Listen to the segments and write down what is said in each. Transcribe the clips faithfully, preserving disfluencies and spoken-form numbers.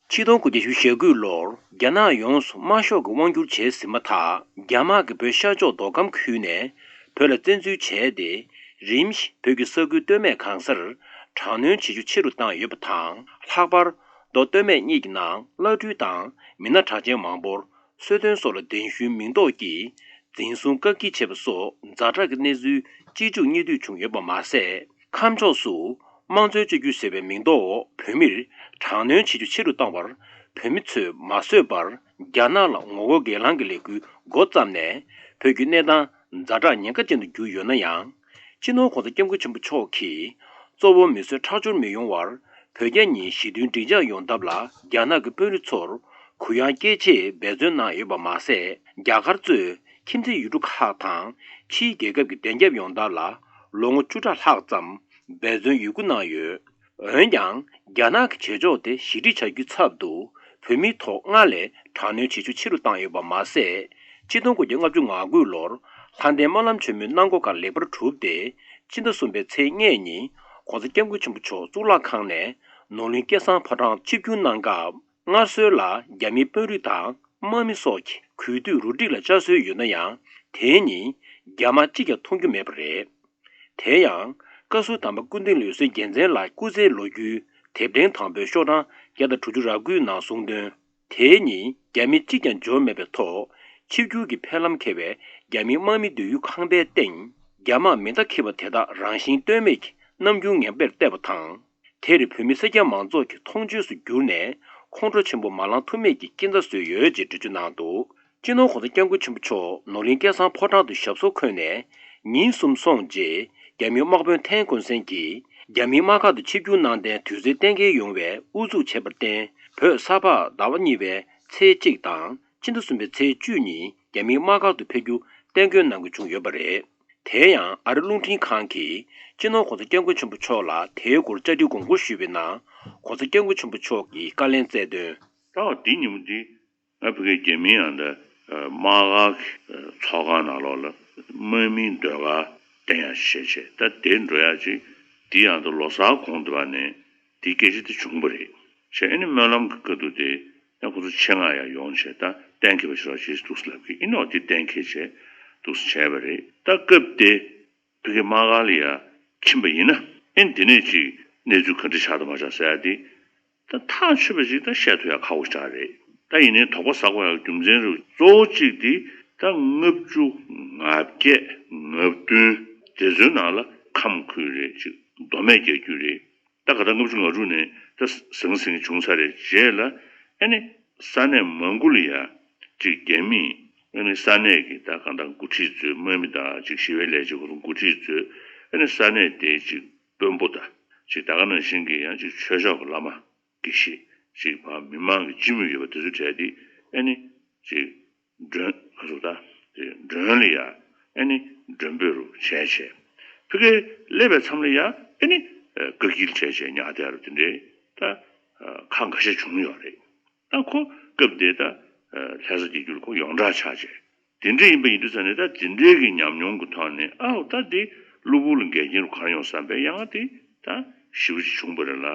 ཆིག་སྟོང་དགུ་བརྒྱ་བཞི་བཅུ་ཞེ་དགུ་ལོར་རྒྱ་ནག་ཡོངས་སུ་དམར་ཤོག་གི་དབང་བསྒྱུར་བྱས་ཟིན་མ་ཐག་རྒྱ་དམག་གིས་བོད་ཤར་ཕྱོགས་མདོ་ཁམས་ཁུལ་ནས་བོད་ལ་བཙན་འཛུལ་བྱས་ཏེ། རིམ་བཞིན་བོད་ཀྱི་ས་ཁུལ་སྟོད་སྨད་གང་སར་དྲག་གནོན་བྱེད་ཤུགས་ཆེ་རུ་བཏང་ཡོད་པ་དང་། ལྷག་པར་མདོ་སྟོད་སྨད་གཉིས་ཀྱི་ནང་བླ་སྤྲུལ་དང་མི་སྣ་གྲགས་ཅན་མང་པོར་གསོལ་སྟོན་སོགས་ལ་གདན་ཞུའི་མིང་འདོགས་ཀྱིས་འཛིན་བཟུང་བཀག་སྐྱིལ་བྱས་པ་སོགས་ཛ་དྲག་གི་གནས་ཚུལ་གཅིག་མཇུག་གཉིས་མཐུད་བྱུང་ཡོད་པ་མ་ཟད། ཁམས་ཕྱོགས་སུ་དམངས་གཙོའི་བཅོས་བསྒྱུར་ཟེར་བའི་མིང་འདོགས་འོག་བོད་མིར་དྲག་གནོན་བྱེད་རྒྱུ་ཆེ་རུ་བཏང་བར། བོད་མི་ཚོས་མ་བཟོད་པར་རྒྱ་ནག་ལ་ངོ་རྒོལ་སྒེར་ལངས་ཀྱི་ལས་འགུལ་འགོ་བརྩམས་ནས། བོད་ཀྱི་གནས་སྟངས་ཛ་དྲག་ཉེན་ཁ་ཅན་དུ་གྱུར་ཡོད་ན་ཡང་། སྤྱི་ནོར་༸གོང་ས་༸སྐྱབས་མགོན་ཆེན་པོ་མཆོག་གིས། གཙོ་བོ་མི་གསོད་ཁྲག་སྦྱོར་མི་ཡོང་བར། བོད་རྒྱ་གཉིས་ཞི་མཐུན་འགྲིག་འཇགས་ཡོང་ཐབས་ལ་རྒྱ་ནག་གི་དཔོན་རིགས་ཚོར་གུ་ཡངས་བསྐྱེད་ཆེད་འབད་བརྩོན་གནང་ཡོད་པ་མ་ཟད། རྒྱ་གར་གཙོས་ཁྱིམ་མཚེས་ཡུལ་གྲུ་ཁག་དང་ཕྱིའི་རྒྱལ་ཁབ་ཀྱི་བདེན་རྒྱབ་ཡོང་ཐབས་ལ་ལོ་ངོ་བཅུ་ཕྲག་ལྷག་ཙམ་འབད་བརྩོན་ཡོད་རྒུ་གནང་ཡོད། འོན་ཀྱང་། རྒྱ་ནག་གི་བྱེད་ཕྱོགས་དེ་ཞི་འགྲིག་བྱ་རྒྱུའི་ཚབ་ཏུ། བོད་མིའི་ཐོག་སྔར་ལས་དྲག་གནོན་བྱེད་ཤུགས་ཆེ་རུ་བཏང་ཡོད་པ་མ་ཟད། ཆིག་སྟོང་དགུ་བརྒྱ་ལྔ་བཅུ་ང་དགུ་ལོར་ལྷ་ལྡན་སྨོན་ལམ་ཆེན་མོའི་གནང་སྒོ་ཁག་ལེགས་པར་གྲུབ་སྟེ། སྤྱི་ཟླ་གསུམ་པའི་ཚེས་ལྔ་ཉིན་༸གོང་ས་༸སྐྱབས་མགོན་ཆེན་པོ་མཆོག་གཙུག་ལག་ཁང་ནས་ནོར་གླིང་སྐལ་བཟང་ཕོ་བྲང་ཆིབས་བསྒྱུར་གནང་སྐབས། སྔར་སྲོལ་ལ་རྒྱ་མིའི་དཔོན་རིགས་དང་དམག་མི་སོགས་ཀྱིས་གུས་འདུད་རུ་སྒྲིག་ལ་བཅར་སྲོལ་ཡོད་ན་ཡང་། དེའི་ཉིན་རྒྱ་དམག་གཅིག་ཀྱང་མཐོང་རྒྱུ་མེད་པ་རེད། དེ་ཡང་། བཀའ་ཟུར་དམ་པ་ཀུན་ལྡན་འོད་ཟེར་རྒྱལ་མཚན་ལགས་སྐུ་ཚེའི་ལོ་རྒྱུས་དེབ་ཕྲེང་དང་པོའི་ཤོག་གྲངས་བརྒྱ་དང་དྲུག་ཅུ་རེ་དགུའི་ནང་གསུངས་དོན། དེའི་ཉིན་རྒྱ་མི་གཅིག་ཀྱང་འབྱོར་མེད་པའི་ཐོག་ཆིབས་བསྒྱུར་གྱི་ཕེབས་ལམ་འཁེལ་བའི་རྒྱ་མིའི་དམག་མི་སྡོད་ཡུལ་ཁང་པའི་སྟེང་རྒྱ་དམག་མེ་མདའ་འཁྱེར་བ་དེ་དག་རང་བཞིན་གཏོལ་མེད་ཀྱི་རྣམ་འགྱུར་ངན་པར་བལྟས་པ་དང་། དེར་བོད་མི་སེར་སྐྱ་མང་ཚོགས་ཀྱི་མཐོང་ཆོས་སུ་གྱུར་ནས་ཁོང་ཁྲོ་ཆེན་པོ་མ་ལངས་ཐུབ་མེད་ཀྱི་སྐྱིད་མདའ་བཟོས་ཡོད་ཅེས་འགྲེལ་བརྗོད་གནང་འདུག་སྤྱི་ནོར་༸གོང་ས་༸སྐྱབས་མགོན་ཆེན་པོ་མཆོག་ནོར་གླིང་སྐལ་བཟང་ཕོ་བྲང་དུ་ཞབས་སོར་འཁོད་ནས་ཉིན་གསུམ་སོང་རྗེས། རྒྱ་མིའི་དམག་དཔོན་ཐན་ཀོན་སན་གྱིས་རྒྱ་མིའི་དམག་སྒར་དུ་ཆིབས་བསྒྱུར་གནང་གཏན་དུས་ཚོད་གཏན་འཁེལ་ཡོང་བའི་ཨུ་ཚུགས་བྱས་པར་བརྟེན། བོད་ས་ཕག་ཟླ་བ་གཉིས་པའི་ཚེས་གཅིག་དང་ཕྱི་ཟླ་གསུམ་པའི་ཚེས་བཅུ་ཉིན་རྒྱ་མིའི་དམག་སྒར་དུ་ཕེབས་རྒྱུ་གཏན་འཁེལ་གནང་དགོས་བྱུང་ཡོད་པ་རེད། དེ་ཡང་ཨ་རི་རླུང་འཕྲིན་ཁང་གིས་སྤྱི་ནོར་༸གོང་ས་༸སྐྱབས་མགོན་ཆེན་པོ་མཆོག་ལ་དེའི་སྐོར་བཅར་འདྲིའི་དགོངས་སྐོར་ཞུས་པའི་ནང་༸གོང་ས་༸སྐྱབས་མགོན་ཆེན་པོ་མཆོག་གིས་བཀའ་ལན་སྩལ་དོན། ད་འོ་དེ་ཉིན་མོ་དེ་ང་ཕ་གིའི་རྒྱ་མིའི་ཨ་ད་དམག་སྒར་གྱི་ཚོགས་ཁང་ནང་ལོགས་ལ་དམག་མིའི་ཟློས་གར་བསྟན་ཡག་བྱས་བྱས། ད་དེ་འགྲོ་ཡག་ཅིག་དེ་ཡང་ད་ལོ་གསར་གོང་དུ་བ་ནས་དེའི་སྐད་ཆ་དེ་བྱུང་བ་རེད། བྱས་ཨ་ནི་སྨོན་ལམ་གྱི་དཀའ་སྡུག་དེ་ཡང་ཁོ་ཚོ་ཆེད་མངགས་ཡག་ཡོང་བྱས། ད་གཏན་འཁེལ་བ་ཞིག་རོགས་བྱེད་འདུག་སེ་ལབ་ཀྱི་ཨིན་ནོག་དེ་གཏན་འཁེལ་བྱས་འདུག་སེ་བྱས་པ་རེད། ད་སྐབས་དེ་ཕ་གིའི་དམག་སྒར་ལ་ཡ་ཕྱིན་པ་ཡིན་ན། ཨེ་འདི་ནས་ཅིག་གནས་ཚུལ་ག་འདྲ་ཆགས་དང་མ་ཆགས་ཟེར་ཡ་དེ་ད་ཐག་ཆོད་པ་ཅིག་ད་བཤད་ཐུབ་ཡ་ཁག་པོ་ཞིག་རེད། ད་ཡིན་ནའི་དོགས་པ་ཟ་དགོས་ཡ་རྒྱུ་མཚན་རུ་གཙོ་བོ་གཅིག་དེ་ད་ལྔ་བཅུ་ང་བརྒྱད་ང་བདུན་དེ་ཚོའི་ནང་ལ་ཁམས་ཁུལ་རེད། ཅིག་མདོ་སྨད་རྒྱག་རྒྱུ་རེད། ད་ག་ད་ལྔ་བཅུ་ང་དྲུག་ནས་ད་ཟང་ཟིང་བྱུང་ཚར་རེད། རྗེས་ལ་ཨ་ནི་ས་གནས་མང་པོ་ལ་ཡ་ཅིག་རྒྱ་མིས་ཨ་ནི་ས་གནས་ཀྱི་ད་གང་ལྟར་འགོ་ཁྲིད་ཚོས། དམག་མི་དང་ཅིག་ཞི་བའི་ལས་བྱེད་ཁོ་ཚོ་འགོ་ཁྲིད་ཚོས་ཨ་ནི་ས་གནས་དེའི་ཅིག་དཔོན་པོ་དང་། ཅིག་ད་ག་ནང་བཞིན་གྱི་ཡང་ཅིག་ཆོས་ཕྱོགས་ཀྱི་བླ་མ་དགེ་བཤེས། ཅིག་ཕར་མི་མང་གི་སྤྱི་མོས་ཡོད་པ་དེ་ཚོའི་གྲས་དེ་ཨ་ནི་ཅིག་མགྲོན། ང་ཚོ་ད་དེ་མགྲོན་ལ་ཡ་ཨ་ནི་མགྲོན་འབོད་རུ་བྱས་བྱས། ཕ་གིར་སླེབས་པའི་མཚམས་ལ་ཡ་ཨ་ནི་བཀག་སྐྱིལ་བྱས་བྱས་ཉར་བསྡད་རུ་དེ་འདྲའི་ད་ཁག་འགའ་ཤས་བྱུང་ཡོད་རེད། ད་ཁོ་སྐབས་དེ་ད་ལྷ་ས་རྒྱལ་རྒྱུད་ལ་ཁོ་ཡོངས་གྲགས་ཆགས་བྱས། དེ་འདྲ་ཡིན་པ་ཡིན་དུས་ཙ་ནས་ད་དེ་འདྲའི་གི་ཉམས་མྱོང་གི་ཐོག་ནས། ཨའོ་ད་དེ་གློ་བུར་ལ་འགལ་རྐྱེན་རུ་གང་ཡོང་བསམ་པའི་ཡ་ང་དེ་ད་ཞེ་པོ་ཅིག་བྱུང་བ་རེད་ལ།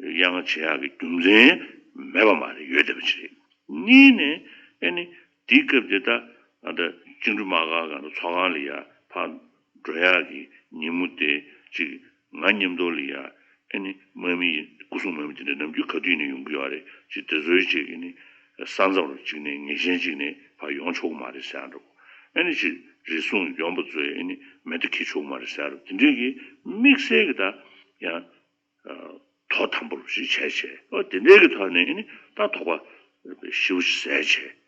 ཡ་ང་བྱེད་ཡག་གི་རྒྱུ་མཚན་མེད་པ་མ་རེད། ཡོད་བསྡད་པ་ཅིག་རེད། གཉིས་ནས་ཨ་ནི་དེའི་སྐབས་དེ་ད་ཨ་ད་བཅིངས་འགྲོལ་དམག་སྒར་གང་དུ་ཚོགས་ཁང་ལ་ཡ་ཕར་འགྲོ་ཡག་གི་ཉིན་མོ་དེ་ཅིག་ང་མཉམ་དུ་ལ་ཡ་ཨ་ནི་དམག་མི་ཡིན། སྐུ་སྲུང་དམག་མི་དེ་འདྲ་ནམ་རྒྱུན་ག་དུས་ནས་ཡོང་གི་ཡོད་རེད། ཅིག་དེ་ཚོའི་ཅིག་ཨ་ནི་ས་མཚམས་རུ་གཅིག་ནས་ངེས་ཅན་གཅིག་ནས་ཕར་ཡོང་ཆོག་གི་མ་རེད་ཟེར་ཡ་འདྲ་པོ། ཨ་ནི་ཅིག་རེ་ཟུང་ཡོང་པ་ཚོས་ཨ་ནི་མེ་མདའ་འཁྱེར་ཆོག་གི་མ་རེད་ཟེར་ཡ་འདྲ་པོ། དེ་འདྲའི་གི་དམིགས་བསལ་གི་ད་ཡང་དོ་དམ་པོ་རུ་ཞིག་བྱས་བྱས། ཨོ་དེ་འདྲའི་གི་ཐོག་ནས་ཨ་ནི་ད་དོགས་པ་ཞེ་པོ་ཞིག་ཟ་བྱས།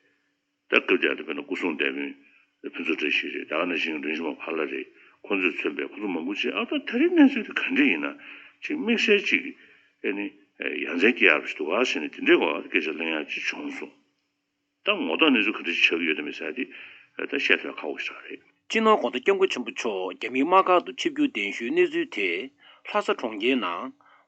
ད་སྐབས་དེར་དཔེར་ན་སྐུ་སྲུང་བདེ་དཔོན་ཕུན་ཚོགས་བཀྲ་ཤིས་རེད། ད་ག་ནང་བཞིན་རིན་ཆེན་མ་ཕ་ལ་རེད། ཁོང་ཚོས་མཚོན་པའི་ཁོང་ཚོ་མང་པོ་ཅིག་ཨ་ད་དེ་རིང་གནས་ཚུལ་དེ་ག་འདྲ་ཡིན་ན་ཅིག་དམིགས་བསལ་ཅིག་ཨ་ནི་ཡ་མཚན་སྐྱེ་ཡག་ཞིག་འདུག་ག་ཟེར་ནས་དེ་འདྲའི་སྐོར་སྐད་ཆ་གླེང་ཡག་ཅིག་བྱུང་སོང་། ད་ངོ་ཐོག་གནས་ཚུལ་ག་འདྲ་ཞིག་ཆགས་ཀྱི་ཡོད་དམ་མེད་ཟེར་དེ་ད་བཤད་ཐུབ་ཡག་ཁག་པོ་ཞིག་རེད། སྤྱི་ནོར་༸གོང་ས་༸སྐྱབས་མགོན་ཆེན་པོ་མཆོག་རྒྱ་མིའི་དམག་སྒར་དུ་ཆིབས་བསྒྱུར་གདན་ཞུའི་གནས་ཚུལ་དེ་ལྷ་ས་གྲོང་ཁྱེར་ནང་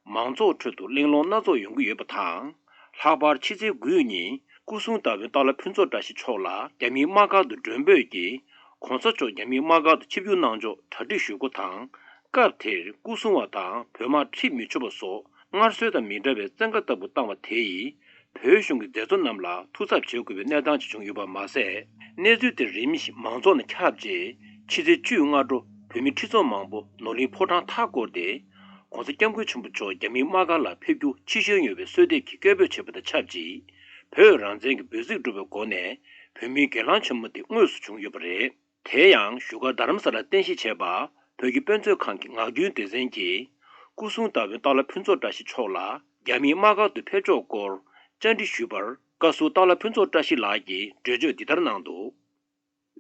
མང་ཚོགས་ཁྲོད་དུ་གླེང་སློང་སྣ་ཚོགས་ཡོང་གི་ཡོད་པ་དང་། ལྷག་པར་ཕྱི་ཚེས་དགུ་ཉིན་སྐུ་སྲུང་བདག་དབང་སྟག་ལྷ་ཕུན་ཚོགས་བཀྲ་ཤིས་མཆོག་ལ་རྒྱ་མིའི་དམག་སྒར་དུ་མགྲོན་འབོད་ཀྱིས་༸གོང་ས་མཆོག་རྒྱ་མིའི་དམག་སྒར་དུ་ཆིབས་བསྒྱུར་གནང་ཕྱོགས་གྲ་སྒྲིག་ཞུ་སྒོ་དང་། སྐབས་དེར་སྐུ་སྲུང་བ་དང་བོད་དམག་ཁྲིད་མི་ཆོག་པ་སོགས་སྔར་སྲོལ་དང་མི་འདྲ་བའི་བཙན་བཀའ་ལྟ་བུ་བཏང་བ་དེ་ཡིས། བོད་གཞུང་གི་མཛད་གཙོ་རྣམས་ལ་ཐུགས་འཚབ་བྱེད་དགོས་པའི་གནས་སྟངས་ཤིག་བྱུང་ཡོད་པ་མ་ཟད། གནས་ཚུལ་དེ་རིམ་བཞིན་མང་ཚོགས་ནང་ཁྱབ་རྗེས། ཕྱི་ཚེས་བཅུ་སྔ་དྲོ་བོད་མི་ཁྲི་ཚོ་མང་པོ་ནོར་གླིང་ཕོ་བྲང་མཐའ་བསྐོར་ཏེ། ༸གོང་ས་༸སྐྱབས་མགོན་ཆེན་པོ་མཆོག་རྒྱ་མིའི་དམག་སྒར་ལ་ཕེབས་རྒྱུ་ཕྱིར་བཤོལ་ཡོང་བའི་གསོལ་འདེབས་ཀྱི་སྐད་འབོད་བྱས་པ་དང་ཆབས་ཅིག་བོད་རང་བཙན་གྱི་འབོད་ཚིག་བསྒྲགས་པའི་སྒོ་ནས་བོད་མིའི་སྒེར་ལངས་ཆེན་མོ་དེ་དངོས་སུ་བྱུང་ཡོད་པ་རེད། དེ་ཡང་བཞུགས་སྒར་རྡ་རམ་ས་ལར་རྟེན་གཞི་བྱས་པ་བོད་ཀྱི་དཔེ་མཛོད་ཁང་གི་ངག་རྒྱུན་སྡེ་ཚན་གྱིས། སྐུ་སྲུང་ལྟ་བའི་སྟག་ལྷ་ཕུན་ཚོགས་བཀྲ་ཤིས་མཆོག་ལ་རྒྱ་མིའི་དམག་སྒར་དུ་ཕེབས་ཕྱོགས་སྐོར་བཅར་འདྲི་ཞུས་པར། བཀའ་ཟུར་སྟག་ལྷ་ཕུན་ཚོགས་བཀྲ་ཤིས་ལགས་ཀྱིས་འགྲེལ་བརྗོད་འདི་ལྟར་གནང་འདུག་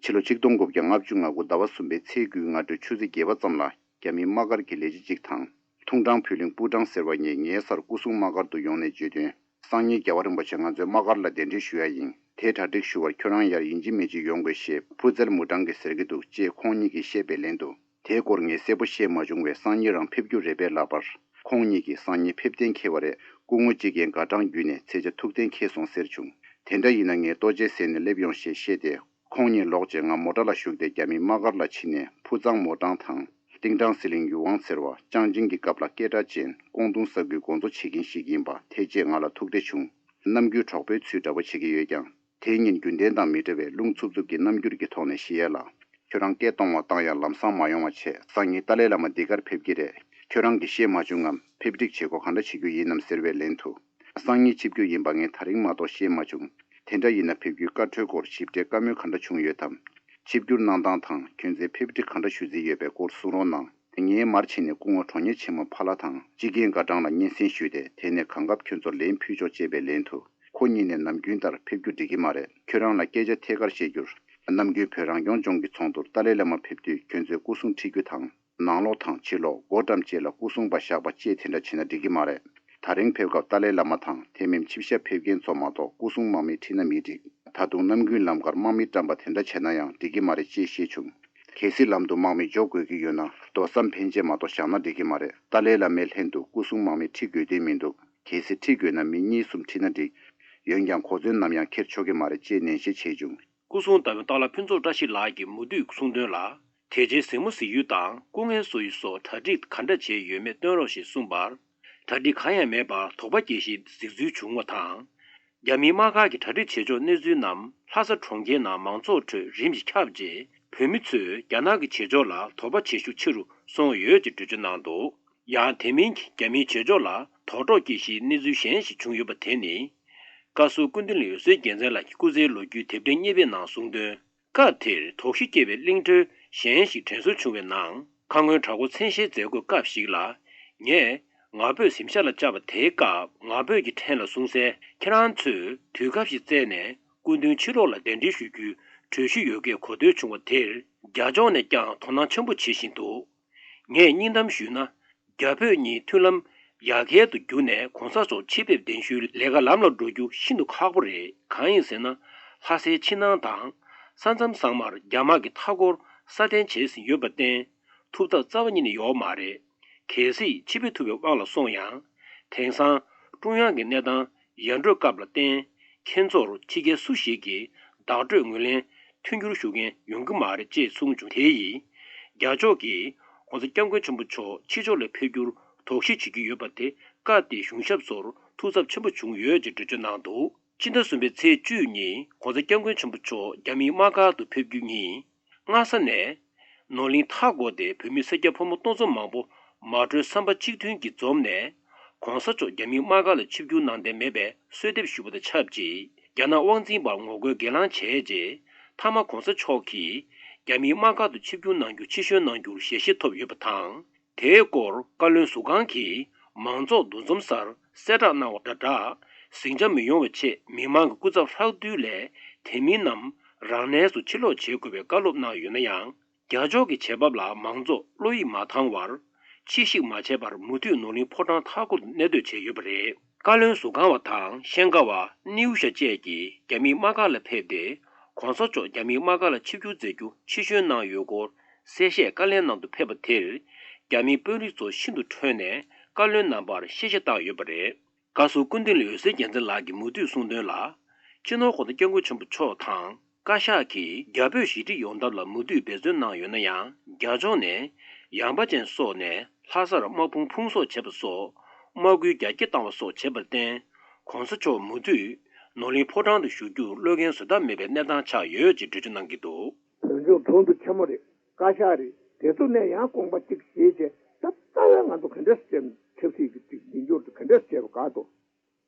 ཕྱི་ལོ་ཆིག་སྟོང་དགུ་བརྒྱ་ལྔ་བཅུ་ང་དགུ་ཟླ་བ་གསུམ་པའི་ཚེས་དགུའི་སྔ་དྲོའི་ཆུ་ཚོད་བརྒྱད་པ་ཙམ་ལ་རྒྱ་མིའི་དམག་སྒར་གྱི་ལས་བྱེད་ཅིག་དང་། ཐུང་ཀྲང་བུ་ལིང་པུའུ་ཀྲང་ཟེར་བ་ངས་ངའི་སར་སྐུ་སྲུང་དམག་སྒར་དུ་ཡོང་ནས་བརྗོད་དོན། སང་ཉིན་རྒྱལ་བ་རིན་པོ་ཆེ་ང་ཚོའི་དམག་སྒར་ལ་གདན་འདྲེན་ཞུ་ཡ་ཡིན། དེ་གྲ་སྒྲིག་ཞུ་བར་ཁྱོད་རང་ཡར་ཡིན་གཅིག་མིན་གཅིག་ཡོང་དགོས་ཞེས་ཕུ་ཙེལ་མུ་ཀྲང་གིས་ཟེར་གྱི་འདུག་ཅེས་ཁོང་གཉིས་ཀྱིས་བཤད་པའི་ལན་དུ། དེའི་སྐོར་ངས་གསལ་པོ་ཤེས་མ་བྱུང་བས་སང་ཉིན་རང་ཕེབས་རྒྱུ་རེད་པས་ལབ་པར། ཁོང་གཉིས་ཀྱིས་སང་ཉིན་ཕེབས་གཏན་འཁེལ་བ་རེད། སྐུ་ངོ་གཅིག་རྒན་དགའ་གྲངས་བརྒྱུད་ནས་ཚེས་བརྒྱད་ཐུགས་གཏན་འཁེལ་སོང་ཟེར་བྱུང་། དེ་འདྲ་ཡིན་ན་ངས་ལྟོ་ཆས་བཟས་ནས་སླེབས་ཡོང་ཞེས་བཤད་དེ། ཁོང་གཉིས་ལོག་རྗེས་ང་མོ་ཊ་ལ་ཞུགས་ཏེ་རྒྱ་མིའི་དམག་སྒར་ལ་ཕྱིན་ནས་ཕུ་ཙང་མོ་ཀྲང་དང་། ཏིང་ཀྲང་ཟི་ལིང་ཡུའུ་ཝང་ཟེར་བ་ཅང་ཅིང་གི་སྐབས་ལ་སྐད་གྲགས་ཅན་ཀོང་ཏུང་ས་ཁུལ་འགོ་གཙོ་བྱེད་མཁན་ཞིག་ཡིན་པ་དེ་རྗེས་ང་ལ་ཐུག་འཕྲད་བྱུང་། ནམ་རྒྱུན་གྲོགས་པོའི་ཚུལ་འདྲ་པོ་བྱེད་ཀྱི་ཡོད་ཀྱང་། དེ་ཉིན་རྒྱུན་ལྡན་དང་མི་འདྲ་བའི་རླུང་འཚུབ་འཚུབ་ཀྱི་རྣམ་འགྱུར་གྱི་ཐོག་ནས་བཤད་ཡས་ལ། ཁྱོད་རང་སྐད་གཏོང་བ་བཏང་ཡང་ལམ་སང་མ་ཡོང་བ་བྱས། སང་ཉིན་ཏཱ་ལའི་བླ་མ་འདི་གར་ཕེབས་ཀྱི་རེད། ཁྱོད་རང་གིས་ཤེས་མ་བྱུང་ངམ། ཕེབས་འགྲིག་བྱེད་སྒོ་གང་འདྲ་བྱེད་རྒྱུ་ཡིན་ནམ་ཟེར་བའི་ལན་དུ། སང་ཉིན་ཆིབས་བསྒྱུར་ཡིན་པ་ངས་ད་རིང་མ་གཏོགས་ཤེས་མ་བྱུང་། དེ་འདྲ་ཡིན་ན་ཕེབས་རྒྱུའི་བཀའ་འཁྲོལ་སྐོར་ཞིབ་ཕྲའི་བཀའ་མོལ་ག་འདྲ་བྱུང་ཡོད་དམ། ཆིབས་བསྒྱུར་གནང་སྟངས་དང་ཁྱོད་ཚོས་ཕེབས་འགྲིག་ག་འདྲ་ཞུ་རྩིས་ཡོད་པའི་སྐོར་གསུང་རོགས་གནང་། ངས་མར་ཕྱིན་ནས་སྐུ་ངོ་གྲོགས་གཉེར་ཆེན་མོ་ཕ་ལྷ་དང་སྤྱི་རྒན་དགའ་གྲངས་ལ་སྙན་སེང་ཞུས་ཏེ་དེ་ནས་གང་སྐབས་ཁྱོད་ཚོར་ལན་ཕུལ་ཆོག་ཅེས་པའི་ལན་དུ། ཁོ་གཉིས་ནས་ནམ་རྒྱུན་ལྟར་ཕེབས་རྒྱུ་འགྲིག་གི་མ་རེད། ཁྱོད་རང་ལ་སྐད་ཆ་ཐད་ཀར་བཤད་རྒྱུར། ནམ་རྒྱུན་བོད་རང་སྐྱོང་ལྗོངས་ཀྱི་ཚོགས་འདུར་ཏཱ་ལའི་བླ་མ་ཕེབས་དུས་ཁྱོད་ཚོས་སྐུ་སྲུང་ཁྲིད་རྒྱུ་དང་། ནང་ལོགས་དང་ཕྱི་ལོགས་སྒོ་འགྲམ་བཅས་ལ་སྐུ་སྲུང་པ་བཞག་པ་བཅས་དེ་འདྲ་བྱས་ན་འགྲིག་གི་མ་རེད། ད་རིང་ཕེབས་སྐབས་ཏཱ་ལའི་བླ་མ་དང་དེ་མིན་ཆིབས་ཞབས་ཕེབས་མཁན་ཚོ་མ་གཏོགས་སྐུ་སྲུང་དམག་མི་ཁྲིད་ན་མི་འགྲིག། ད་དུང་ནམ་རྒྱུན་ལམ་ཁར་དམག་མི་བཀྲམ་པ་དེ་འདྲ་བྱས་ན་ཡང་འགྲིག་གི་མ་རེད་ཅེས་བཤད་བྱུང་། གལ་སྲིད་ལམ་དུ་དམག་མི་འཇོག་དགོས་ཀྱི་ཡོད་ན་རྡོ་ཟམ་ཕན་ཆད་མ་གཏོགས་བཞག་ན་འགྲིག་གི་མ་རེད། ཏཱ་ལའི་བླ་མའི་ལྷན་དུ་སྐུ་སྲུང་དམག་མི་ཁྲིད་དགོས་དོན་མི་འདུག། གལ་སྲིད་ཁྲིད་དགོས་ན་མི་གཉིས་གསུམ་ཁྲིད་ན་འགྲིག། འོན་ཀྱང་གོ་མཚོན་ནམ་ཡང་འཁྱེར་ཆོག་གི་མ་རེད་ཅེས་ནན་བཤད་བྱས་བྱུང་། སྐུ་སྲུང་ལྟ་བའི་སྟག་ལྷ་ཕུན་ཚོགས་བཀྲ་ཤིས་ལགས་ཀྱིས་མུ་མཐུད་གསུངས་དོན་ལ། དེ་རྗེས་གཟིགས་མོ་གཟིགས་ཡུལ་དང་སྐུ་ངལ་གསོ་ཡུལ་སོགས་གྲ་སྒྲིག་ག་འདྲ་བྱས་ཡོད་མེད་སྟོན་རོགས་ཞེས་གསུངས་པར། གྲ་སྒྲིག་གང་ཡང་མེད་པར་དོགས་པ་སྐྱེ་གཞིའི་གཟིགས་ཚུལ་བྱུང་བ་དང་། རྒྱ་མིའི་དམག་སྒར་གྱི་གྲ་སྒྲིག་བྱེད་ཕྱོགས་གནས་ཚུལ་རྣམས་ལྷ་ས་གྲོང་ཁྱེར་ནང་མང་ཚོགས་ཁྲོད་རིམ་གྱིས་ཁྱབ་རྗེས། བོད་མི་ཚོས་རྒྱ་ནག་གི་བྱེད་ཕྱོགས་ལ་དོགས་པ་བྱེད་ཤུགས་ཆེ་རུ་སོང་ཡོད་ཅེས་འགྲེལ་བརྗོད་གནང་འདུག། ཡང་དེ་མིན་གྱི་རྒྱ་མིའི་བྱེད་ཕྱོགས་ལ་དོགས་འདྲོག་སྐྱེ་གཞིའི་གནས་ཚུལ་གཞན་ཞིག་བྱུང་ཡོད་པ་དེ་ནི། བཀའ་ཟུར་སྐུ་མདུན་ལ་འོད་ཟེར་རྒྱལ་མཚན་ལགས་ཀྱིས་སྐུ་ཚེའི་ལོ་རྒྱུས་དེབ་ཕྲེང་གཉིས་པའི་ནང་གསུངས་དོན། སྐབས་དེར་དོགས་གཞི་སྐྱེ་བའི་གླེང་བརྗོད་གཞན་ཞིག་དྲན་གསོ་བྱུང་བའི་ནང་། ཁ་སྔོན་དྲག་པོ་མཚན་ཤས་མཛད་སྒོའི་སྐབས་ཤིག་ལ། ངས་ང་ཕོད་གཟིམ་ཤག་ལ་བཅར་བ་དེའི་སྐབས་ང་ཕོད་ཀྱི་ཕྲན་ལ་གསུངས་གསལ། ཁྱེད་རང་ཚོས་དུས་སྐབས་ཤིག་བཙལ་ནས་སྐུ་མདུན་ཕྱི་ལོགས་ལ་གདན་འདྲེན་ཞུ་རྒྱུའི་གྲོས་གཞི་ཡོད་སྐད་གོ་ཐོས་བྱུང་བ་དེར་རྒྱ་ཕྱོགས་ནས་ཀྱང་དོ་སྣང་ཆེན་པོ་བྱེད་བཞིན་འདུག། ངས་སྙིང་གཏམ་ཞུས་ན། རྒྱ་བོད་གཉིས་མཐུན་ལམ་ཡར་རྒྱས་དུ་བསྒྱུར་ནས་གོང་ས་མཆོག་ཕྱི་ཕེབས་གདན་ཞུའི་ལས་ཀ་ལམ་ལ་འགྲོ་རྒྱུ་ཤིན་ཏུ་ཁག་པོ་རེད། གང་ཡིན་ཟེར་ན། ལྷ་སའི་ཕྱི་ནང་དང་ས་མཚམས་ཚང་མར་རྒྱ་དམག་གིས་མཐའ་སྐོར་སྲ་བརྟན་བྱས་ཟིན་ཡོད་པར་བརྟེན། ཐུབ་ཐབས་རྩ་བ་ཉིད་ནས་ཡོད་མ་རེད། གལ་སྲིད་ཕྱི་ཕེབས་ཐུབ་པའི་དབང་ལ་སོང་ཡང་། དེང་སང་ཀྲུང་དབྱང་གི་གནས་སྟངས་ཡར་འགྲོའི་སྐབས་ལ་བརྟེན། ཁྱེད་ཚོར་ཕྱི་རྒྱལ་སུ་ཞིག་གིས་བདག་སྤྲོད་ངོས་ལེན་མཐུན་འགྱུར་ཞུ་མཁན་ཡོང་གི་མ་རེད་ཅེས་གསུངས་བྱུང་། དེ་ཡིས་རྒྱ་ཕྱོགས་ཀྱིས་༸གོང་ས་༸སྐྱབས་མགོན་ཆེན་པོ་མཆོག་ཕྱི་ཕྱོགས་ལ་ཕེབས་རྒྱུར་དོགས་གཞི་བྱེད་ཀྱི་ཡོད་པ་དེ་སྐབས་དེའི་གཞུང་ཞབས་ཚོར་ཐུགས་འཚབ་ཆེན་པོ་བྱུང་ཡོད་ཅེས་འགྲེལ་བརྗོད་གནང་འདུག། སྤྱི་ཟླ་གསུམ་པའི་ཚེས་བཅུ་ཉིན་༸གོང་ས་༸སྐྱབས་མགོན་ཆེན་པོ་མཆོག་རྒྱ་མིའི་དམག་སྒར་དུ་ཕེབས་རྒྱུ་ཉིན། སྔ་ས་ནས་ནོར་གླིང་མཐའ་བསྐོར་ཏེ་བོད་མི་སེར་སྐྱ་ཕོ་མོ་སྟོང་ཚོ་མང་པོ་མ་གྲོས་བསམ་པ་གཅིག་མཐུན་གྱིས་འཛོམས་ནས། གོང་ས་མཆོག་རྒྱ་མིའི་དམག་སྒར་ལ་ཆིབས་བསྒྱུར་གནང་འདོད་མེད་པའི་གསོལ་འདེབས་ཞུས་པ་དང་ཆབས་ཅིག་རྒྱ་ནག་དབང་འཛིན་པར་ངོ་རྒོལ་སྒེར་ལངས་བྱས་རྗེས། མཐའ་མ་གོང་ས་མཆོག་གིས་རྒྱ་མིའི་དམག་སྒར་དུ་ཆིབས་བསྒྱུར་གནང་རྒྱུ་ཕྱིར་བཤོལ་གནང་རྒྱུར་ཞལ་བཞེས་ཐོབ་ཡོད་པ་དང་། དེའི་སྐོར་བཀའ་བློན་ཟུར་ཁང་གིས་མང་ཚོགས་འདུ་འཛོམས་སར་གསལ་བསྒྲགས་གནང་བ་འདྲ་འདྲ། ཟིང་ཆ་མི་ཡོང་བའི་ཆེད་མི་མང་གི་སྐུ་ཚབ་ལྷག་བསྡུས་ལས་དེ་མིན་རྣམས་རང་གནས་སུ་ཕྱིར་ལོག་བྱེད་དགོས་པའི་བཀའ་སློབ་གནང་ཡོད་ན་ཡང་། རྒྱ་ཕྱོགས་ཀྱི་བྱེད་བབ་ལ་མང་ཚོགས་བློ་ཡིད་མ་ཐང་བར། ཕྱིར་བཤིག་མ་བྱས་པར་མུ་མཐུད་ནོར་གླིང་ཕོ་བྲང་མཐའ་འཁོར་དུ་གནས་སྡོད་བྱས་ཡོད་པ་རེད། བཀའ་བློན་ཟུར་ཁང་བ་དང་ཤན་ཁ་བ་ནེའུ་ཤ་བཅས་ཀྱིས་རྒྱ་མིའི་དམག་སྒར་ལ་ཕེབས་ཏེ། གོང་ས་མཆོག་རྒྱ་མིའི་དམག་སྒར་ལ་ཆིབས་བསྒྱུར་མཛད་རྒྱུ་ཕྱིར་བཤོལ་གནང་ཡོད་སྐོར་གསལ་བཤད་བཀའ་ལན་གནང་དུ་ཕེབས་པ་དེར། རྒྱ་མིའི་དཔོན་རིགས་ཚོ་ཤིན་ཏུ་ཁྲོས་ནས་བཀའ་བློན་རྣམ་པར་གཤེ་གཤེ་བཏང་ཡོད་པ་རེད། བཀའ་ཟུར་སྐུ་མདུན་ལ་འོད་ཟེར་རྒྱལ་མཚན་ལགས་ཀྱིས་མུ་མཐུད་གསུངས་དོན་ལ། སྤྱི་ནོར་༸གོང་ས་༸སྐྱབས་མགོན་ཆེན་པོ་མཆོག་དང་བཀའ་ཤག་གིས་རྒྱ་བོད་ཞི་འགྲིག་ཡོང་ཐབས་ལ་མུ་མཐུད་འབད་བརྩོན་གནང་ཡོད་ན་ཡང་། རྒྱ་ཕྱོགས་ནས་ཡངས་པ་ཅན་སོགས་ནས་ལྷ་སར་དམག་དཔུང་ཕུང་གསོག་བྱས་པ་སོགས་དམག་སྐུལ་རྒྱ་སྐྱེད་བཏང་བ་སོགས་བྱས་པར་བརྟེན། ༸གོང་ས་མཆོག་མུ་མཐུད་ནོར་གླིང་ཕོ་བྲང་དུ་བཞུགས་རྒྱུར་བློ་འགེལ་བཟོ་ཐབས་མེད་པའི་གནས་སྟངས་ཆགས་ཡོད་ཅེས་འགྲེལ་བརྗོད་གནང་གི་འདུག། བོད་ལྗོངས་དོན་དུ་ཆེན་མོ་རེད། བཀའ་ཤག་རེད། དེ་ཚོ་ནས་ཡང་དགོངས་པ་གཅིག་བཞེས་བྱས། ད་རྩ་བའི་ང་ཚོ་ག་འདྲས་བྱས་ཆབ་སྲིད་ཀྱི་གཅིག་མཐུན་སྦྱོར་དུ་ག་འདྲས་བྱས་པ་དགའ་འདུག།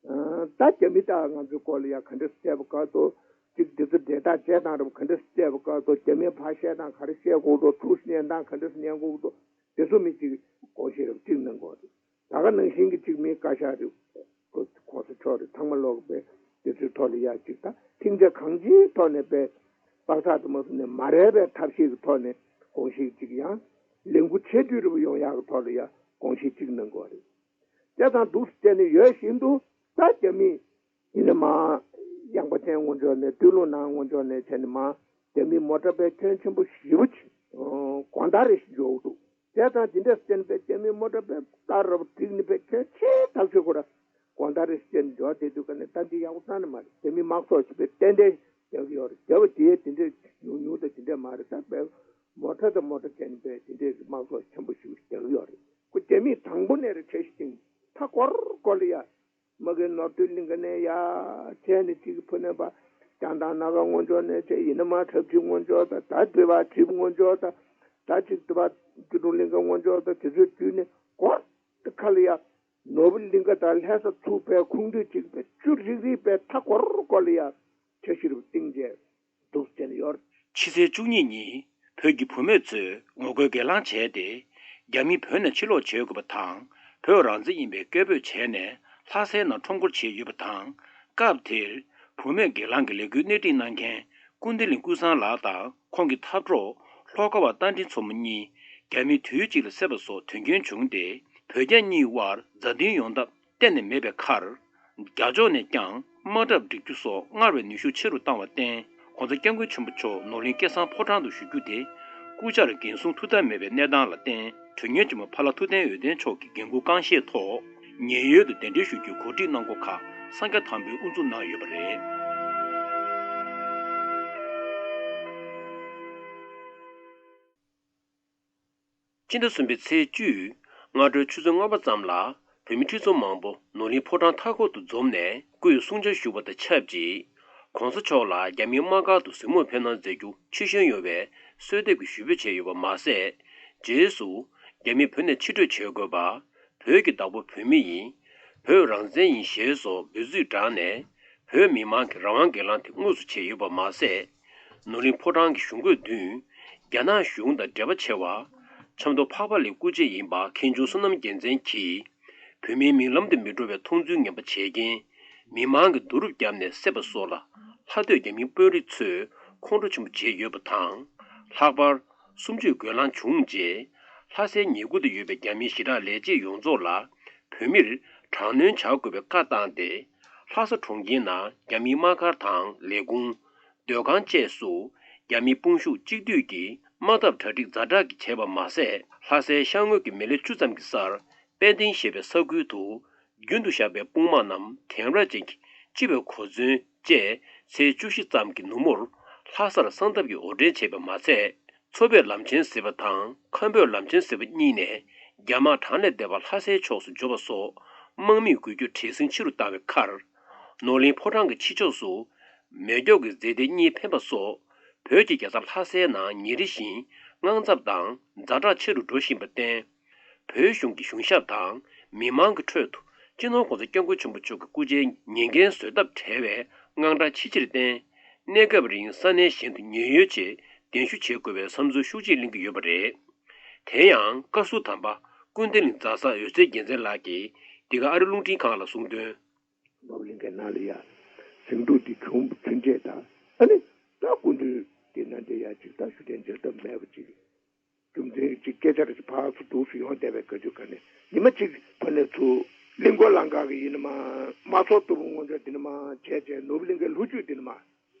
ད་རྒྱ་མི་དང་ང་ཚོའི་སྐོར་ལ་ཡང་ག་འདྲས་བྱས་པ་དགའ་འདུག། གཅིག་འདི་ཚོ་འབྲེལ་ཐག་བཅད་སྟངས་རབ་ག་འདྲས་བྱས་པ་དགའ་འདུག། རྒྱ་མིས་ཕར་བཤད་སྟངས་ག་རེ་བཤད་དགོས་འདུག། ཐུགས་ཉན་སྟངས་ག་འདྲས་ཉན་དགོས་འདུག། དེ་ཚོ་མི་གཅིག་དགོངས་བཞེས་རབ་གཅིག་གནང་དགོས་རེད། ད་ག་ནང་བཞིན་གྱི་གཅིག་མི་བཀའ་ཤག་རེད།༸གོང་ས་མཆོག་རེད། ཚང་མ་ལོག་པའི་དེ་ཚོའི་ཐོག་ལ་ཡ་གཅིག་ད་ཐེངས་རྗེས་གང་ཅིའི་ཐོག་ནས་པའི་པར་ཚགས་དུ་མ་སོང་ནས་མ་རེད་པའི་ཐབས་ཤེས་ཀྱི་ཐོག་ནས་དགོངས་བཞེས་གཅིག་ཡང་ལས་འགུལ་ཆེ་བསྡུས་རུ་ཡོང་ཡག་གི་ཐོག་ལ་ཡ་དགོངས་བཞེས་གཅིག་གནང་དགོས་རེད། བྱས་ཙང་འདུག་སེ་བྱས་ནས་ཡོད་བཞིན་དུ་ད་རྒྱ་མི་ཡིན་ན་མ་ཡངས་པ་ཅན་ངོ་ཕྱོགས་ནས་སྟོད་ལུང་ནང་ངོ་ཕྱོགས་ནས་བྱས་ནས་མ་རྒྱ་མི་མོ་ཊ་པའི་ཁྱོན་ཆེན་པོ་ཞེ་པོ་ཅིག་དགོང་དག་རེ་ཞིག་འཇོག་འདུག། བྱས་ཙང་དེ་འདྲ་བསྟན་པའི་རྒྱ་མི་མོ་ཊ་པའི་ལྟར་རབ་བསྒྲིགས་ནས་པའི་ཁྱོན་ཆེ་ཐག་ཆོད་ཁོ་ར་དགོང་དག་རེ་བསྟན་འཇོག་བསྡད་དུས་ཀ་ནས་ད་འདི་ཡག་པོ་རྩ་ནས་མ་རེད། རྒྱ་མི་དམག་ཚོགས་ཞིག་པའི་ཏན་ཏན་རྒྱག་གི་ཡོད་རེད། རྒྱབ་དེ་དེ་འདྲས་ཉུང་ཉུང་དང་དེ་འདྲས་མ་རེད། ད་པའི་མོ་ཊ་དང་མོ་ཊ་བྱས་ནས་པའི་དེ་འདྲས་དམག་ཚོགས་ཆེན་པོ་ཞིག་རྒྱག་གི་ཡོད་རེད། ཁོ་རྒྱ་མིས་དང་པོ་ནས་རེ་བྱས་ཤིག་ཅིང་མཐའ་འཁོར་སྐོར་ལ་ཡ། མ་གི་ནོར་སྟོད་གླིང་ག་ནས་ཡ་བྱས་ནས་གཅིག་གི་ཕུ་ནས་པ་རྒྱང་ཐང་སྣ་ཁ་སྔོན་ཕྱོགས་ནས་བྱས་ཡིན་ན་མ་འཁྲབ་ཁྲིད་སྔོན་ཕྱོགས་དང་ད་འདི་པ་ཁྲིད་སྔོན་ཕྱོགས་དང་ད་གཅིག་འདི་པ་སྐྱིད་གྲོང་གླིང་ག་སྔོན་ཕྱོགས་དང་དེ་ཚོའི་དུས་ནས་སྐོར་དེ་ཁ་ལ་ཡ་ནོར་བུ་གླིང་ག་དང་ལྷ་ས་ཚུགས་པའི་ཁུངས་འདུས་གཅིག་པའི་བཅུ་རིག་རིག་པའི་མཐའ་འཁོར་སྐོར་ལ་ཡ་འཆར་གཞི་རུ་བཏིང་རྗེས། འདུག་ཟེར་ཡོད། ཕྱི་ཚེས་བཅུ་གཉིས་ཉིན་བོད་ཀྱི་བུད་མེད་ཚོས་ངོ་རྒོལ་སྒེར་ལངས་བྱས་ཏེ། རྒྱ་མིས་བོད་ནས་ཕྱིར་ལོག་བྱེད་དགོས་པ་དང་། བོད་རང་བཙན་ཡིན་པའི་སྐད་འབོད་བྱས་ནས་ལྷ་སའི་ནང་ཁྲོམ་སྐོར་བྱས་ཡོད་པ་དང་། སྐབས་དེར་བུད་མེད་སྒེར་ལངས་ཀྱི་ལས་འགུལ་སྣེ་ཁྲིད་གནང་མཁན་ཀུན་བདེ་གླིང་ཀུན་བཟང་ལགས་དང་ཁོང་གི་འཐབ་གྲོགས་ལྷོ་ཁ་བ་རྟ་མགྲིན་མཚོ་མོ་གཉིས་རྒྱ་མིས་དུས་གཅིག་ལ་བསད་པ་སོགས་དོན་རྐྱེན་བྱུང་སྟེ། བོད་རྒྱ་གཉིས་དབར་མཛའ་མཐུན་ཡོང་ཐབས་གཏན་ནས་མེད་པའི་ཁར། རྒྱ་ཕྱོགས་ནས་ཀྱང་དམག་གྲབས་སྒྲིག་རྒྱུ་སོགས་སྔར་བས་ནུས་ཤུགས་ཆེ་རུ་བཏང་བར་བརྟེན། ༸གོང་ས་༸སྐྱབས་མགོན་ཆེན་པོ་མཆོག་ནོར་གླིང་སྐལ་བཟང་ཕོ་བྲང་དུ་བཞུགས་རྒྱུ་དེ་སྐུ་བཅར་འགན་སྲུང་ཐུབ་ཐབས་མེད་པའི་གནས་སྟངས་ལ་བརྟེན། གྲོས་མོལ་ཆེན་མོ་ཕ་ལྷ་ཐུབ་བསྟན་འོད་ལྡན་མཆོག་གིས་འགན་འཁུར་རྐང་བཞེས་ཐོག་ཉེན་གཡོལ་དུ་གདན་འདྲེན་ཞུ་རྒྱུའི་གོ་སྒྲིག་གནང་སྒོ་ཁག་སངས་རྒྱས་དམ་པས་དབུ་འཛུགས་གནང་ཡོད་པ་རེད། སྤྱི་ཟླ་གསུམ་པའི་ཚེས་བཅུ། སྔ་དྲོའི་ཆུ་ཚོད་ལྔ་པ་ཙམ་ལ་བོད་མི་ཁྲི་ཚོ་མང་པོ་ནོར་གླིང་ཕོ་བྲང་མཐའ་འཁོར་དུ་འཛོམས་ནས་སྐུའི་གསུང་ཆོས་ཞུ་བ་དང་ཆབས་ཅིག ༸གོང་ས་མཆོག་ལ་རྒྱ་མིའི་དམག་སྒར་དུ་གཟིགས་མོ་ཕེབས་གནང་མཛད་རྒྱུ་ཕྱིར་བཞེངས་ཡོང་བའི་གསོལ་འདེབས་ཀྱི་ཞུ་འབོད་བྱས་ཡོད་པ་མ་ཟད། རྗེས་སུ་རྒྱ་མིས་བོད་ནས་ཕྱིར་སྤྲོད་བྱེད་དགོས་པ། བོད་ཀྱི་བདག་པོ་བོད་མི་ཡིན། བོད་རང་བཙན་ཡིན་ཞེས་སོགས་འབོད་ཚིག་བསྒྲགས་ནས། བོད་མི་མང་གི་རང་དབང་སྒེར་ལངས་དེ་དངོས་སུ་བྱས་ཡོད་པ་མ་ཟད། ནོར་གླིང་ཕོ་བྲང་གི་གཞུང་སྒོའི་མདུན། རྒྱ་ནག་གཞུང་དང་འབྲེལ་བ་ཆེ་བ། ཆབ་མདོ་འཕགས་པ་གླིང་སྐུ་མཆེད་ཡིན་པ་མཁན་ཆུང་བསོད་ནམས་རྒྱལ་མཚན་གྱིས། བོད་མིའི་མིག་ལམ་དུ་མི་འགྲོ་བའི་མཐོང་ཚུལ་ངན་པ་བྱས་རྐྱེན། མི་མང་གིས་རྡོ་རུབ་བརྒྱབ་ནས་བསད་པ་སོགས་ལ། ལྷ་སྡོད་རྒྱ་མིའི་དཔོན་རིགས་ཚོས་ཁོང་ཁྲོ་ཆེན་པོ་བྱས་ཡོད་པ་དང་། ལྷག་པར། གསུམ་བཅུའི་སྒོས་ལངས་བྱུང་རྗེས། ལྷ་སའི་ཉེ་འཁོར་དུ་ཡོད་པའི་རྒྱ་མིའི་ཞི་དྲག་ལས་བྱེད་ཡོངས་རྫོགས་ལ། བོད་མིར་དྲག་གནོན་བྱ་དགོས་པའི་བཀའ་བཏང་སྟེ། ལྷ་ས་གྲོང་ཁྱེར་ནང་རྒྱ་མིའི་དམག་སྒར་དང་ལས་ཁུངས། སྡོད་ཁང་བཅས་སུ། རྒྱ་མིའི་དཔུང་ཤུགས་གཅིག་སྡུད་ཀྱིས་དམག་འཐབ་གྲ་སྒྲིག་ཛ་དྲག་གིས་བྱས་པ་མ་ཟད། ལྷ་སའི་ཤར་ངོས་ཀྱི་མལ་ལེ་བཅུ་ཙམ་གྱི་སར། དཔལ་ལྡན་ཞེས་པའི་ས་ཁུལ་དུ། རྒྱུན་དུ་བཞག་པའི་དཔུང་དམག་རྣམས་དེང་རབས་ཅན་གྱི་སྤྱི་པའི་གོ་མཚོན་བཅས། ཚེས་བཅུ་བཞི་ཙམ་གྱི་ནུབ་མོར་ལྷ་སར་གསང་སྟབས་ཀྱིས་འོར་འདྲེན་བྱས་པ་མ་ཚད། མཚོ་བོད་ལམ་ཆེན་ཟེར་བ་དང་ཁམས་བོད་ལམ་ཆེན་ཟེར་བ་གཉིས་ནས་རྒྱ་དམག་གྲངས་ལས་འདས་པ་ལྷ་སའི་ཕྱོགས་སུ་འབྱོར་བ་སོགས། དམག་མིའི་འགུལ་སྐྱོད་བྲེལ་ཟིང་ཆེ་རུ་བཏང་བའི་ཁར། ནོར་གླིང་ཕོ་བྲང་གི་ཕྱི་ཕྱོགས་སུ། མེ་སྒྱོགས་ཀྱི་རྫས་མདེལ་གཉིས་འཕེན་པ་སོགས། བོད་ཀྱི་རྒྱལ་ས་ལྷ་སའི་ནང་ཉིན་རེ་བཞིན་དངངས་འཚབ་དང་ཛ་དྲག་ཆེ་རུ་འགྲོ་བཞིན་པར་བརྟེན། བོད་གཞུང་གི་གཞུང་ཞབས་དང་མི་མང་གི་ཁྲོད་དུ། སྤྱི་ནོར་༸གོང་ས་༸སྐྱབས་མགོན་ཆེན་པོ་མཆོག་གི་སྐུ་ཕྱྭའི་ཉེས་འགན་བཟོད་ཐབས་བྲལ་བའི་དངངས་སྐྲག་ཆེ་ཆེར་བརྟེན། གནས་སྐབས་རིང་ས་གནས་གཞན་དུ་ཉེན་གཡོལ་ཆེད་གདན་ཞུ་བྱེད་དགོས་པའི་བསམ་ཚུལ་ཤུགས་ཆེ་གླེང་གི་ཡོད་པ་རེད། དེ་ཡང་བཀའ་ཟུར་དམ་པ་ཀུན་བདེ་གླིང་རྫ་བཟའ་འོད་ཟེར་རྒྱལ་མཚན་ལགས་ཀྱིས་འདི་ག་ཨ་རི་རླུང་འཕྲིན་ཁང་ལ་གསུངས་དོན། ནོར་བུ་གླིང་གའི་ནང་ལ་ཡ་ཟིང་འཁྲུག་འདི་བྱུང་ཚུན་ཆད་དང་། ཨ་ནི་ད་སྐུ་མདུན་དེ་ན་འདི་ཡ་ཅིག་ད་ཞུ་དྲན་མཇལ་ཐབས་མེད་པ་ཅིག། རྒྱུ་མཚན་ཅིག་སྐད་ཆ་རེ་ཕར་ཚུར་འདུག་སུ་ཡོང་བསྡད་པའི་བཀའ་བཀྱོན་ག་ནས་ཉི་མ་གཅིག་ཕ་ནས་ཚུར་གླིང་སྐོར་ལང་ཁ་གི་ཡིན་ན་མ་དམག་ཚོགས་ལྟ་བུ་ངོ་ཚ་འདི་ན་མ་བྱས་བྱས་ནོར་བུ་གླིང་གའི་ལྷོ་རྒྱུད་འདི་ན་མ་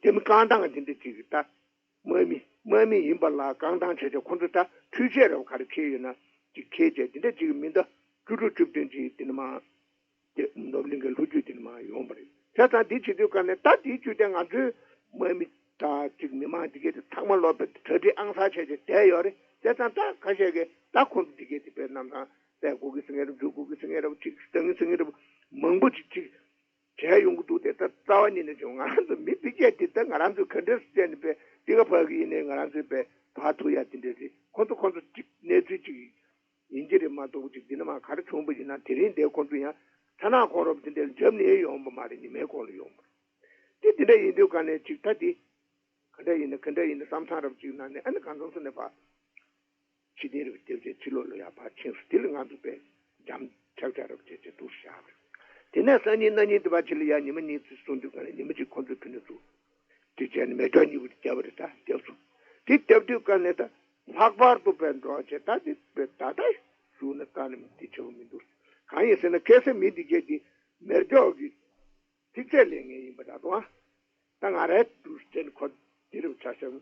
དེ་མི་རྐང་ཐང་འདི་འདྲ་ཅིག་ད་དམག་མི་དམག་མི་ཡིན་པ་ལ་རྐང་ཐང་བྱས་བྱས་ཁོ་ཚོ་ད་འཕྲུལ་ཆས་རེ་བ་ག་རེ་འཁྱེར་ཡོད་ན་ཅིག་འཁྱེར་བྱས་འདི་འདྲ་ཅིག་མི་འདུག་བཅུ་དྲུག་བཅུ་བདུན་ཅིག་འདི་ན་མ། དེ་ནོར་བུ་གླིང་གའི་ལྷོ་རྒྱུད་དེ་ནས་མར་ཡོང་བ་རེད། བྱས་ཙང་འདི་བྱེད་དུས་ག་ནས་ད་དེའི་རྒྱུད་དེ་ང་ཚོའི་དམག་མི་དང་ཅིག་མི་མང་འདི་གས་དེ་ཚང་མ་ལོག་པའི་གྲ་སྒྲིག་ཨང་གསར་བྱས་བྱས་བསྡད་ཡོད་རེད། བྱས་ཙང་ད་ཁ་ཤས་ཀྱིས་ད་ཁོང་ཚོ་འདི་གས་དེ་དཔེ་གནམ་ཐང་བསྡད་དགོས་ཀྱི་ཟེར་མཁན་རེད། འཛུལ་དགོས་ཀྱི་ཟེར་མཁན་རེད། ཅིག་ད་ངས་ཟེར་མཁན་རེད། མང་པོ་ཅིག་ཅིག་ བྱས་ཡོང་གི་འདུག་སྟེ། ད་རྩ་བ་ཉིད་ནས་བྱུང་ང་རང་ཚོ་མི་འདི་སྐད་དེ་ད་ང་རང་ཚོས་ག་འདྲས་བྱས་ནས་པས་འདི་ག་བར་གི་ཡིན་ནའི་ང་རང་ཚོས་པས་བར་ཐུག་ཡ་དེ་འདྲས་རེད། ཁོ་ཚོ་ཁོ་ཚོ་གཅིག་གནས་ཚུལ་གཅིག་ཡིན་གྱི་རེད་མ་གཏོགས། གཅིག་འདི་ན་མ་ག་རེ་བྱུང་བ་ཡིན་ན་དེ་རིང་འདིར་ཁོ་ཚོ་ཡང་ཐ་ན་ཁོང་རབ་དེ་འདྲས་འཇབ་ནས་ཡོང་བ་མ་རེད། ཉི་མའི་གོང་ལ་ཡོང་བ་རེད། དེ་དེ་འདྲ་ཡིན་དུས་ག་ནས་གཅིག་ད་དེ་ག་འདྲ་ཡིན་ན་ག་འདྲ་ཡིན་ན་བསམ་བསམ་རབ་ཅིག་ན་ནས། ཨ་ནི་གང་འཚམ་སོ་ནས་ཕར་ཕྱི་རྟེན་རུ་སྐྱབས་རྗེ་ཕྱི་ལོགས་ལ་ཡར་ཕར་ཕྱིན་སོང་། དེ་ལ་ང་ཚོ་པས་འཇམ་ཆག་ཆག་རབ་བྱས་བྱས་འདུག་བཞག་པ་རེད། དེ་ནས་སང་ཉིན་གནངས་ཉིན་དེ་བར་ཕྱི་ལ་ཡར་ཉི་མ་གཉིས་ཙམ་སོང་དུས་ག་ནས་ཉི་མ་གཅིག་ཁོ་ཚོས་ཕུ་ནུ་ཚུགས་དེ་བྱས་ནས་མེ་སྒྱོགས་གཉིས་པོ་དེ་བརྒྱབ་པ་རེད། ད་བརྒྱབ་སོང་། དེ་བརྒྱབ་དུས་ག་ནས་ད་ལྷག་པར་དུ་པས་འགྲོ་བྱས་ད་དེ་པས་ད་ལྟ་ཞུ་ན་ད་ནི་དེ་ཆེ་བོ་མི་འདུག་གང་ཡིན་ཟེར་ན་ཁ་སང་མི་འདི་གས་དེ་མེ་སྒྱོགས་ཀྱི་ཐིག་ཚད་ལེན་མཁན་ཡིན་པ་འདྲ་འདུག་ཨ། ད་ང་རའི་དུས་ཆེན་ཁོ་དེ་རུ་ཆ་བཞག་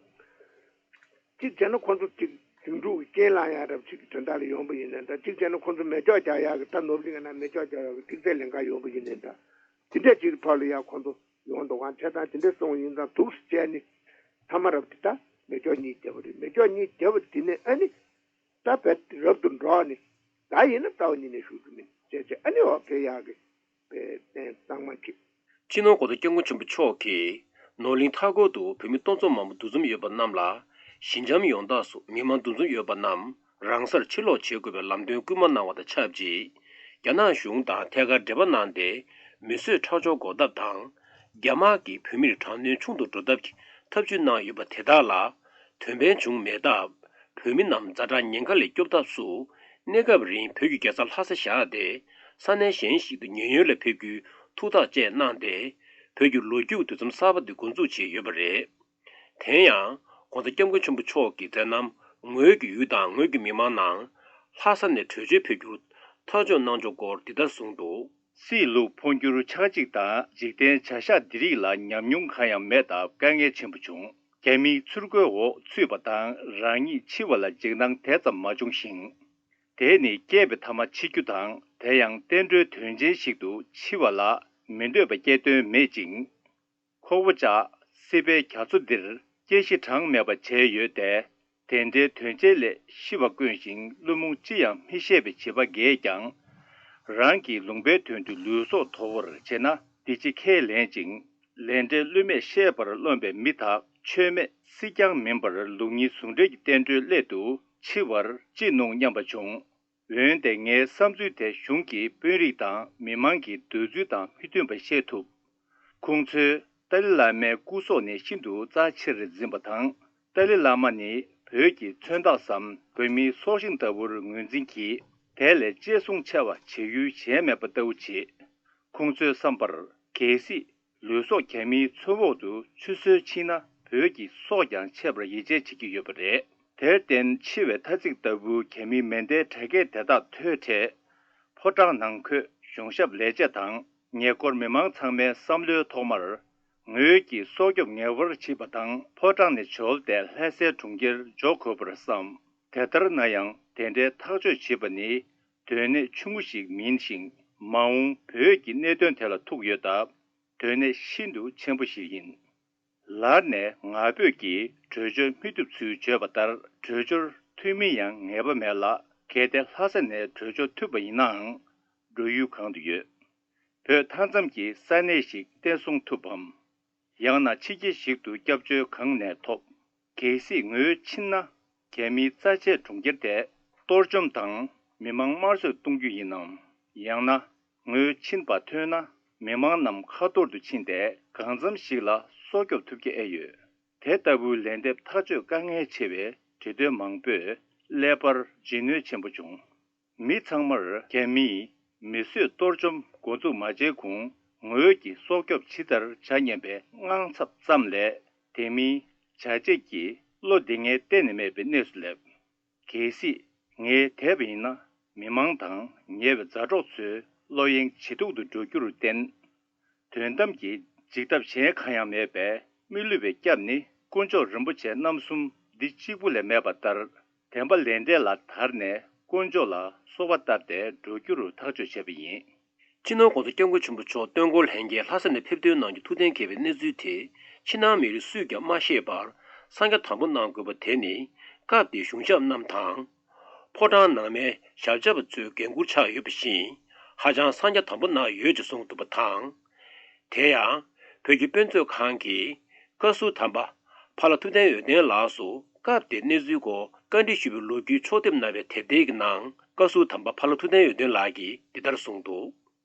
གཅིག་བྱས་ན་ཁོ་ཚོ་གཅིག་ཟིང་འཁྲུག་གི་རྐྱེན་ལངས་ཡ་རབས་ཅིག་གི་དོན་དག་ལ་ཡོང་པ་ཡིན་ནའི་འདྲ། གཅིག་བྱས་ན་ཁོ་ཚོ་མེ་སྒྱོགས་རྒྱག་ཡག་གི་ད་ནོར་གླིང་ན་མེ་སྒྱོགས་རྒྱག་ཡག་གི་ཐིག་ཚད་ལེན་ག་ཡོང་པ་ཡིན་ནའི་འདྲ། དེ་འདྲས་ཅིག་གི་ཐོག་ལ་ཡ་ཁོ་ཚོ་ཡོང་འདུག་ག་བྱས་ཙང་དེ་འདྲས་སོང་ཡིན་ཙང་འདུག་སེ་བྱས་ནས་མཐའ་མ་རབས་དེ་ད་མེ་སྒྱོགས་གཉིས་བརྒྱབ་པ་རེད། མེ་སྒྱོགས་གཉིས་བརྒྱབ་པ་དེ་ནས་ཨ་ནི་ད་བེད་རབ་ཏུ་འགྲོགས་ནས་ད་ཡིན་ན་རྩ་བ་ཉིད་ནས་ཞུ་རྒྱུ་མིན་བྱས་བྱས། ཨ་ནི་འོ་དེ་ཡག་གི་པའི་གཏན་གཏང་མ་བྱེད། སྤྱི་ནོར་༸གོང་ས་༸སྐྱབས་མགོན་ཆེན་པོ་མཆོག་གིས་ནོར་གླིང་མཐའ་འཁོར་དུ་བོད་མི་སྟོང་ཚོ་མང་པོ་འདུ་འཛོམས་ཡོད་པ་རྣམས་ལ། ཞི་འཇམ་ཡོང་ཐབས་སུ་མི་མང་འདུ་འཛོམས་ཡོད་པ་རྣམས་རང་སར་ཕྱིར་ལོག་བྱེད་དགོས་པའི་ལམ་སྟོན་སྐུལ་མ་གནང་བ་དང་ཆབས་ཅིག་རྒྱ་ནག་གཞུང་དང་ཐད་ཀར་འབྲེལ་བ་གནང་སྟེ། མི་གསོད་ཁྲག་སྦྱོར་འགོག་ཐབས་དང་། རྒྱ་དམག་གིས་བོད་མིར་དྲག་གནོན་ཆུང་དུ་འགྲོ་ཐབས་ཀྱི་ཐབས་ཇུས་གནང་ཡོད་པ་དེ་དག་ལ་དོན་ཕན་བྱུང་མེད་སྟབས། བོད་མི་རྣམས་ཛ་དྲག་ཉེན་ཁ་ལས་སྐྱོབ་ཐབས་སུ། གནས་སྐབས་རིང་བོད་ཀྱི་རྒྱལ་ས་ལྷ་ས་བཞག་སྟེ། ས་གནས་གཞན་ཞིག་ཏུ་ཉེན་གཡོལ་ལ་ཕེབས་རྒྱུའི་ཐུགས་ཐག་བཅད་གནང་སྟེ། བོད་ཀྱི་ལོ་རྒྱུས་ཀྱི་དུས་མཚམས་གསར་པ་འདི་འགོ་འཛུགས་བྱས་ཡོད་པ་རེད། དེ་ཡང་༸གོང་ས་༸སྐྱབས་མགོན་ཆེན་པོ་མཆོག་གིས་དེ་རྣམས་ངོས་ཀྱི་ཡུལ་དང་ངོས་ཀྱི་མི་མང་ནང་ལྷ་ས་ནས་བྲོས་བྱོལ་ཕེབས་རྒྱུར་ཐག་གཅོད་གནང་ཕྱོགས་སྐོར་འདི་ལྟར་གསུངས་འདུག། སྲིད་ལུགས་འཕོ་འགྱུར་ཆགས་འཇིག་དང་འཇིག་རྟེན་བྱ་གཞག་འདི་རིགས་ལ་ཉམས་མྱོང་གང་ཡང་མེད་སྟབས་དཀའ་ངལ་ཆེན་པོ་བྱུང་། རྒྱ་མིའི་ཚུར་རྒོལ་འོག་ཚུད་པ་དང་རང་ཉིད་འཆི་བ་ལ་འཇིགས་སྣང་དེ་ཙམ་མ་བྱུང་ཞིང་། དེ་ནི་སྐྱེས་པའི་མཐའ་མ་འཆི་རྒྱུ་དང་དེ་ཡང་བསྟན་འགྲོའི་དོན་ཆེན་ཞིག་ཏུ་འཆི་བ་ལ་མི་འདོད་པ་སྐྱེ་དོན་མེད་ཅིང་། ཁོ་བོ་ཅག་སྲིད་པའི་རྒྱ་མཚོ་འདིར་སྐྱེ་ཤི་གྲངས་མེད་པ་བྱས་ཡོད་དེ། དེ་འདྲའི་དོན་ཆེན་ལས་ཤི་བ་དཀོན་ཞིང་བླུན་རྨོངས་ཅི་ཡང་མི་ཤེས་པའི་བྱིས་པ་འགས་ཀྱང་། རང་གི་ལུང་པའི་དོན་དུ་ལུས་སྲོག་དོར་བར་བྱེད་ན་འདི་ཅི་ཁས་ལེན་ཅིང་། ལས་འབྲས་བསླུ་མེད་ཤེས་པར་རློམ་པའི་མི་དག་ཆོས་མེད་སྲིད་ཀྱང་མིན་པར་ལུགས་གཉིས་ཟུང་འབྲེལ་གྱི་བསྟན་འགྲོའི་སླད་དུ་འཆི་བར་ཅི་གནོང་སྙམ་པ་བྱུང་། འོན་ཏེ་ངའི་བསམ་ཚུལ་དེ་གཞུང་གི་དཔོན་རིགས་དང་མི་མང་གི་འདོད་ཚུལ་དང་མི་མཐུན་པ་ཤེས་ཐུབ། ཁོང་ཚོས་ཏཱ་ལའི་བླ་མའི་སྐུ་སྲོག་ནི་ཤིན་ཏུ་རྩ་ཆེར་འཛིན་པ་དང་། ཏཱ་ལའི་བླ་མ་ནི་བོད་ཀྱི་མཚོན་རྟགས་སམ་བོད་མིའི་སྲོག་ཤིང་ལྟ་བུར་ངོས་འཛིན་གྱིས། དེ་ལས་གཅེས་སྲུང་ཆེ་བ་བྱེད་ཡུལ་གཞན་མེད་པ་ལྟ་བུ་བྱེད། ཁོང་ཚོའི་བསམ་པར་གལ་སྲིད་ལུས་སྲོག་རྒྱ་མིའི་མཚོ་འོག་ཏུ་ཆུད་ཟོས་ཕྱིན་ན་བོད་ཀྱི་སྲོག་ཀྱང་ཆད་པར་ཡིད་ཆེས་བྱེད་ཀྱི་ཡོད་པ་རེད། དེར་བརྟེན་འཆི་བའི་ཐ་ཚིག་ལྟ་བུ་རྒྱ་མིའི་མེ་མདའི་དྲ་རྒྱས་དེ་དག་ཐོས་འཕྲལ། ཕོ་བྲང་ནང་འཁོད་གཞུང་ཞབས་ལས་བྱེད་དང་ཉེ་འཁོར་མི་མང་ཚང་མའི་བསམ་བློའི་ཐོག་མར། ངོས་ཀྱིས་སྲོག་སྐྱོབ་ངེས་པར་བྱེད་པ་དང་ཕོ་བྲང་ནས་བྱོལ་ཏེ་ལྷ་སའི་གྲོང་ཁྱེར་འགྲོ་དགོས་པར་བསམ། དེ་ལྟར་ན་ཡང་དེ་འདྲའི་ཐག་གཅོད་བྱེད་པ་ནི་དོན་གནད་ཆུང་ངུ་ཞིག་མིན་ཞིང་། མ་འོངས་བོད་ཀྱི་གནད་དོན་དེ་ལ་ཐུག་ཡོད་སྟབས། དོན་གནད་ཤིན་ཏུ་ཆེན་པོ་ཞིག་ཡིན། ལར་ནས་ང་ཕོད་ཀྱིས་བྲོས་བྱོལ་མི་ཐུབ་ཚུལ་བརྗོད་པ་ལྟར་བྲོས་བྱོལ་ཐུབ་མིན་ཡང་ངེས་པ་མེད་ལ། གལ་ཏེ་ལྷ་ས་ནས་བྲོས་བྱོལ་ཐུབ་པ་ཡིན་ནའང་། འགྲོ་ཡུལ་གང་དུ་ཡོད། བོད་མཐའ་མཚམས་ཀྱི་ས་གནས་ཤིག་བརྟན་སྲུང་ཐུབ་བམ། ཡང་ན་ཕྱི་རྒྱལ་ཞིག་ཏུ་སྐྱབས་བཅོལ་གང་ནས་ཐོབ། གལ་སྲིད་ངོས་ཕྱིན་ན། རྒྱ་མིའི་རྩ་ཆེའི་གྲོང་ཁྱེར་དེ་གཏོར་བཅོམ་དང་མི་མང་དམར་གསོད་གཏོང་རྒྱུ་ཡིན་ནམ། ཡང་ན་ངོས་ཕྱིན་པ་ཐོན་ན་མི་མང་རྣམས་ཁ་ཐོར་དུ་ཕྱིན་ཏེ་གང་འཚམ་ཞིག་ལ་སྲོག་སྐྱོབ་ཐུབ་ཀྱི་ཨེ་ཡོད། དེ་ལྟ་བུའི་ལན་འདེབས་ཐག་གཅོད་དཀའ་ངལ་ཆེ་བས་བྲེལ་དོན་མང་པོས་ཀླད་པར་འཇིགས་གནོད་ཆེན་པོ་བྱུང་། མི་ཚང་མར་རྒྱ་མིས་མི་གསོད་གཏོར་བཅོམ་འགོ་འཛུགས་མ་བྱས་གོང་ངོས་ཀྱིས་སྲོག་སྐྱོབ་ཇི་ལྟར་བྱ་སྙམ་པའི་དངངས་འཚབ་ཙམ་ལས། དེ་མིན་བྱ་བྱེད་ཀྱི་བློ་འདི་ངས་གཏན་ནས་མེད་པའི་གནས་སུ་སླེབས། གལ་སྲིད་ངས་དེད་པ་ཡིན་ན་མི་མང་དང་ཉེ་བའི་མཛའ་གྲོགས་ཚོའི་བློ་གཡེང་ཇེ་སྡུག་ཏུ་འགྲོ་རྒྱུར་བརྟེན། དོན་དམ་གྱི་འཇིགས་ཐབས་གཞན་གང་ཡང་མེད་པས་མི་བསླུ་བའི་སྐྱབས་ནི་དཀོན་མཆོག་རིན་པོ་ཆེ་རྣམ་གསུམ་འདི་གཅིག་པུ་ལས་མེད་པ་ལྟར། བདེན་པ་ལས་འབྲས་ལ་དར་ནས་དཀོན་མཆོག་ལ་གསོལ་བ་བཏབ་སྟེ་འགྲོ་རྒྱུ་རུ་ཐག་གཅོད་བྱས་པ་ཡིན། སྤྱི་ནོར་༸གོང་ས་༸སྐྱབས་མགོན་ཆེན་པོ་མཆོག་སྟོན་འཁོར་ལྷན་རྒྱས་ལྷ་ས་ནས་ཕེབས་ཐོན་གནང་རྒྱུ་ཐུགས་གཏན་འཁེལ་བའི་གནས་ཚུལ་དེ་ཕྱི་ནང་མི་རིགས་སུས་ཀྱང་མ་ཤེས་པར་གསང་རྒྱ་དམ་པོ་གནང་དགོས་པ་དེ་ནི་སྐབས་དེའི་གཞུང་ཞབས་རྣམས་དང་། ཕོ་བྲང་ནང་མའི་ཞབས་ཆ་པ་ཚོའི་འགན་འཁུར་ཆགས་ཡོད་པ་བཞིན་ཧ་ཅང་གསང་རྒྱ་དམ་པོ་གནང་ཡོད་ཅེས་གསུངས་འདུག་པ་དང་། དེ་ཡང་། བོད་ཀྱི་དཔེ་མཛོད་ཁང་གིས་བཀའ་ཟུར་དམ་པ་ཕ་ལྷ་ཐུབ་བསྟན་འོད་ལྡན་ལགས་སུ་སྐབས་དེའི་གནས་ཚུལ་སྐོར་བཀའ་འདྲི་ཞུས་པའི་ལོ་རྒྱུས་ཕྱོགས་བསྡེབས་གནང་བའི་དེབ་ཐེར་གྱི་ནང་བཀའ་ཟུར་དམ་པ་ཕ་ལྷ་ཐུབ་བསྟན་འོད་ལྡན་ལགས་ཀྱིས་འདི་ལྟར་གསུངས་འདུག།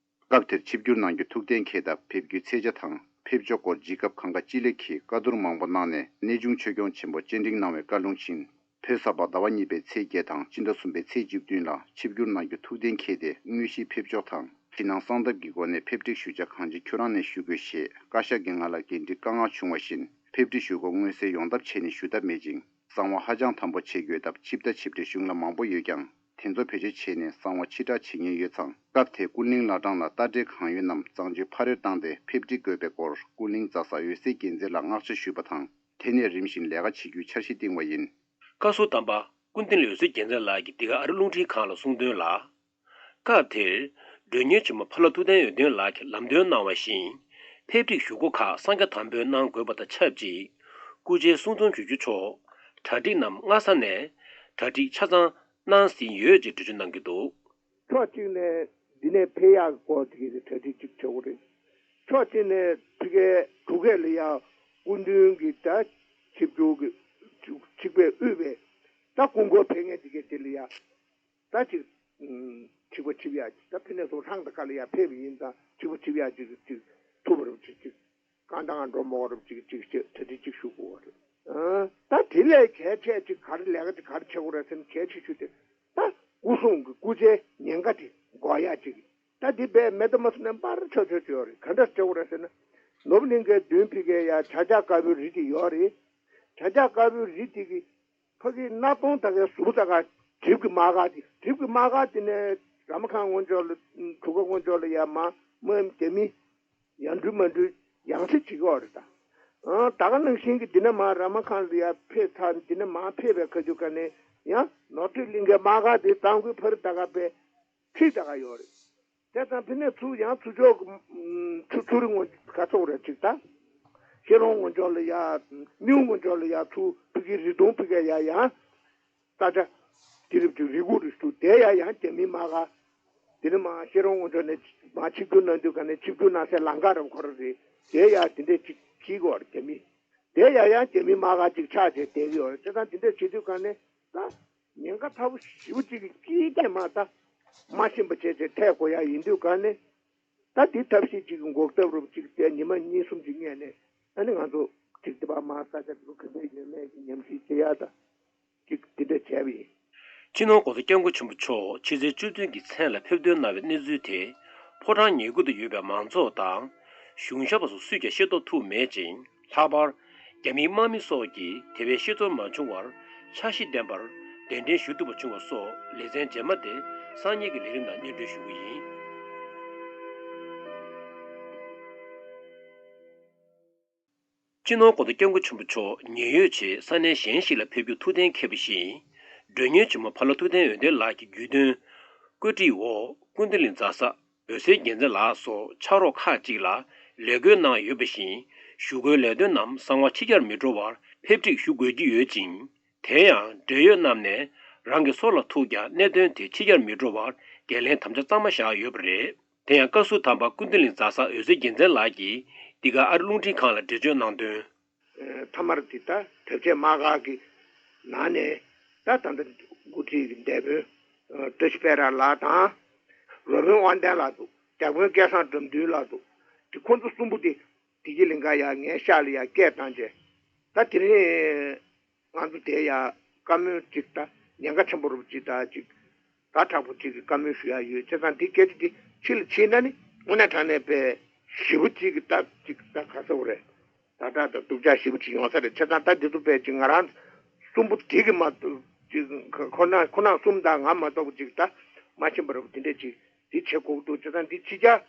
སྐབས་དེར་ཆིབས་བསྒྱུར་གནང་རྒྱུ་ཐུབ་བསྟན་མཁྱེན་སྟབས་ཕེབས་རྒྱུའི་ཚེས་ཆ་དང་ཕེབས་ཕྱོགས་སྐོར་ཇི་སྐབས་གང་ག་ཅི་ལེགས་ཀྱིས་བཀའ་བསྡུར་མང་པོ་གནང་ནས་གནས་ཆུང་ཆོས་སྐྱོང་ཆེན་པོ་སྤྱན་འདྲེན་གནང་བའི་བཀའ་ལུང་བཞིན། བོད་གསར་པ་ཟླ་བ་གཉིས་པའི་ཚེས་བརྒྱད་དང་སྤྱི་ཟླ་གསུམ་པའི་ཚེས་བཅུ་བདུན་ལ་ཆིབས་བསྒྱུར་གནང་རྒྱུ་ཐུབ་བསྟན་མཁྱེན་ཏེ་དངོས་གཞིའི་ཕེབས་ཕྱོགས་དང་ཕྱི་ནང་གསང་ཐབས་ཀྱི་སྒོ་ནས་ཕེབས་སྒྲིག་ཞུ་བྱ་གང་ཅི་ཁྱོད་རང་ནས་ཞུ་དགོས་ཞེས་བཀའ་ཤག་གིས་ང་ལ་འགན་འཁྲི་བཀའ་མངགས་བྱུང་བ་བཞིན་ཕེབས་སྒྲིག་ཞུ་སྒོ་མངོན་གསལ་ཡོང་ཐབས་བྱས་ནས་ཞུ་ཐབས་མེད་ཅིང་གསང་བ་ཧ་ཅང་དམ་པོ་བྱེད་དགོས་སྟབས་ཆིབས་རྟ་ཆིབས་གྲལ་གཞུང་ལ་མང་པོ་ཡོད་ཀྱང་དེ་ཚོ་བེད་སྤྱོད་བྱས་ནས་གསང་བ་ཕྱིར་བསྒྲགས་བྱེད་མཁན་ཡོད་ཙང་སྐབས་དེའི་ཀུན་གླེང་བླ་བྲང་ལ་རྟ་དྲེལ་གང་ཡོད་རྣམས་གཙང་བཅོས་ཕ་རོལ་བཏང་སྟེ་ཕེབས་སྒྲིག་དགོས་པའི་སྐོར་ཀུན་གླེང་ཛ་སག་འོད་ཟེར་རྒྱལ་མཚན་ལ་མངགས་བྱ་ཞུས་པ་དང་དེ་ནས་རིམ་བཞིན་ལས་ཀ་བྱེད་རྒྱུའི་འཆར་གཞི་བཏིང་བ་ཡིན། བཀའ་ཟུར་དམ་པ་ཀུན་བསྟན་འོད་ཟེར་རྒྱལ་མཚན་ལགས་ཀྱིས་འདི་ག་ཨ་རི་རླུང་འཕྲིན་ཁང་ལ་གསུངས་དོན་ལ། སྐབས་དེར་མགྲོན་གཉེར་ཆེན་མོ་ཕ་ལྷ་ཐུབ་བསྟན་འོད་ལྡན་ལགས་ཀྱིས་ལམ་སྟོན་གནང་བ་བཞིན་ཕེབས་སྒྲིག་ཞུ་སྒོ་ཁག་གསང་རྒྱ་དམ་པོས་གནང་དགོས་པ་དང་ཆབས་ཅིག་སྐུ་ཕྱྭའི་གསུང་རྩོམ་ཞུ་རྒྱུ་མཆོག་གྲ་སྒྲིག་རྣམས་སྔ་ས་ནས་གྲ་སྒྲིག་ཆ་ཚང་གནང་ཟིན་ཡོད་ཅེས་འགྲེལ་བརྗོད་གནང་གི་འདུག། ཕྱོགས་གཅིག་ནས་འདི་ནས་ཕེབས་ཡག་གི་སྐོར་དེ་གའི་གྲ་སྒྲིག་ཅིག་བྱེད་དགོས་རེད། ཕྱོགས་གཅིག་ནས་ཕ་གིའི་འབྲུག་སྐད་ལ་ཡ་སྐུ་མདུན་གྱི་ད་ཆིབས་བསྒྱུར་གྱི་ཆིབས་པས་དབུས་པའི་ད་སྐུ་འཁོར་ཕེབས་མཁན་དེ་གའི་དེ་ལ་ཡ་ད་ཅིག་ཆིབས་པ་ཆིབས་ཡག་ཅིག་ད་ཕ་ནས་སོང་ཧྲང་ད་ག་ལ་ཡ་ཕེབས་པ་ཡིན་ཙང་ཆིབས་པ་ཆིབས་ཡག་ཅིག་ཅིག་ཐུབ་པ་རུ་ཅིག་ཅིག་གང་དང་འགྲོ་མོ་རུ་ཅིག་ཅིག་ཅིག་གྲ་སྒྲིག་ཅིག་ཞུ་དགོས་པ་རེད། ད་དེ་ལས་གལ་ཆེ་ཅིག་ག་རེ་ལས་ཀ་ཅིག་ག་རེ་བྱེད་དགོས་རེད་ཟེར་ན་གལ་ཆེ་ཤོས་དེ་ད་སྐུ་སྲུང་གི་སྐུ་ཚེའི་ཉེན་ཁ་དེ་འགོག་ཡག་ཅིག་ད་འདི་བས་མེད་དུ་མ་སོང་ནས་པར་ཆོག་ཆོག་ཅིག་ཡོད་རེད། ག་འདྲ་བྱེད་དགོས་རེད་ཟེར་ན། ནོར་བུ་གླིང་གའི་མདུན་ཕ་གིའི་ཡ་བྱ་རྒྱག་དཀར་པོའི་རི་དེ་ཡོད་རེད། བྱ་རྒྱག་དཀར་པོའི་རི་དེ་གི་ཕ་གི་སྣ་གདོང་ད་གའི་ཟུར་ད་ག་གྲིབ་ཀྱི་དམག་སྒར་དེ་གྲིབ་ཀྱི་དམག་སྒར་དེ་ནས་ར་མ་ཁང་སྔོན་ཕྱོགས་ལ་གྲུ་ཁ་སྔོན་ཕྱོགས་ལ་ཡ་མ་མ་རྒྱ་མི་ཡང་འགྲུལ་མ་འགྲུལ་ཡང་སེ་བྱེད་ཀྱི་ཡོད་རེད་ད། ཨང་ད་ག་ནང་བཞིན་གྱི་འདི་ནས་མ་ར་མ་ཁང་ལ་ཡ་ཕེབས་ཚར་འདི་ནས་མ་ཕེབས་པའི་ཁ་རྒྱུ་ག་ནས་ཡང་ནོར་འཁྲུལ་གླིང་གའི་དམག་སྒར་དེ་གཙང་ཁུལ་ཕ་རི་ད་ག་པའི་ཁྲིད་ད་ག་ཡོད་རེད། དེ་ཙང་ཕི་ནས་ཚུར་ཡང་ཚུར་ཕྱོགས་ཀྱི་ཚུ་ཚུ་རི་སྔོན་ག་ཚོགས་རེད་ཅིག་ད། ཤེ་རོང་སྔོན་ཕྱོགས་ལ་ཡ་སྨྱུག་སྔོན་ཕྱོགས་ལ་ཡ་ཚུར་ཕི་གི་རི་དུང་ཕི་ག་ཡ་ཡང་། ས་ཆ། དེ་རིབ་ཀྱི་རི་གུ་རི་སུ་དེ་ཡ་ཡང་རྒྱ་མི་དམག་སྒར། དེ་ནི་མ་ཤེ་རོང་སྔོན་ཕྱོགས་ནས་མ་ཆིབས་བསྒྱུར་གནང་དུས་ག་ནས་ཆིབས་བསྒྱུར་གནང་སའི་ལམ་ཁ་རུ་ཁོ་ར་རེད། དེ་ཡ་དེ་འདྲས་ཅིག་བྱེད་དགོས་རེད་རྒྱ་མི། དེ་ཡ་ཡང་རྒྱ་མི་དམག་སྒར་ཅིག་ཆགས་བྱས་བསྡད་ཀྱི་ཡོད་རེད། དེ་ཙང་དེ་འདྲས་བྱེད་དུས་ག་ནས་ད་ཉེན་ཁ་ཚ་པོ་ཞེ་པོ་ཅིག་གི་དཀྱིལ་དེ་མ་ད་མ་ཤེས་པ་བྱས་བྱས་ཐད་དགོས་ཡ་ཡིན་དུས་ག་ནས། ད་འདི་ཐབས་ཤེས་གཅིག་གི་འགོག་ཐབས་རུ་གཅིག་བྱས་ཉི་མ་གཉིས་གསུམ་གཅིག་སྔས་ནས་ཨ་ནི་ང་ཚོ་གཅིག་དེ་བ་མ་ས་ཆ་དེ་རུ་ག་འདྲས་ཡོད་མེད་ཀྱི་ཉམས་ཞིབ་བྱེད་ཡ་ད་གཅིག་འདི་འདྲ་བྱས་པ་ཡིན། སྤྱི་ནོར་༸གོང་ས་༸སྐྱབས་མགོན་ཆེན་པོ་མཆོག་ཕྱི་ཚེས་བཅུ་བདུན་གྱི་མཚན་ལ་ཕེབས་ཐོན་གནང་བའི་གནས་ཚུལ་དེ་ཕོ་བྲང་ཉེ་འཁོར་དུ་ཡོད་པའི་མང་ཚོགས་དང་གཞུང་ཞབས་པ་སོགས་སུས་ཀྱང་ཤེས་རྟོགས་ཐུབ་མེད་ཅིང་། ལྷག་པར་རྒྱ་མིའི་དམག་མི་སོགས་ཀྱིས་དེ་བས་ཤེས་ཚོར་མ་བྱུང་བར་འཆར་གཞི་ལྡན་པར་གདན་འདྲེན་ཞུ་ཐུབ་པ་བྱུང་བ་སོགས་ལེ་ཚན་རྗེས་མ་དེ་སང་ཉིན་གྱི་ལས་རིམ་ནང་སྙན་སྒྲོན་ཞུ་གི་ཡིན། སྤྱི་ནོར་༸གོང་ས་༸སྐྱབས་མགོན་ཆེན་པོ་མཆོག་ཉེན་གཡོལ་ཆེད་ས་གནས་གཞན་ཞིག་ལ་ཕེབས་རྒྱུ་ཐུགས་གཏན་འཁེལ་བ་བཞིན། མགྲོན་གཉེར་ཆེན་མོ་ཕ་ལྷ་ཐུབ་བསྟན་འོད་ལྡན་ལགས་ཀྱི་བརྒྱུད་དོན་བཀོད་སྒྲིག་འོག་ཀུན་བདེ་གླིང་ཛ་ས་འོད་ཟེར་རྒྱལ་མཚན་ལགས་སོགས་ཕྱག་རོགས་ཁག་ཅིག་ལ་ལས་བསྐོས་གནང་ཡོད་པ་བཞིན། ཞུ་སྒོའི་ལས་དོན་རྣམས་གསང་བ་ཕྱི་གྱར་མི་འགྲོ་བར་ཕེབས་སྒྲིག་ཞུ་དགོས་ཀྱི་ཡོད་ཅིང་། དེ་ཡང་འབྲེལ་ཡོད་རྣམས་ནས་རང་གི་སོ་ལ་ཐུག་ཀྱང་གནད་དོན་དེ་ཕྱི་གྱར་མི་འགྲོ་བར་འགན་ལེན་དམ་བཅའ་གཙང་མ་བཞག་ཡོད་པ་རེད། དེ་ཡང་བཀའ་ཟུར་དམ་པ་ཀུན་བདེ་གླིང་ཛ་ས་འོད་ཟེར་རྒྱལ་མཚན་ལགས་ཀྱིས་འདི་ག་ཨ་རི་རླུང་འཕྲིན་ཁང་ལ་འགྲེལ་བརྗོད་གནང་དོན། ཐ་མར་འདི་ལྟ་དྲག་ཆས་དམག་སྒར་གྱི་ནང་ནས་ད་ད་ལྟ་འགོ་ཁྲིད་ཀྱི་འདས་དཔོན་བཀྲ་ཤིས་དཔལ་ར་ལགས་དང་། རོལ་དཔོན་དབང་ལྡན་ལགས་འདུག་རྒྱག་དཔོན་སྐལ་བཟང་དགྲ་འདུལ་ལགས་འདུག་དེ་ཁོང་ཚོ་གསུམ་པོ་དེ་བདེ་སྐྱིད་གླིང་ག་ཡ་ངའི་ཤག་ལ་ཡ་སྐད་བཏང་རྗེས། ད་དེ་རིང་ང་ཚོ་དེ་ཡ་བཀའ་མོལ་ཅིག་ད་ཉེན་ཁ་ཆེན་པོ་རུ་ཅིག་ད་ཅིག་ད་དྲག་པོ་ཅིག་གི་བཀའ་མོལ་ཞུ་ཡ་ཡོད། བྱས་ཙང་འདི་སྐད་ཆ་འདི་ཕྱི་ལ་ཕྱིན་ན་ནི་དངོས་གནས་དྲང་གནས་པའི་ཞེ་པོ་ཅིག་གི་ད་ཅིག་ད་ག་ཟེར་བ་རེད། ད་ད་ད་སྡུག་ཅག་ཞེ་པོ་ཅིག་ཡོང་ས་རེད། བྱས་ཙང་ད་འདི་ཚོ་དཔེ་ཅིག་ང་རང་གསུམ་པོ་དེ་གི་མ་གཏོགས་ཅིག་ཁོ་ན་ཁོ་ན་གསུམ་དང་ང་མ་གཏོགས་པ་ཅིག་ད་མ་ཕྱིན་པ་རེད། དེ་འདྲས་ཅིག་འདི་བྱེད་དགོས་ཀྱི་འདུག་བྱས་ཙང་འདི་ཕྱི་རྒྱལ་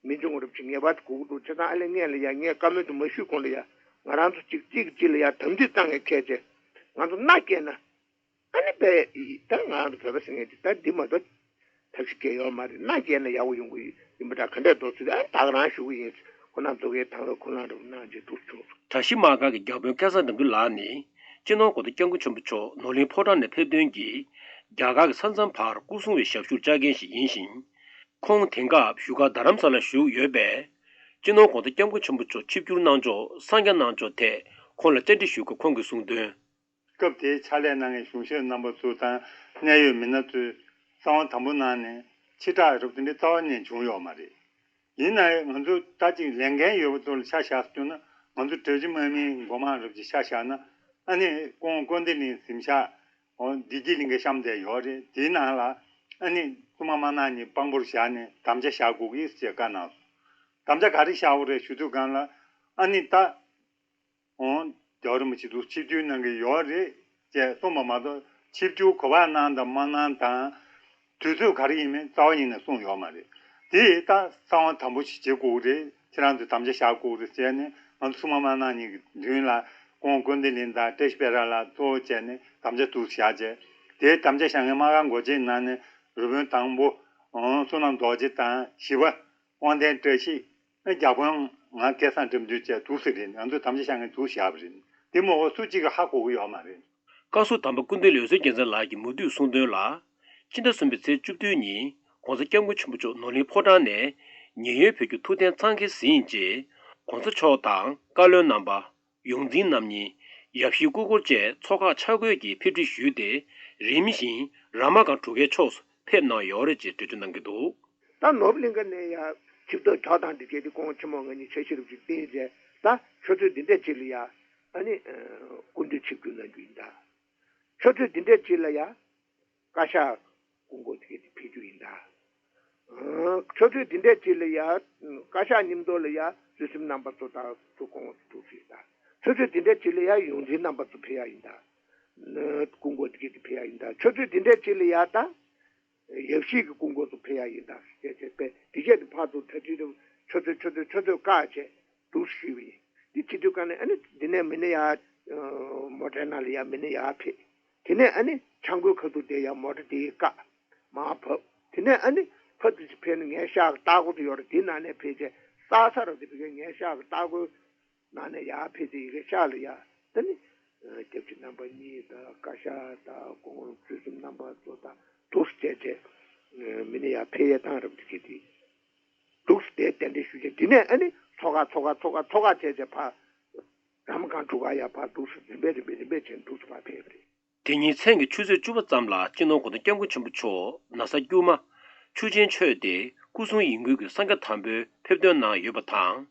མི་འབྱུང་བ་རེད་ཅིག་ངེས་པར་དགོས་ཀྱི་འདུག་བྱས་ཙང་ཨ་ལས་ངས་ལ་ཡ་ངས་བཀའ་མོལ་དུ་མ་ཞུས་གོང་ལ་ཡ་ང་རང་ཚོ་གཅིག་གཅིག་གཅིག་ལ་ཡ་དམ་ཚིག་བཏང་ངས་ཁས་བྱས་ང་ཚོ་མནའ་སྐྱེལ་ན། ཨ་ནི་པས་ད་ང་རང་ཚོ་བོད་པ་ཟེར་མཁན་དེ་ད་འདི་མ་གཏོགས་ཐབས་ཤེས་སྐྱེལ་ཡོད་མ་རེད། མནའ་སྐྱེལ་ན་ཡག་པོ་ཡོང་གི་ཡིན་པ་འདྲ་ག་འདྲས་འདུག་ཟེར་ཨ་ད་ག་རང་ཞུ་གི་ཡིན། ཁོ་རང་ཚོ་གའི་དང་བླངས་ཁོ་རང་རུ་གནང་རྗེས་འདུག་བྱུང་སོང་། གྲྭ་བཞི་དམག་སྒར་གྱི་བརྒྱ་དཔོན་སྐལ་བཟང་དགྲ་འདུལ་ལགས་ནི་སྤྱི་ནོར་༸གོང་ས་༸སྐྱབས་མགོན་ཆེན་པོ་མཆོག་ནོར་གླིང་ཕོ་བྲང་ནས་ཕེབས་དོན་གྱིས་རྒྱ་གར་གྱི་ས་མཚམས་བར་སྐུ་སྲུང་བའི་ཞབས་ཞུར་བཅར་མཁན་ཞིག་ཡིན་ཞིང་། ཁོང་དེང་སྐབས་བཞུགས་སྒར་རྡ་རམ་ས་ལར་བཞུགས་ཡོད་པས། སྤྱི་ནོར་༧གོང་ས་༧སྐྱབས་མགོན་ཆེན་པོ་མཆོག་ཆིབས་བསྒྱུར་གནང་ཕྱོགས་གསང་རྒྱ་གནང་ཕྱོགས་ཐད་ཁོང་ལ་བཅར་འདྲི་ཞུས་སྐབས་ཁོང་གིས་གསུངས་དོན། སྐབས་དེའི་ཕྱག་ལས་གནང་མཁན་གཞུང་ཞབས་རྣམ་པ་ཚོ་དང་གནད་ཡོད་མི་སྣ་ཚོས་གསང་བ་དམ་པོ་གནང་ནས་ཕྱི་བསྒྲགས་རབ་དེ་འདྲའི་རྩ་བ་ནས་བྱུང་ཡོད་མ་རེད། ཡིན་ན་ཡང་ང་ཚོ་ད་ཅིག་ལས་འགན་ཡོད་པ་ཚོ་ལ་ཆ་བཞག་ཟེར་ན། ང་ཚོ་དྲ་ཕྱི་དམག་མིའི་འགོ་དམངས་རབ་ཅིག་ཆ་བཞག་ན། ཨ་ནི་སྐུ་ངོ་ཀུན་བདེ་གླིང་གཟིམ་ཤག་འོ་བདེ་སྐྱིད་གླིང་ག་གཤམ་དེ་ཡོད་རེད། དེའི་ནང་ལ་ཨ་ནི་སྲུང་མ་དམར་ནག་གཉིས་དཔང་པོར་བཞག་ནས་དམ་བཅའ་བཞག་དགོས་ཀྱི་ཞེས་བཀའ་གནང་སོང་། དམ་བཅའ་ག་རེ་བཞག་དགོས་རེད་ཞུ་དུས་སྒང་ལ། ཨ་ནི་ད། འོང་། རྒྱལ་བ་རིན་པོ་ཆེ་ཚོ་ཆིབས་བསྒྱུར་གནང་གི་ཡོད་རེད་ཅེས་གསུངས་པ་མ་གཏོགས། ཆིབས་བསྒྱུར་ག་པར་གནང་དང་མ་གནང་དང་། དུས་ཚོད་ག་རེ་ཡིན་མིན་རྩ་བ་ཉིད་ནས་གསུངས་ཡོད་མ་རེད། དེ་ད་གསང་བ་དམ་པོ་ཞིག་བྱེད་དགོས་རེད། ཁྱེད་རང་ཚོས་དམ་བཅའ་བཞག་དགོས་རེད་ཟེར་ནས། ང་ཚོ་སྲུང་མ་དམར་ནག་གཉིས་ཀྱི་མདུན་ལ་སྐུ་ངོ་ཀུན་བདེ་གླིང་དང་བཀྲ་ཤིས་དཔལ་ར་ལགས་གཙོ་བོ་བྱས་ནས་དམ་བཅའ་འདུག་བཞག་བྱས། དེའི་དམ་བཅའ་བཞག་མཁན་དམག་སྒར་འགོ་བྱེད་ནང་ནས་རུ་དཔོན་དང་པོ་བསོད་ནམས་རྡོ་རྗེ་དང་བཞི་པ་དབང་ལྡན་བཀྲ་ཤིས། བརྒྱ་དཔོན་ང་སྐལ་བཟང་དགྲ་འདུལ་བཅས་འདུག་ཟེར་རེད། ང་ཚོས་དམ་བཅའ་བཞག་མཁན་འདུག་བཞག་པ་རེད། དེ་མ་གཏོགས་སུ་གཅིག་གིས་ཧ་གོ་གི་ཡོད་མ་རེད། བཀའ་ཟུར་དམ་པ་སྐུ་མདུན་ལོ་ཙཱ་རྒྱལ་མཚན་ལགས་ཀྱིས་མུ་མཐུད་གསུངས་དོན་ལ། ཕྱི་ཟླ་གསུམ་པའི་ཚེས་བཅུ་བདུན་ཉིན་༧གོང་ས་༧སྐྱབས་མགོན་ཆེན་པོ་མཆོག་ནོར་གླིང་ཕོ་བྲང་ནས་ཉེན་གཡོལ་བོད་ཀྱི་ཐུགས་གཏན་མཚམས་འཁེལ་ཟིན་རྗེས། ༧གོང་ས་མཆོག་དང་བཀའ་བློན་རྣམ་པ། ཡོངས་འཛིན་རྣམ་གཉིས། ཡབ་གཞིས་སྐུ་འཁོར་བཅས་ཚོགས་ཁག་ཆ་བགོས་ཀྱིས་ཕེབས་སྒྲིག་ཞུས་ཏེ། རིམ་བཞིན་ར་མ་སྒང་འབྲུག་རྒྱལ་ཕྱོགས་སུ་ཕེབས་གནང་ཡོད་རེད་ཅེས་འགྲེལ་བརྗོད་གནང་གི་འདུག། ད་ནོར་བུ་གླིང་ག་ནས་ཡར་ཆིབས་བསྒྱུར་ཆགས་སྟངས་འདི་གས་དེ་སྐུ་ངོ་ཆེན་མོ་ང་གཉིས་འཆར་གཞི་རུ་ཅིག་བཏིང་རྗེས། ད་ཆུ་ཚོད་འདི་འདྲས་ཅིག་ལ་ཡ་ཨ་ནི་སྐུ་མདུན་ཆིབས་བསྒྱུར་གནང་རྒྱུ་ཡིན་ད། ཆུ་ཚོད་འདི་འདྲས་ཅིག་ལ་ཡ་བཀའ་ཤག་སྐུ་འཁོར་དེ་གས་དེ་ཕེབས་རྒྱུ་ཡིན་ད། ཆུ་ཚོད་འདི་འདྲས་ཅིག་ལ་ཡ་བཀའ་ཤག་མཉམ་དུ་ལ་ཡ་ཚུལ་ཁྲིམས་རྣམ་པ་ཚོ་དང་ཚོ་སྐུ་ངོ་ཚོ་ཐུག་ཟིན་ད། ཆུ་ཚོད་འདི་འདྲས་ཅིག་ལ་ཡ་ཡོངས་འཛིན་རྣམ་པ་ཚོ་ཕེབས་ཡ་ཡིན་ད། སྐུ་འཁོར་དེ་གས་དེ་ཕེབས་ཡ་ཡིན་ད། ཆུ་ཚོད་འདི་འདྲས་ཅིག་ལ་ཡ་ད། ཡབ་གཞིས་ཀྱི་སྐུ་འཁོར་ཚོ་ཕེབས་ཡ་ཡིན་ད་ཟེར་བྱས་པས། དེ་གས་དེ་ཕར་ཚུར་ཐ་ཐི་དུ་ཆུ་ཚོད་ཆུ་ཚོད་ཆུ་ཚོད་བཀག་བྱས་འདུག་ཞུས་པ་ཡིན། དེ་བྱེད་དུས་ག་ནས་ཨ་ནི་འདི་ནས་མི་ནི་ཡར་མོ་ཊའི་ནང་ལ་ཡ་མི་ནི་ཡར་ཕེབས། དེ་ནས་ཨ་ནི་ཆང་ཁོའི་ཁ་ཐུག་དེ་ཡ་མོ་ཊ་དེ་ཡི་བཀག་མར་བབས། དེ་ནས་ཨ་ནི་ཕར་དུ་ཕེབས་ནས་ངའི་ཤག་ལྟག་སྒོ་དེ་ཡོད་རེད། དེའི་ནང་ནས་ཕེབས་བྱས་ས་ས་རུ་དེ་བི་གའི་ངའི་ཤག་ལྟག་སྒོའི་ནང་ནས་ཡར་ཕེབས་ཏེ་ཡི་གེ་ཤག་ལ་ཡ། ད་ནི་སྐྱབས་རྗེ་རྣམ་པ་གཉིས་དང་བཀའ་ཤག་དང་སྐུ་ངོ་ཚུལ་ཁྲིམས་རྣམ་པ་ཚོ་དང་འདུག་སེ་བྱས་བྱས་མི་ནི་ཡར་ཕེབས་ཡས་བཏང་རབས་དེ་གས་དེ་འདུག་སེ་དེ་གཏན་གཏན་ཞུ་བྱས། དེ་ནས་ཨ་ནི་ཚོགས་ཁག་ཚོགས་ཁག་ཚོགས་ཁག་ཚོགས་ཁག་བྱས་བྱས་ཕར་ར་མ་སྒང་འབྲུག་སྒང་ཡར་ཕར་འདུག་སེ་རིམ་པས་རིམ་པས་རིམ་པས་བྱས་འདུག་སེ་ཕར་ཕེབས་པ་རེད། དེ་ཉིན་མཚན་གྱི་ཆུ་ཚོད་བཅུ་པ་ཙམ་ལ་སྤྱི་ནོར་༧གོང་ས་༧སྐྱབས་མགོན་ཆེན་པོ་མཆོག་ན་བཟའ་དཀྱུས་མ་ཆུ་ཆེན་མཆོད་དེ་སྐུ་གསུང་ཡིན་ཁུལ་གྱི་གསང་རྒྱ་དམ་པོའི་ཕེབས་ཐོན་གནང་ཡོད་པ་དང་།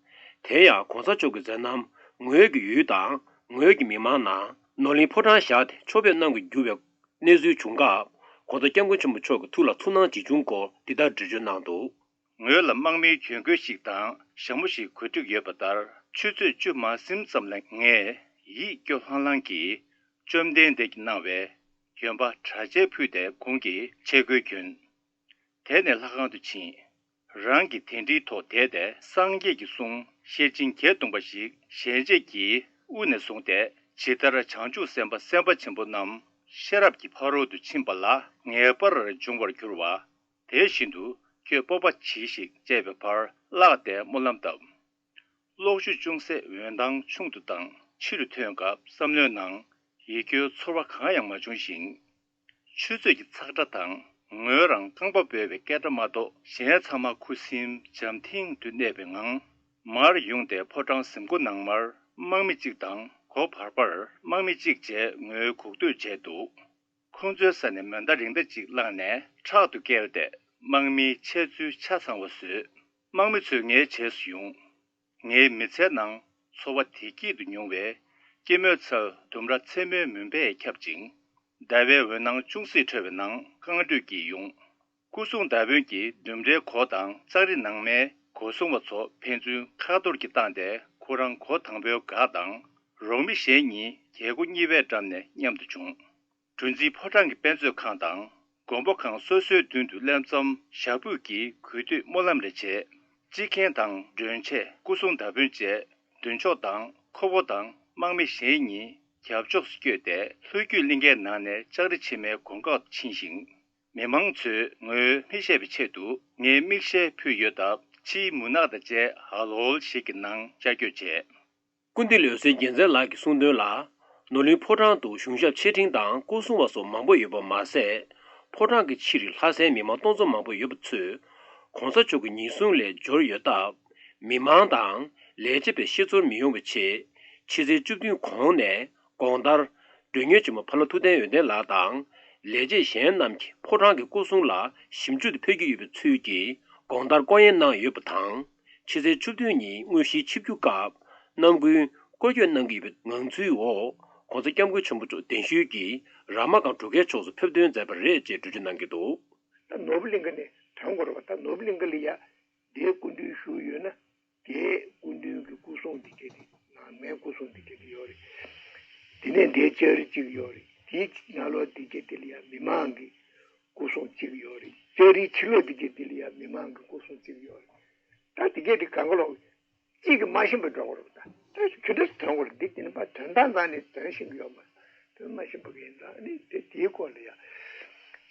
དེ་ཡང་༧གོང་ས་མཆོག་གི་མཛད་རྣམ་ངོས་ཀྱི་ཡུལ་དང་ངོས་ཀྱི་མི་མང་ནང་ནོར་གླིང་ཕོ་བྲང་བཞག་སྟེ་ཕྱོགས་ཕེབས་གནང་དགོས་གྱུར་བའི་གནས་ཚུལ་བྱུང་སྐབས། ༧གོང་ས་༧སྐྱབས་མགོན་ཆེན་པོ་མཆོག་གི་ཐུགས་ལ་ཚོར་སྣང་ཇི་བྱུང་སྐོར་འདི་ལྟར་འགྲེལ་བརྗོད་གནང་འདུག། ངོས་ལ་དམག་མིའི་གྱོན་གོས་ཤིག་དང་ཞྭ་མོ་ཞིག་གོན་བསྒྲིགས་ཡོད་པ་ལྟར། ཆུ་ཚོད་བཅུ་མ་ཟིན་ཙམ་ལ་ངས་ཡིད་སྐྱོ་ལྷང་ལྷང་གིས་བཅོམ་ལྡན་འདས་ཀྱིས་གནང་བའི་གྱོན་པ་གྲྭ་ཆས་ཕུད་དེ་གོང་གི་ཆས་གོས་གྱོན། དེ་ནས་ལྷ་ཁང་དུ་ཕྱིན། རང་གིས་དེ་འདྲའི་ཐོག་བསྡད་དེ་སངས་རྒྱས་ཀྱི་གསུང་ཤེར་ཕྱིན་བརྒྱད་སྟོང་པ་ཞིག་ཞལ་འབྱེད་ཀྱི་དབུ་ནས་བཟུང་སྟེ། ཇི་ལྟར་བྱང་ཆུབ་སེམས་དཔའ་སེམས་དཔའ་ཆེན་པོ་རྣམས་ཤེས་རབ་ཀྱི་ཕ་རོལ་ཏུ་ཕྱིན་པ་ལ་ངེས་པར་འབྱུང་བར་འགྱུར་བ། དེ་བཞིན་དུ་ཁྱོད་སྤོབས་པ་གྱིས་ཤིག་ཅེས་པའི་བར་བཀླགས་ཏེ་སྨོན་ལམ་བཏབ། གློག་འཁྱུ་ཅུང་ཟད་འོད་མདངས་ཆུང་དུ་བཏང་། ཕྱི་རུ་ཐོན་སྐབས་བསམ་བློའི་ནང་ཡིད་སྐྱོའི་ཚོར་བ་གང་ཡང་མ་བྱུང་ཞིང་། ཆུ་ཚོད་ཀྱི་ཚག་སྒྲ་དང་ངོས་རང་རྐང་པ་འབོལ་བའི་སྐད་སྒྲ་མ་གཏོགས་གཞན་ཚང་མ་ཁུ་སིམ་འཇམ་ཐིང་དུ་གནས་པའི་ངང་མར་ཡོང་སྟེ་ཕོ་བྲང་གཟིམ་སྒོ་ནང་མར་དམག་མི་གཅིག་དང་སྒོ་བར་པར་དམག་མི་གཅིག་བཅས་ངོས་སྒུག་སྡོད་བྱས་འདུག། ཁོང་ཚོའི་ས་ནས་མེ་མདའ་རིང་མདའ་གཅིག་བླངས་ནས་ཕྲག་ཏུ་བཀལ་ཏེ་དམག་མིའི་འཆལ་ཚུལ་ཆ་ཚང་བ་བཟོས། དམག་མི་ཚོས་ངའི་རྗེས་སུ་ཡོང་། ངའི་མི་ཚེའི་ནང་ཚོར་བ་བདེ་སྐྱིད་དུ་མྱོང་བའི་སྐྱེད་མོས་ཚལ་ལྡུམ་ར་མཚན་མོའི་མུན་པས་ཁྱབ་ཅིང་། ཟླ་བའི་འོད་སྣང་ཅུང་ཟད་འཕྲོ་བའི་ནང་རྐང་འགྲོས་ཀྱིས་ཡོང་། སྐུ་སྲུང་མདའ་དཔོན་གྱིས་ལྡུམ་རའི་སྒོ་དང་ལྕགས་རི་ནང་མའི་སྒོ་སྲུང་བ་ཚོ་ཕན་ཚུན་ཁ་གཏོར་གྱིས་བཏང་སྟེ། ཁོ་རང་སྒོ་དང་པོའི་སྒར་དང་རོགས་མི་གཞན་གཉིས་རྒྱལ་སྒོ་གཉིས་པའི་འགྲམ་ནས་མཉམ་དུ་བྱུང་། འབྲུ་འཛིན་ཕོ་བྲང་གི་དཔེ་མཛོད་ཁང་དང་མགོན་པོ་ཁང་སོ་སོའི་མདུན་དུ་ལྷན་འཛོམས་ཞྭ་སྦུག་གིས་གུས་འདུད་སྨོན་ལམ་རེ་བྱས། སྤྱི་མཁན་དང་མགྲོན་ཆས། སྐུ་སྲུང་མདའ་དཔོན་བཅས་མདུན་ཕྱོགས་དང་ཁོ་བོ་དང་དམག་མི་གཞན་གཉིས་རྒྱབ་ཕྱོགས་སུ་བསྐྱོད་དེ། ལྷོ་རྒྱུད་གླིང་ཁའི་ནང་ནས་ལྕགས་རི་ཕྱེ་མའི་གོང་ཁ་ཕྱིན་ཞིང་། མི་མང་ཚོས་ངོས་མི་ཤེས་པའི་ཆེད་དུ་ངའི་མིག་ཤེལ་ཕུད་ཡོད་སྟབས། ཕྱིའི་མུན་ནག་དང་བཅས་ཧ་ལོལ་ཞིག་གི་ནང་ཅ་སྐྱོར་བྱས། སྐུ་མདུན་ལོ་ཙཱ་རྒྱལ་མཚན་ལགས་ཀྱིས་གསུངས་དོན་ལ། ནོར་གླིང་ཕོ་བྲང་དུ་གཞུང་ཞབས་ཆེ་འབྲིང་དང་སྐུ་སྲུང་བ་སོགས་མང་པོ་ཡོད་པ་མ་ཟད། ཕོ་བྲང་གི་ཕྱི་རུ་ལྷ་སའི་མི་མང་སྟོང་ཚོ་མང་པོ་ཡོད་པ་ཚོས་༧གོང་ས་མཆོག་གི་ཉེན་སྲུང་ལས་འབྱོར་ཡོད་སྟབས། མི་མང་དང་ལས་བྱེད་པའི་ཤེས་ཚོར་མི་ཡོང་བའི་ཆེད། ཕྱི་ཚེས་བཅུ་བདུན་གོང་ནས་དགོང་དག་མགྲོན་གཉེར་ཆེན་མོ་ཕ་ལྷ་ཐུབ་བསྟན་ཡོན་ཏན་ལགས་དང་ལས་བྱེད་གཞན་རྣམས་ཀྱིས་ཕོ་བྲང་གི་སྐུ་སྲུང་ལ་ཞིབ་འཇུག་ཏུ་ཕེབས་ཀྱི་ཡོད་པའི་ཚུལ་གྱིས་དགོང་དག་སྐུ་ཡོང་གནང་ཡོད་པ་དང་། ཕྱི་ཚེས་བཅུ་བདུན་ཉིན་དངོས་གཞིའི་ཆིབས་བསྒྱུར་སྐབས་རྣམ་ཀུན་སྐུ་སྐྱོད་གནང་གི་ཡོད་པའི་ངང་ཚུལ་འོག་༸གོང་ས་༸སྐྱབས་མགོན་ཆེན་པོ་མཆོག་གདན་ཞུས་ཀྱིས་ར་མ་དགའ་འབྲུག་རྒྱལ་ཕྱོགས་སུ་ཕེབས་ཐོན་མཛད་པ་རེད་ཅེས་འགྲེལ་བརྗོད་གནང་གི་འདུག། ད་ནོར་བུ་གླིང་ག་ནས་ཐོན་དགོས་རེད་པ། ད་ནོར་བུ་གླིང་ག་ལ་ཡ་དེའི་སྐུ་མདུན་བཞུགས་ཡོད་ན། དེའི་སྐུ་མདུན་གྱི་སྐུ་སྲུང་འདི་གྱད་དེ་ནང་མའི་སྐུ་སྲུང་འདི་གྱད་དེ་ཡོད་རེད། དེ་ནས་དེའི་ལྕགས་རི་གཅིག་ཡོད་རེད། དེའི་ནང་ལོགས་འདི་གྱད་དེ་ལ་ཡ་མི་མང་གི་སྐུ་སྲུང་གཅིག་ཡོད་རེད། ལྕགས་རིའི་ཕྱི་ལོགས་འདི་གྱད་དེ་ལ་ཡ་མི་མང་གི་སྐུ་སྲུང་གཅིག་ཡོད་རེད། ད་དེ་གྱད་དེ་གང་ག་ལོག་གཅིག་གིས་མ་ཤེས་པ་འགྲོ་གི་རེད་པ། ད་ད་ག་འདྲ་ཐོན་གྱི་རེད། འདི་དེ་ནས་ཕར་དོན་དག་ནང་ནས་དོན་ཤེས་ཀྱི་ཡོད་མ་རེད། དོན་མ་ཤེས་པ་གི་ཡིན་ཙང་ནི་དེ་དེའི་སྐོར་ལ་ཡ་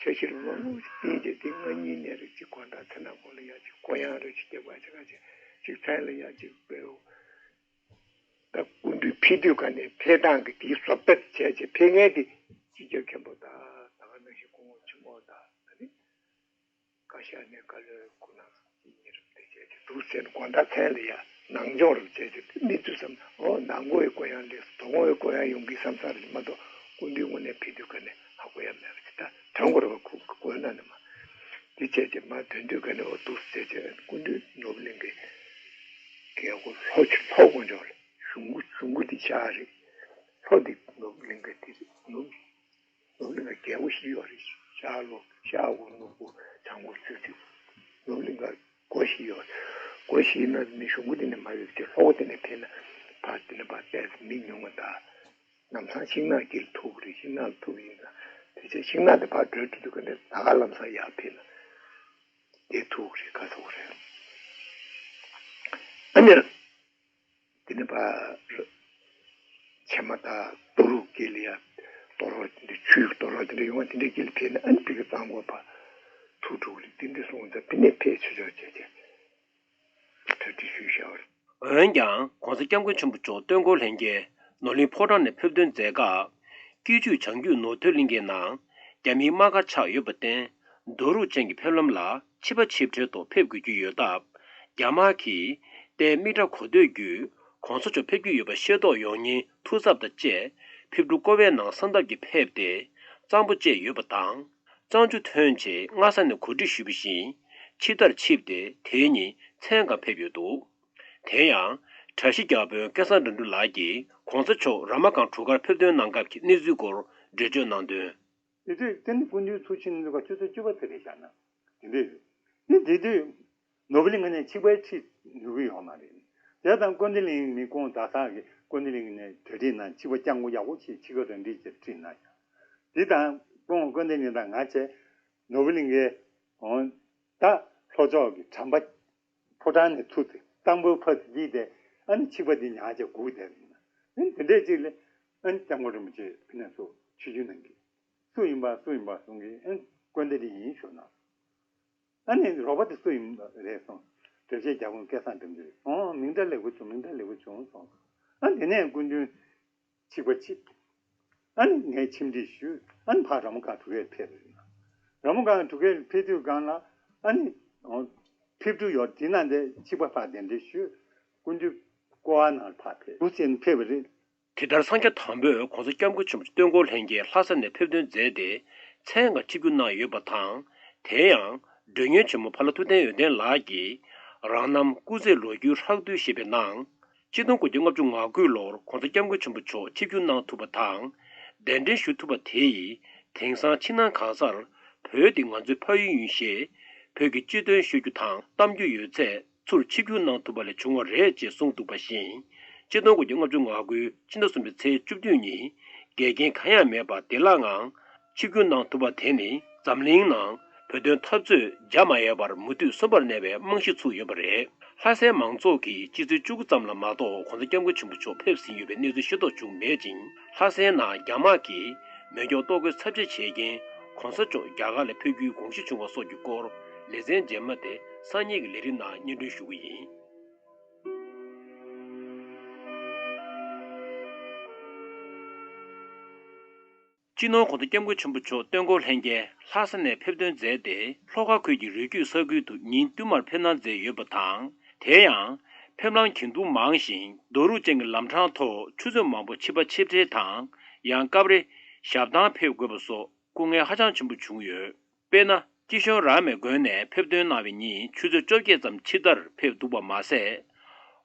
འཆར་གཞི་ལ་མང་པོ་ཞིག་བཏིང་བྱས། དེ་སྔ་ཉིན་ནས་རེད། ཅིག་དགོང་དག་ཚེ་ནང་སྐོར་ལ་ཡ་ཅིག་སྐུ་ཡང་རེད། ཅིག་སྐྱེ་བ་ཅིག་ག་ཅིག་ཅིག་མཚན་ལ་ཡ་ཅིག་དཔེ་འོ། ད་སྐུ་མདུན་ཕེབས་དུས་ག་ནས་ཕེབས་སྟངས་ཀྱི་དེའི་བཟོ་ལྟ་བྱས་བྱས་ཕེབས་མཁན་དེ་སྤྱི་ཁྱབ་མཁན་པོ་དང་ད་ག་ནང་བཞིན་སྐུ་ངོ་ཆེན་མོ་དང་ད་ནི། བཀའ་ཤག་ནས་བཀའ་བློན་སྐུ་ན་གཉིས་རབ་དེ་བྱས་ཏེ་འདུག་ཟེར་ནས་དགོང་དག་མཚན་ལ་ཡ་ནང་སྦྱོང་རབ་བྱས་ཏེ་དེ་མི་ཚོས་བསམ། ཨོ་ནང་སྒོ་ཡི་སྐུ་ཡང་ལེགས་སོ། དོ་དགོང་ཡི་སྐུ་ཡང་ཡོང་གི་བསམ་བསམ་རེད་མ་གཏོགས། སྐུ་མདུན་དངོས་གནས་ཕེབས་དུས་ག་ནས་ཧ་གོ་ཡ་མེད་པ་ཅིག་ད་དོན་གོ་ར་བ་ཁུག་གོ་ན་ནི་མ། དེ་བྱས་ཏེ་མ་དོན་དུས་ག་ནས་འོ་འདུག་ཟེར་བྱས། སྐུ་མདུན་ནོར་བུ་གླིང་གི་རྒྱལ་པོ་ལྷོ་ཆུ་ལྷོ་དཀོན་མཆོག་ལ་གཞུང་སྐུ་གཞུང་སྐུ་དེ་ཤག་རེད། ལྷོ་དེ་ནོར་བུ་གླིང་ག་དེ་རེད། ནོར་བུ། ནོར་བུ་གླིང་ག་རྒྱལ་པོ་བཞི་ཡོད་རེད། ཤར་ལྷོ་ཤར་དབུ་ནུབ་དབུ་བྱང་དབུ་ཚུར་ཚུར། ནོར་བུ་གླིང་ག་སྒོ་བཞི་ཡོད། སྒོ་བཞི་ཡིན་ན་ནི་གཞུང་སྐུ་དེ་ནས་མ་ཡོད་དེ་ལྷོ་སྒོ་དེ་ནས་ཕེབས་ན་ཕར་དེ་ནས་ཕར་བལྟས་མི་ཉུང་བ་དང་། ལམ་སང་ཤིང་ནགས་དཀྱིལ་ཐུག་གི་རེད། ཤིང་ནགས་ཐུག་ཡིན་ཙང་དེ་ཚེ་ཤིང་ནགས་དེ་ཕར་བགྲོད་འགྲོ་དུས་ག་ནས་ད་ག་ལམ་སང་ཡར་ཕེབས་ན་དེ་ཐུག་གི་རེད། ག་ཐུག་གི་རེད། ཨ་ནི། དེ་ནས་ཕར་བྱེ་མ་དང་རྡོ་རུག་དཀྱིལ་ལ་ཡ་རྡོ་རོག་དེ་འདྲ་ཆུའི་རྡོ་རོག་དེ་འདྲ་ཡོང་བ་དེ་འདྲའི་དཀྱིལ་ཕེབས་ན་ཨ་ནི་ཕ་གི་གཙང་པོ་ཕར་ཐུག་འགྲོ་གི་རེད། དེ་འདྲ་སོང་ཙང་དེ་ནས་ཕེབས་ཆོག་ཆོག་བྱས་བྱས་གྲ་སྒྲིག་ཞུས་བཞག་པ་རེད། འོན་ཀྱང་༸གོང་ས་༸སྐྱབས་མགོན་ཆེན་པོ་མཆོག་སྟོན་འཁོར་ལྷན་རྒྱས་ནོར་གླིང་ཕོ་བྲང་ནས་ཕེབས་ཐོན་མཛད་སྐབས། སྐྱིད་ཆུའི་བྱང་རྒྱུད་ནོར་ཐོད་གླིང་གའི་ནང་རྒྱ་མིའི་དམག་སྒར་ཆགས་ཡོད་པར་བརྟེན། རྡོ་རུག་ཅན་གྱི་ཕེབས་ལམ་ལ་ཕྱི་པ་ཆིབས་གྲལ་ཐོག་ཕེབས་དགོས་ཀྱི་ཡོད་སྟབས། རྒྱ་དམག་གིས་རྟའི་རྨིག་སྒྲ་གོ་ཐོས་བརྒྱུད་༸གོང་ས་མཆོག་ཕེབས་ཀྱི་ཡོད་པ་ཤེས་རྟོགས་ཡོང་ཉེན་ཐུགས་འཚབ་དང་བཅས། ཕེབས་འབྲུག་ཀོ་བའི་ནང་གསང་སྟབས་ཀྱིས་ཕེབས་ཏེ་གཙང་པོ་བཅད་ཡོད་པ་དང་། གཙང་ཆུ་ཐོན་རྗེས་སྔ་ས་ནས་གོ་སྒྲིག་ཞུས་པ་བཞིན་ཆིབས་རྟར་ཆིབས་ཏེ་དེའི་ཉིན་མཚན་གང་ཕེབས་ཡོད་འདུག། དེ་ཡང་། གྲྭ་བཞི་བརྒྱ་དཔོན་སྐལ་བཟང་དགྲ་འདུལ་ལགས་ཀྱིས་༸གོང་ས་མཆོག་ར་མ་སྒང་གྲུ་ཁར་ཕེབས་ཐོན་གནང་སྐབས་ཀྱི་གནས་ཚུལ་སྐོར་འགྲེལ་བརྗོད་གནང་དོན། དེ་དུས་དེ་ནི་སྐུ་མདུན་ཚུར་ཕྱིན་ནས་ཆུ་ཚོད་བཅུ་པ་ཙམ་རེད་བཞག་ན། དེ་འདྲས་རེད། ནི་དེ་དུས་ནོར་བུ་གླིང་ཁ་ནས་ཆིབས་པ་ཁྲིད་ནུས་ཀྱི་ཡོད་མ་རེད། དེ་དང་ཀོན་ཌི་ལིང་ནི་ཁོང་ད་ཐག་གི་ཀོན་ཌི་ལིང་ནས་གྲ་སྒྲིག་གནང་། ཆིབས་པ་སྐྱབས་མགོན་ཡག་པོ་ཞིག་ཆིབས་ཁ་ར་འདྲིས་ཅིག་ཁྲིད་གནང་ཡང་། དེ་དང་ཁོང་ཀོན་ཌི་ལིང་དང་ང་བཅས་ནོར་བུ་གླིང་གའི་འོང་ད་ལྷོ་ཕྱོགས་ཀྱི་གྲམ་པ་ཕོ་བྲང་ནས་ཚུར་ཏེ་གཙང་པོའི་ཕར་ཚུར་འདྲིས་ཏེ་ཨ་ནི་ཆིབས་པ་འདི་ཉག་ཅིག་སྒུག་བསྡད་པ་ཡིན་ན། ཨ་ནི་དེ་འདྲས་ཅིག་ལ་ཨ་ནི་སྐྱབས་མགོན་རིན་པོ་ཆེ་ཕི་ནས་ཚུར་ཆིབས་བསྒྱུར་གནང་གི། སུ་ཡིན་པ་སུ་ཡིན་པ་གསུང་གི། ཨ་ནི་ཀོན་ཌི་ལིང་ཡིན་ཞུ་ན། ཨ་ནི་རོགས་པ་དེ་སུ་ཡིན་པ་རེད་གསུངས། གྲྭ་བཞི་བརྒྱ་དཔོན་སྐལ་བཟང་དགྲ་འདུལ་རེད། ཨོ་མིང་གྲགས་ལེགས་པོ་བྱུང་། མིང་གྲགས་ལེགས་པོ་བྱུང་གསུངས། ཨ་ནི་དེ་ནས་སྐུ་མདུན་ཆིབས་པ་ཆིབས། ཨ་ནི་ངས་ཁྲིམས་སྒྲིག་ཞུས། ཨ་ནི་ཕར་ར་མོ་སྒང་གྲུ་ཁར་ཕེབས་པ་རེད། ར་མོ་སྒང་གྲུ་ཁར་ཕེབས་དུས་སྒང་ལ་ཨ་ནི་ཨོ་ཕེབས་འབྲུག་ཡོད། དེ་ནང་དེ་ཆིབས་པ་ཕར་གདན་འདྲེན་ཞུས། སྐུ་མདུན་ཀོ་བ་ནང་ཕར་ཕེབས་འདུག་ཟེར་ནས་ཕེབས་པ་རེད། དེ་ལྟར་སངས་རྒྱས་དང་པོས་༸གོང་ས་༸སྐྱབས་མགོན་ཆེན་པོ་མཆོག་སྟོན་འཁོར་ལྷན་རྒྱས་ལྷ་ས་ནས་ཕེབས་ཐོན་མཛད་དེ་མཚན་གང་ཆིབས་བསྒྱུར་གནང་ཡོད་པ་དང་། དེ་ཡང་མགྲོན་གཉེར་ཆེན་མོ་ཕ་ལྷ་ཐུབ་བསྟན་ཡོན་ཏན་ལགས་ཀྱིས་རང་རྣམ་སྐུ་ཚེ་ལོ་རྒྱུས་ལྷག་བསྡུས་ཞེས་པའི་ནང་། ཆིག་སྟོང་དགུ་བརྒྱ་ལྔ་བཅུ་ང་དགུ་ལོར་༸གོང་ས་༸སྐྱབས་མགོན་ཆེན་པོ་མཆོག་ཆིབས་བསྒྱུར་གནང་ཐུབ་པ་དང་། གདན་འདྲེན་ཞུ་ཐུབ་པ་དེ་ཡིས་དེང་སང་ཕྱི་ནང་གང་སར་བོད་འདི་ང་ཚོའི་ཕ་ཡུལ་ཡིན་ཞེས་བོད་ཀྱི་སྤྱི་དོན་ཤོད་རྒྱུ་དང་གཏམ་རྒྱུ་ཡོད་ཚད། ཚུར་ཆིབས་བསྒྱུར་གནང་ཐུབ་པ་ལས་བྱུང་བ་རེད་ཅེས་གསུངས་འདུག་པ་བཞིན། ཆིག་སྟོང་དགུ་བརྒྱ་ལྔ་བཅུ་ང་དགུ་ཕྱི་ཟླ་གསུམ་པའི་ཚེས་བཅུ་བདུན་ཉིན་འགལ་རྐྱེན་གང་ཡང་མེད་པར་བདེ་བླག་ངང་ཆིབས་བསྒྱུར་གནང་ཐུབ་པ་དེ་ནི་འཛམ་གླིང་ནང་བོད་དོན་འཐབ་རྩོད་བྱ་མ་ཡལ་བར་མུ་མཐུད་སོན་པར་གནས་པའི་རྨང་གཞི་ཚུགས་ཡོད་པ་རེད། ལྷ་སའི་མང་ཚོགས་ཀྱིས་སྤྱི་ཚེས་བཅུ་དགུ་ཙམ་ལ་མ་གཏོགས་༸གོང་ས་༸སྐྱབས་མགོན་ཆེན་པོ་མཆོག་ཕེབས་ཟིན་ཡོད་པའི་གནས་ཚུལ་ཤེས་རྟོགས་བྱུང་མེད་ཅིང་། ལྷ་སའི་ནང་རྒྱ་དམག་གིས་མེ་སྒྱོགས་གཏོར་རྒོལ་ཚབས་ཆེ་བྱས་རྐྱེན། ༸གོང་ས་མཆོག་རྒྱ་གར་ལ་ཕེབས་རྒྱུའི་དགོངས་གཞི་བྱུང་བ་སོགས་ཀྱི་སྐོར་ལེ་ཚན་རྗེས་མ་དེ་སང་ཉིན་གྱི་ལས་རིམ་ནང་སྙན་སྒྲོན་ཞུ་གི་ཡིན། སྤྱི་ནོར་༸གོང་ས་༸སྐྱབས་མགོན་ཆེན་པོ་མཆོག་སྟོན་འཁོར་ལྷན་རྒྱས་ལྷ་ས་ནས་ཕེབས་ཐོན་མཛད་དེ། ལྷོ་ཁ་ཁུལ་གྱི་རི་རྒྱུད་ས་ཁུལ་དུ་ཉིན་བསྟུད་མར་ཕེབས་གནང་མཛད་ཡོད་པ་དང་། དེ་ཡང་ ཕེབས་ལམ་གྱེན་ཐུག་མང་ཞིང་རྡོ་རུག་ཅན་གྱི་ལམ་འཕྲང་ཐོག་ཆུ་ཚོད་མང་པོ་ཕྱིན་པ་ཕྱིར་འཕྲལ་དང་། ཡང་སྐབས་རེ་ཞབས་ཐང་ཕེབས་དགོས་པ་སོགས་སྐུ་ངལ་ཧ་ཅང་ཆེན་པོ་བྱུང་ཡོད། དཔེར་ན། སྐྱིད་གཤོངས་ར་མའི་དགོན་ནས་ཕེབས་ཐོན་གནང་བའི་ཉིན་ཆུ་ཚོད་བཅོ་བརྒྱད་ཙམ་ཕྱི་དར་ཕེབས་འདུག་པ་མ་ཟད།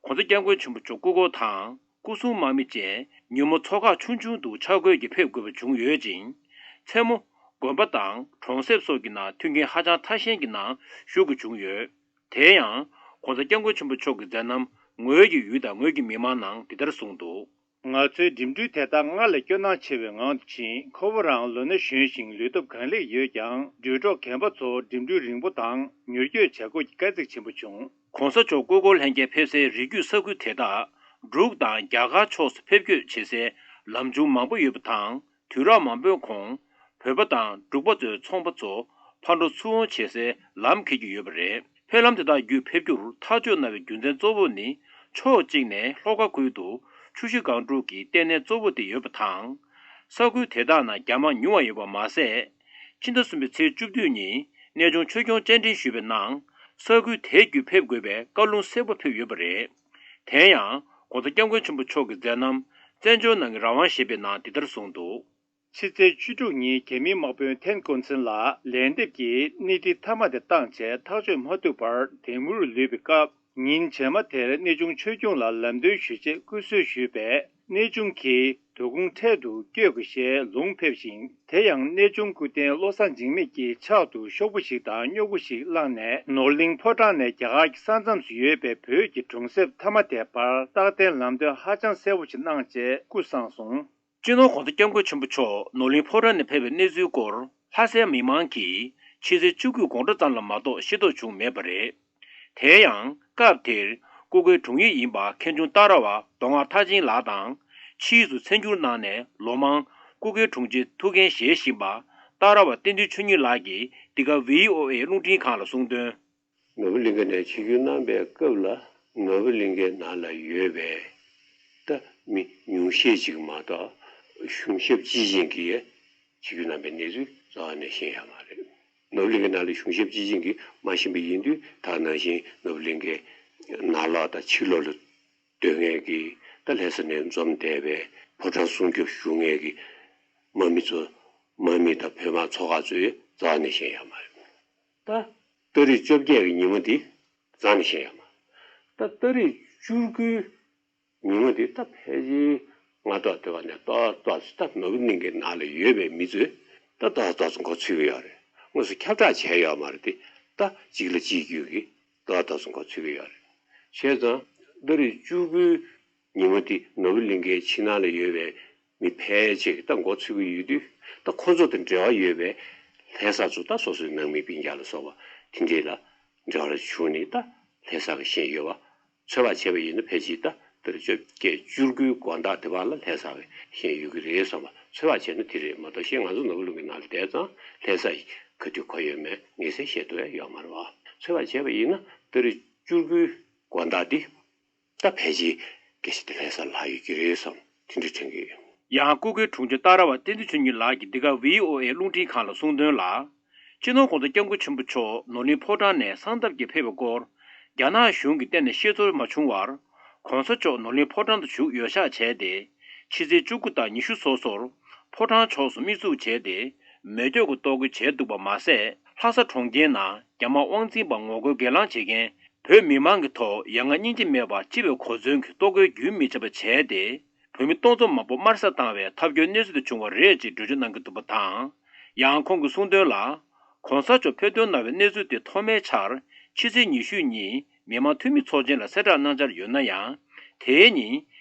༸གོང་ས་༸སྐྱབས་མགོན་ཆེན་པོ་མཆོག་སྐུ་འཁོར་དང་སྐུ་སྲུང་དམག་མི་བཅས་ཉིན་མོ་ཚོགས་ཁག་ཆུང་ཆུང་དུ་ཆ་བགོས་ཀྱིས་ཕེབས་དགོས་པ་བྱུང་ཡོད་ཅིང་། མཚན་མོ་དགོན་པ་དང་གྲོང་གསེབ་སོགས་ཀྱི་ནང་མཐུན་རྐྱེན་ཧ་ཅང་ཐ་ཞན་གྱི་ནང་བཞུགས་དགོས་བྱུང་ཡོད། དེ་ཡང་༸གོང་ས་༸སྐྱབས་མགོན་ཆེན་པོ་མཆོག་གི་མཛད་རྣམ་ངོས་ཀྱི་ཡུལ་དང་ངོས་ཀྱི་མི་མང་ནང་འདི་ལྟར་གསུངས་འདུག། ང་ཚོའི་འགྲིམ་འགྲུལ་དེ་དག་སྔར་ལས་སྐྱོ་སྣང་ཆེ་བའི་ངང་དུ་ཕྱིན། ཁོ་བོ་རང་ལོ་ན་གཞོན་ཞིང་ལུས་སྟོབས་གང་ལེགས་ཡོད་ཀྱང་། འགྲུལ་གྲོགས་རྒན་པ་ཚོ་འགྲིམ་འགྲུལ་རིང་པོ་དང་མྱུར་སྐྱོད་བྱེད་སྒོ་ཀྱི་དཀའ་ཚེགས་ཆེན་པོ་བྱུང་། ༸གོང་ས་མཆོག་སྐུ་འཁོར་ལྷན་རྒྱས་ཕེབས་སའི་རི་རྒྱུད་ས་ཁུལ་དེ་དག་འབྲུག་དང་རྒྱ་གར་ཕྱོགས་སུ་ཕེབས་སྐྱོད་བྱེད་སའི་ལམ་ཆུང་མང་པོ་ཡོད་པ་དང་། དུས་རབས་མང་པོའི་གོང་། བོད་པ་དང་འབྲུག་པ་ཚོའི་ཚོང་པ་ཚོ་ཕར་འགྲོ་ཚུར་འོང་བྱེད་སའི་ལམ་འཁེལ་གྱི་ཡོད་པ་རེད། ཕེབས་ལམ་དེ་དག་བརྒྱུད་ཕེབས་རྒྱུར་ཐག་གཅོད་གནང་བའི་རྒྱུ་མཚན་གཙོ་བོ་ནི། ཕྱོགས་གཅིག་ནས་ལྷོ་ཁ་ཁུལ་དུ་ཆུ་བཞི་སྒང་དྲུག་གི་ལྟེ་གནས་གཙོ་བོ་དེ་ཡོད་པ་དང་། ས་ཁུལ་དེ་དག་ནང་རྒྱ་དམག་ཉུང་བ་ཡོད་པ་མ་ཟད། ཕྱི་ཟླ་གསུམ་པའི་ཚེས་བཅུ་བདུན་ཉིན་གནས་ཆུང་ཆོས་སྐྱོང་སྤྱན་འདྲེན་ཞུས་པའི་ནང་། ས་ཁུལ་དེ་བརྒྱུད་ཕེབས་དགོས་པའི་བཀའ་ལུང་གསལ་པོ་ཕེབས་ཡོད་པ་རེད། དེ་ཡང་༸གོང་ས་༸སྐྱབས་མགོན་ཆེན་པོ་མཆོག་གི་མཛད་རྣམ་བཙན་བྱོལ་ནང་གི་རང་དབང་ཞེས་པའི་ནང་འདི་ལྟར་གསུངས་འདུག། ཕྱི་ཚེས་བཅུ་དྲུག་ཉིན་རྒྱ་མིའི་དམག་དཔོན་ཐན་ཀོན་སན་ལགས་ལན་འདེབས་ཀྱིས་སྣེ་ཁྲིད་མཐའ་མ་དེ་བཏང་རྗེས་ཐག་གཅོད་མ་ཐུབ་པར་དེ་མུར་ལུས་པའི་སྐབས། ཉིན་རྗེས་མ་དེར་གནས་ཆུང་ཆོས་སྐྱོང་ལ་ལམ་སྟོན་ཞུ་ཆེད་སྐུལ་གསོལ་ཞུས་པས། གནས་ཆུང་གིས་དོ་དགོང་འཕྲལ་དུ་སྐྱོད་དགོས་ཞེས་ལུང་ཕེབས་ཤིང་། དེ་ཡང་གནས་ཆུང་སྐུ་རྟེན་བློ་བཟང་འཇིགས་མེད་ཀྱི་ཕྱག་ཏུ་ཤོག་བུ་ཞིག་དང་སྨྱུ་གུ་ཞིག་བླངས་ནས། ནོར་གླིང་ཕོ་བྲང་ནས་རྒྱ་གར་གྱི་ས་མཚམས་སུ་ཡོད་པའི་བོད་ཀྱི་གྲོང་གསེབ་མཐའ་མ་དེ་བར་རྟག་བརྟན་ལམ་སྟོན་ཧ་ཅང་གསལ་པོ་ཞིག་གནང་རྗེས་སྐུ་བསངས་སོང་། སྤྱི་ནོར་༸གོང་ས་༸སྐྱབས་མགོན་ཆེན་པོ་མཆོག་ནོར་གླིང་ཕོ་བྲང་ནས་ཕེབས་པའི་གནས་ཚུལ་སྐོར་ལྷ་སའི་མི་མང་གིས་ཕྱི་ཚེས་བཅུ་དགུའི་དགོང་དྲོ་ཙམ་ལ་མ་གཏོགས་ཤེས་རྟོགས་བྱུང་མེད་པ་རེད། དེ་ཡང་སྐབས་དེར་སྐུ་སྒེར་དྲུང་ཡིག་ཡིན་པ་མཁན་ཆུང་ཏཱ་ར་བ་མདོ་སྔགས་མཐར་ཕྱིན་ལགས་དང་། ཕྱིས་སུ་མཚན་བསྒྱུར་གནང་ནས་ལོ་མང་སྐུ་སྒེར་དྲུང་ཆེ་ཐུགས་འགན་བཞེས་བཞིན་པ་ཏཱ་ར་བ་བསྟན་འཛིན་ཆོས་ཉིད་ལགས་ཀྱིས་འདི་ག་བྷི་ཨོ་ཨེ་རླུང་འཕྲིན་ཁང་ལ་གསུངས་དོན། ནོར་བུ་གླིང་ག་ནས་ཆིབས་བསྒྱུར་གནང་པའི་སྐབས་ལ་ནོར་བུ་གླིང་གའི་ནང་ལ་ཡོད་པའི་ད་མི་ཉུང་ཤས་ཅིག་མ་གཏོགས་གཞུང་ཞབས་སྤྱི་བྱིངས་ཀྱིས་ཆིབས་བསྒྱུར་གནང་པའི་གནས་ཚུལ་རྩ་བ་ནས་ཤེས་ཡོད་མ་རེད། ནོར་བུ་གླིང་གའི་ནང་ལ་གཞུང་ཞབས་སྤྱི་བྱིངས་ཀྱིས་མ་ཤེས་པ་ཡིན་དུས། ད་ནང་བཞིན་ནོར་བུ་གླིང་གའི་ནང་ལོགས་དང་ཕྱི་ལོགས་ལ་སྡོད་མཁན་གྱི། ད་ལྷ་ས་ནས་འཛོམས་བསྡད་པའི་ཕོ་བྲང་སྲུང་སྐྱོབ་ཞུ་མཁན་གྱི་དམག་མི་ཚོ། དམག་མི་དང་བོད་དམག་ཚོགས་ཁག་ཚོས་རྩ་བ་ནས་ཤེས་ཡོད་མ་རེད། ད་ཏ་རིག་བཅོ་བརྒྱད་ཀྱི་ཉིན་མོ་འདི་རྩ་ནས་ཤེས་ཡོད་མ་རེད། ད་ཏ་རིག་བཅུ་དགུའི་ཉིན་མོ་འདི་ད་ཕལ་ཆེར་སྔ་ཏོག་དེ་བ་ནས་ཏོག་ཏོག་ཙམ་ད་ནོར་བུ་གླིང་གའི་ནང་ལ་ཡོད་པའི་མི་ཚོས་ད་ཏོག་ཏོག་ཙམ་མགོ་ཚོས་ཀྱི་ཡོད་རེད། དངོས་སུ་ཁྱབ་བསྒྲགས་བྱས་ཡོད་མ་རེད་དེ། ད་གཅིག་ལ་གཅིག་བརྒྱུད་ཀྱིས་ཏོག་ཏོག་ཙམ་མགོ་ཚོས་ཀྱི་ཡོད་རེད། བྱས་ཙང་ཏ་རིག་བཅུ་དགུའི་ཉིན་མོ་འདི་ནོར་བུ་གླིང་གའི་ཕྱི་ནང་ལ་ཡོད་པའི་མི་ཕལ་ཆེར་གྱིས་ད་མགོ་ཚོས་ཀྱི་ཡོད་དུས། ད་ཁོ་ཚོ་དང་འབྲེལ་བ་ཡོད་པའི་ལྷ་ས་ཚོ་ད་སོ་སོའི་ནང་མི་སྤུན་ཀྱག་ལ་སོགས་པ་དེ་འདྲས་ལ་འབྲེལ་བ་བྱུང་ནས། ད་ལྷ་ས་གི་ཤེས་ཡོད་པ། ཚོད་དཔག་བྱས་པ་ཡིན་ན་ཕལ་ཆེར་ད་ཏ་རིག་བཅོ་བརྒྱད་བཅུ་དགུའི་དགོང་དག་དེ་བར་ལ་ལྷ་ས་གི་ཤེས་ཡོད་ཀྱི་རེད་བསམ་པ་ཚོད་དཔག་བྱས་ན་དེ་རེད་མ་གཏོགས། གཞན་ང་ཚོ་ནོར་བུ་གླིང་གའི་ནང་ལ་བསྡད་ཙང་ལྷ་ས་ཡི་ག་དུས་ག་ཡོད་མེད་ངེས་གསལ་ཤེས་ཐུབ་ཡ་ཡོད་མ་རེད་བ། ཚོད་དཔག་བྱས་པ་ཡིན་ན་ཏ་རིག་བཅུ་དགུའི་དགོང་དག་འདི། ད་ཕལ་ཆེར་སྐད་ཆ་དེ་ལྷ་སར་ལྷག་ཡོད་ཀྱི་རེད་བསམ། དེ་འདྲ་དྲན་གྱི་ཡོད། ཡང་སྐུ་སྒེར་དྲུང་ཆེ་ཏཱ་ར་བ་བསྟན་འཛིན་ཆོས་ཉིད་ལགས་ཀྱིས་འདི་ག་བྷི་ཨོ་ཨེ་རླུང་འཕྲིན་ཁང་ལ་གསུངས་དོན་ལ། སྤྱི་ནོར་༸གོང་ས་༸སྐྱབས་མགོན་ཆེན་པོ་མཆོག་ནོར་གླིང་ཕོ་བྲང་ནས་གསང་སྟབས་ཀྱིས་ཕེབས་པའི་སྐོར། རྒྱ་ནག་གཞུང་གི་ཐད་ནས་ཤེས་ཚོར་མ་བྱུང་བར། ༸གོང་ས་མཆོག་ནོར་གླིང་ཕོ་བྲང་དུ་བཞུགས་ཡོད་ཤག་བྱས་ཏེ། ཕྱི་ཚེས་བཅུ་དགུ་དང་ཉི་ཤུ་སོ་སོར་ཕོ་བྲང་ཕྱོགས་སུ་དམིགས་འཛུགས་བྱས་ཏེ། མེ་སྒྱོགས་ཀྱི་གཏོར་རྒོལ་བྱས་འདུག་པ་མ་ཟད། ལྷ་ས་གྲོང་ཁྱེར་ནང་རྒྱ་དམག་དབང་འཛིན་པ་ངོ་རྒོལ་སྒེར་ལངས་བྱེད་མཁན། བོད་མི་མང་གི་ཐོག་ཡ་ང་སྙིང་རྗེ་མེད་པར་ལྕི་བའི་གོ་མཚོན་གྱི་གཏོར་རྒོལ་རྒྱུན་མི་ཆད་པ་བྱས་ཏེ། བོད་མི་སྟོང་ཚོ་མང་པོ་དམར་གསོད་བཏང་བའི་ཐབས་སྐྱོའི་གནས་ཚུལ་དེ་བྱུང་བ་རེད་ཅེས་འགྲེལ་བརྗོད་གནང་གི་འདུག་པ་དང་། ཡང་ཁོང་གིས་གསུངས་དོན་ལ། ༸གོང་ས་མཆོག་ཕེབས་ཐོན་གནང་བའི་གནས་ཚུལ་དེ་ཐོག་མའི་ཆར་ཕྱི་ཚེས་ཉི་ཤུ་ཉིན་མི་དམངས་འཐུས་མི་ཚོགས་ཆེན་ལ་གསལ་བསྒྲགས་གནང་འཆར་ཡོད་ན་ཡང་། དེའི་ཉིན་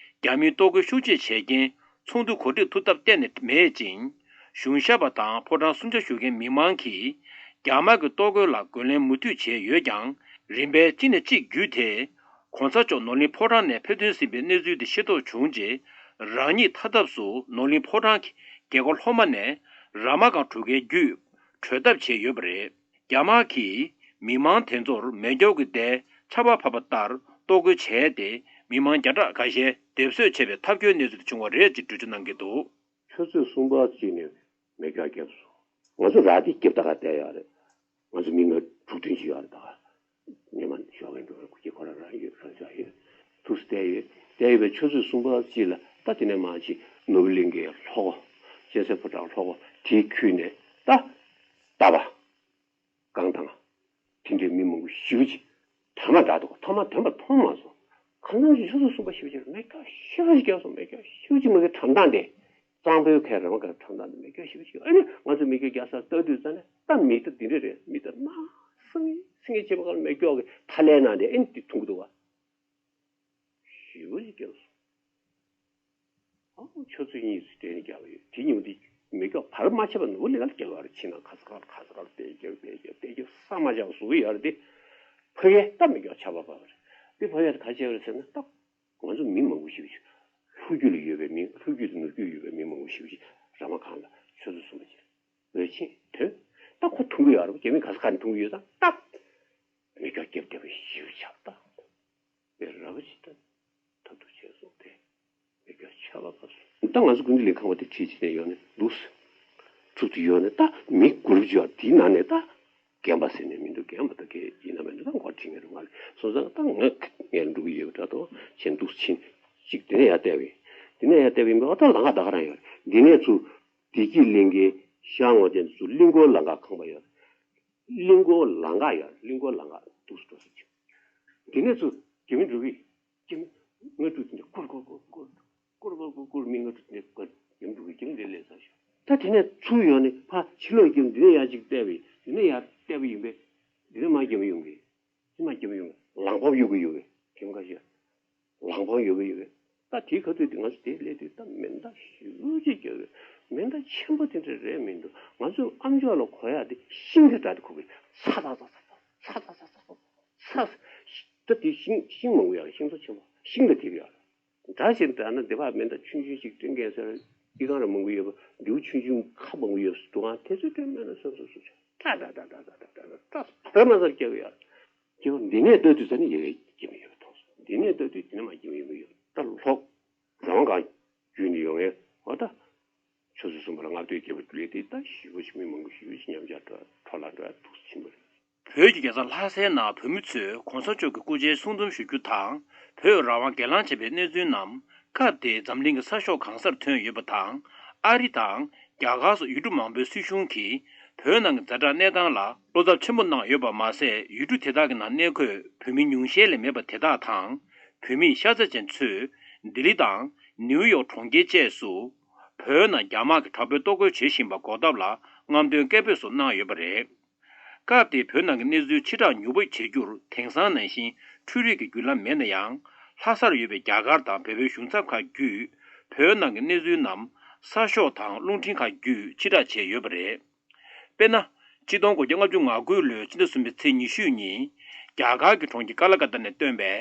རྒྱ་མིའི་གཏོར་རྒོལ་ཤུགས་ཆེ་བྱས་རྐྱེན་ཚོགས་འདུ་གོ་སྒྲིག་ཐུབ་ཐབས་གཏན་ནས་མེད་ཅིང་། གཞུང་ཞབས་པ་དང་ཕོ་བྲང་སུམ་ཆ་བཞུགས་མཁན་མི་མང་གིས་རྒྱ་དམག་གི་གཏོར་རྒོལ་ལ་རྒོལ་ལན་མུ་མཐུད་བྱས་ཡོད་ཀྱང་། རིམ་པས་གཅིག་ནས་གཅིག་བརྒྱུད་དེ། ༸གོང་ས་མཆོག་ནོར་གླིང་ཕོ་བྲང་ནས་ཕེབས་ཐོན་ཟིན་པའི་གནས་ཚུལ་དེ་ཤེས་རྟོགས་བྱུང་རྗེས། རང་ཉིད་མཐའ་འདབས་སུ་ནོར་གླིང་ཕོ་བྲང་གི་རྒྱལ་སྒོ་ལྷོ་མ་ནས་ར་མ་སྒང་གྲུ་ཁའི་བརྒྱུད་བྲོས་ཐབས་བྱས་ཡོད་པ་རེད། རྒྱ་དམག་གིས་མི་མང་དེ་ཚོར་མེ་སྒྱོགས་ཀྱི་མདའི་ཆར་པ་ཕབ་པ་ལྟར་གཏོར་རྒོལ་བྱས་ཏེ། མི་མང་བརྒྱ་ཕྲག་འགའ་ཤས་སྡེབ་གསོད་བྱས་པའི་ཐབས་སྐྱོའི་གནས་ཚུལ་བྱུང་བ་རེད་ཅེས་འགྲེལ་བརྗོད་གནང་གི་འདུག། ཆུ་ཚོད་གསུམ་པ་ཅིག་ནས་མེ་སྒྱོགས་བརྒྱབ་སོང་། ང་ཚོ་ར་དེ་རྒྱབ་ད་ག་བསྡད་ཡོད་རེད། ང་ཚོ་མི་ལྔ་དྲུག་བདུན་ཅིག་ཡོད་རེད། ད་ག་ཉི་མ་ཞོགས་ཀས་འགྲོ་རེད། ཁོ་ཁྱེད་ཁོ་རང་རང་ཡོད་རང་ཤག་ཡོད། ཐུགས་སུ་བསྡད་ཡོད། བསྡད་ཡོད་པའི་ཆུ་ཚོད་གསུམ་པ་གཅིག་ལ་ད་དེ་ནས་མར་ཅིག་ནོར་བུ་གླིང་གའི་ལྷོ་སྒོ། གཅན་གཟན་ཕོ་བྲང་ལྷོ་སྒོ་དེའི་ཁུལ་ནས་ད་ལྟ་བ། གངས་དང་། དེ་འདྲའི་མི་མང་པོ་ཞེ་པོ་ཅིག་དོན་མ་འདྲ་འདུག་ཐོག་མ་དོན་པ་མཐོང་མ་སོང་། གང་འཚམ་ཞིག་ཆུ་ཚོད་གསུམ་པ་ཞེ་པོ་ཅིག་མེ་སྒྱོགས་ཞེ་པོ་ཅིག་བརྒྱབ་སོང་། མེ་སྒྱོགས་ཞེ་པོ་ཅིག་མ་གི་གྲམ་ཐང་དེ། གཙང་པོའི་ཁའི་ར་མ་ག་གྲམ་ཐང་དེ་མེ་སྒྱོགས་ཞེ་པོ་ཅིག་ཨ་ནི་ང་ཚོ་མེ་སྒྱོགས་རྒྱག་སར་ལྟ་དུས་ཙ་ནས་ད་མི་ད་འདི་འདྲ་རེད། མི་ད་མ་སང་ངེ་སང་ངེ་བྱེད་པ་ག་ལ་མེ་སྒྱོགས་ཀྱི་ཐ་ལའི་ནང་དེ་ཨ་ནི་དེ་འཐུང་གི་འདུག་བ། ཞེ་པོ་ཅིག་བརྒྱབ་སོང་། ཨ་ཆུ་ཚོད་གཉིས་སུ་དྲན་ནས་རྒྱག་གི་ཡོད། དེ་ཉིན་དེ་མེ་སྒྱོགས་བར་མ་ཆད་པ་ནོར་བུ་གླིང་ག་ལ་རྒྱག་གི་ཡོད་རེད། ཕྱི་ནང་ཁ་སང་ཁ་སང་ཁ་སང་དཔེ་རྒྱབ་དཔེ་རྒྱབ་དཔེ་རྒྱབ་ས་མ་བཞག་བཟོ་གི་ཡོད་རེད་དེ། ཕ་གིར་ད་མེ་སྒྱོགས་ཆར་པ་བབས་པ་རེད། དེ་ཕ་གིར་ག་བྱས་པ་རེད་ཟེར་ན་ད་ང་ཚོ་མི་མང་པོ་ཞིག་ལྷོ་རྒྱུད་ལ་ཡོད་པའི་མི་ལྷོ་རྒྱུད་དང་ནུབ་རྒྱུད་ཡོད་པའི་མི་མང་པོ་ཞིག་ར་མ་གང་ལ་ཆུ་ཚོད་གསུམ་པ་ཅིག་འོད་ཆེན་ཐོན། ད་ཁོ་མཐོང་གི་ཡོད་རེད། རྒྱ་མི་ག་ས་ག་ནས་མཐོང་གི་ཡོད་ད་ད། མེ་སྒྱོགས་རྒྱབ་རྒྱབ་པའི་ཞིབ་ཆགས་ད། དཔེ་ར་བ་ཞིག་ད་ཐབས་སྡུག་བྱས་སོང་སྟེ། མེ་སྒྱོགས་ཆར་པ་བབས་སོང་། ད་ང་ཚོ་ཀུན་གླིང་ཁང་པ་དེ་ཁྲིད་བྱས་ནས་ཡོང་ནས་འདུག་སེ། གྲུབ་དུ་ཡོང་ནས་ད་མི་དགུ་བཅུ་ཡོད་དེའི་ནང་ནས་ད། རྒན་པ་ཟེར་ནས་མི་འདུག་རྒན་པ་ད་གས་ཡིན་ན་མིན་འདུག་ད་མགོ་ཁྲིད་མཁན་རེད་མ་རེད། སོང་ཙང་ད་ང་ངས་འགྲོ་གི་ཡོད་པ་འདྲ་འདུག་བྱས་འདུག་སེ་ཕྱིན། གཅིག་དེ་ནས་ཡར་བལྟས་པ་ཡིན། དེ་ནས་ཡར་བལྟས་པ་ཡིན་པ་ཨ་ད་ལམ་ཁ་ད་ག་རང་ཡོད་རེད། འདི་ནས་ཚུར་བདེ་སྐྱིད་གླིང་གའི་ཤར་ངོས་དེ་ཚུར་གླིང་སྐོར་ལམ་ཁ་ཁང་པ་ཡོད་རེད། གླིང་སྐོར་ལམ་ཁ་ཡོད་རེད། གླིང་སྐོར་ལམ་ཁ་འདུག་སེ་འགྲོ་ས་ཅིག་དེ་ནས་ཚུར་རྒྱ་མི་འགྲོ་གི། རྒྱ་མི་ང་ཕྲུ་གུ་འདི་ཀུར་ཀུར་ཀུར་ཀུར་ཀུར་ཀུར་ཀུར་མི་ང་ཕྲུ་གུ་འདི་ཀུར་རྒྱ་མི་འགྲོ་གི་རྒྱ་མི་འདི་ལས་ས་ཞོག་ད་དེ་ནས་ཚུར་ཡོང་ནས་ཕར་ཕྱི་ལོགས་རྒྱ་མི་འདི་ནས་ཡར་ཅིག་བལྟས་པ་ཡིན། འདི་ནས་ཡར་བལྟས་པ་ཡིན་པས། འདི་ནས་མར་རྒྱ་མི་ཡོང་གི། འདི་མར་རྒྱ་མི་ཡོང་གི་ལམ་བར་གཡུག་གི་ཡོད་གི་རྒྱ་མི་ཁ་ཤས། ལམ་བར་ཡོད་གི་ཡོད་གི་ད་དེའི་ཁ་ཐུག་དེ་ང་ཚོ་དེ་སླེབས་དུས་ད་མེ་མདའ་ཞེ་པོ་ཅིག་རྒྱག་གི་མེ་མདའ་ཆེན་པོ་དེ་འདྲ་རེད་མི་འདུག་ང་ཚོ་ཨ་མཆོག་ལ་གོ་ཡག་དེ་ཤིང་གི་སྒྲ་དེ་གོ་གི་ཚ་ཚ་ཚ་ཚ་ཚ་ཚ་ཚ་ཚ་ཚ། ད་དེ་ཤིང་ཤིང་མང་པོ་ཡོད་རེད། ཤིང་ཚ་ཆེན་པོ་ཤིང་ལ་དེ་གི་ཡོད་རེད། འདྲ་ཞིག་འདྲ་ན་སྡེ་བ་མེ་མདའ་ཆུང་ཆུང་ཞིག་སྤྲིན་ཀན་སར་ཨི་ཁང་ར་མང་པོ་ཡོད་པ་མདེའུ་ཆུང་ཆུང་ཁ་མང་པོ་ཡོད་སུ་འདུག་ཨང་དེ་ཚོའི་སྤྲིན་མེད་ན་སོ་སོ་སོ་སོ་ཏྲ་ཏྲ་ཏྲ་ཏྲ་ཏྲ་ས་མ་སར་སྐྱེ་བ་ཡོད་རེད། སྐྱེ་བ་འདི་ནས་ལྟ་དུས་ས་ནི་ཡ་ཡ་སྐྱེ་མི་ཡོད་པ་མཐོང་སོང་། འདི་ནས་ལྟ་དུས་འདི་ནས་མ་སྐྱེ་མི་ཡོད་པ་ཡོད་ད་ལྷོ་རང་ག་བརྒྱུད་ནས་ཡོང་ངས་འོ་ད། ཆུ་ཚོད་གསུམ་པ་ལ་ལྔ་བདོའི་རྒྱལ་པོ་ལས་དེ་ད་ཞེ་པོ་ཞིག་མི་མང་པོ་ཞེ་པོ་ཞིག་མཉམ་ཞག་འགྲོ་འཕྲོ་བརླག་འགྲོ་ཡ་འདུག་ཕྱིན་པ་རེད། བོད་ཀྱི་རྒྱལ་ས་ལྷ་སའི་ནང་བོད་མི་ཚོས་གོང་ས་མཆོག་གི་སྐུ་ཕྱྭའི་གསུང་འདོམས་ཞུ་རྒྱུ་དང་བོད་རང་དབང་སྒེར་ལངས་བྱས་པའི་གནས་ཚུལ་རྣམས་སྐབས་དེའི་འཛམ་གླིང་གི་གསར་ཤོག་གང་སར་ཐོན་ཡོད་པ་དང་། ཨ་རི་དང་རྒྱ་གར་སོགས་ཡུལ་གྲུ་མང་པོའི་སྲིད་གཞུང་གིས་བོད་ནང་གི་ཛ་དྲག་གནས་སྟངས་ལ་བློ་འཚབ་ཆེན་པོ་གནང་ཡོད་པ་མ་ཟད། ཡུལ་གྲུ་དེ་དག་གི་ནང་གནས་འཁོད་བོད་མི་ཉུང་ཤས་ལས་མེད་པ་དེ་དག་དང་། བོད་མིའི་ཤ་ཚ་ཅན་ཚོས་ལྡི་ལི་དང་ནིའུ་ཡོག་གྲོང་ཁྱེར་བཅས་སུ། བོད་ནང་རྒྱ་དམག་གིས་དྲག་པོའི་གཏོར་རྒོལ་བྱེད་བཞིན་པ་འགོག་ཐབས་ལ་རྔམ་སྟོན་སྐད་འབོད་སོགས་གནང་ཡོད་པ་རེད། སྐབས་དེའི་བོད་ནང་གི་གནས་ཚུལ་ཕྱི་བསྒྲགས་མྱུར་པོ་བྱེད་རྒྱུར་དེང་སང་ནང་བཞིན་འཕྲུལ་རིག་གི་བརྒྱུད་ལམ་མེད་ན་ཡང་། ལྷ་སར་ཡོད་པའི་རྒྱ་གར་དང་བལ་པོའི་གཞུང་ཚབ་ཁག་བརྒྱུད་བོད་ནང་གི་གནས་ཚུལ་རྣམས་གསར་ཤོག་དང་རླུང་འཕྲིན་ཁག་བརྒྱུད་ཕྱི་བསྒྲགས་བྱས་ཡོད་པ་རེད། དཔེར་ན། ཆིག་སྟོང་དགུ་བརྒྱ་ལྔ་བཅུ་ང་དགུ་ལོའི་ཕྱི་ཟླ་གསུམ་པའི་ཚེས་ཉི་ཤུ་ཉིན། རྒྱ་གར་གྱི་གྲོང་ཁྱེར་ཀ་ལ་ཀ་ཏ་ནས་བཏོན་པའི་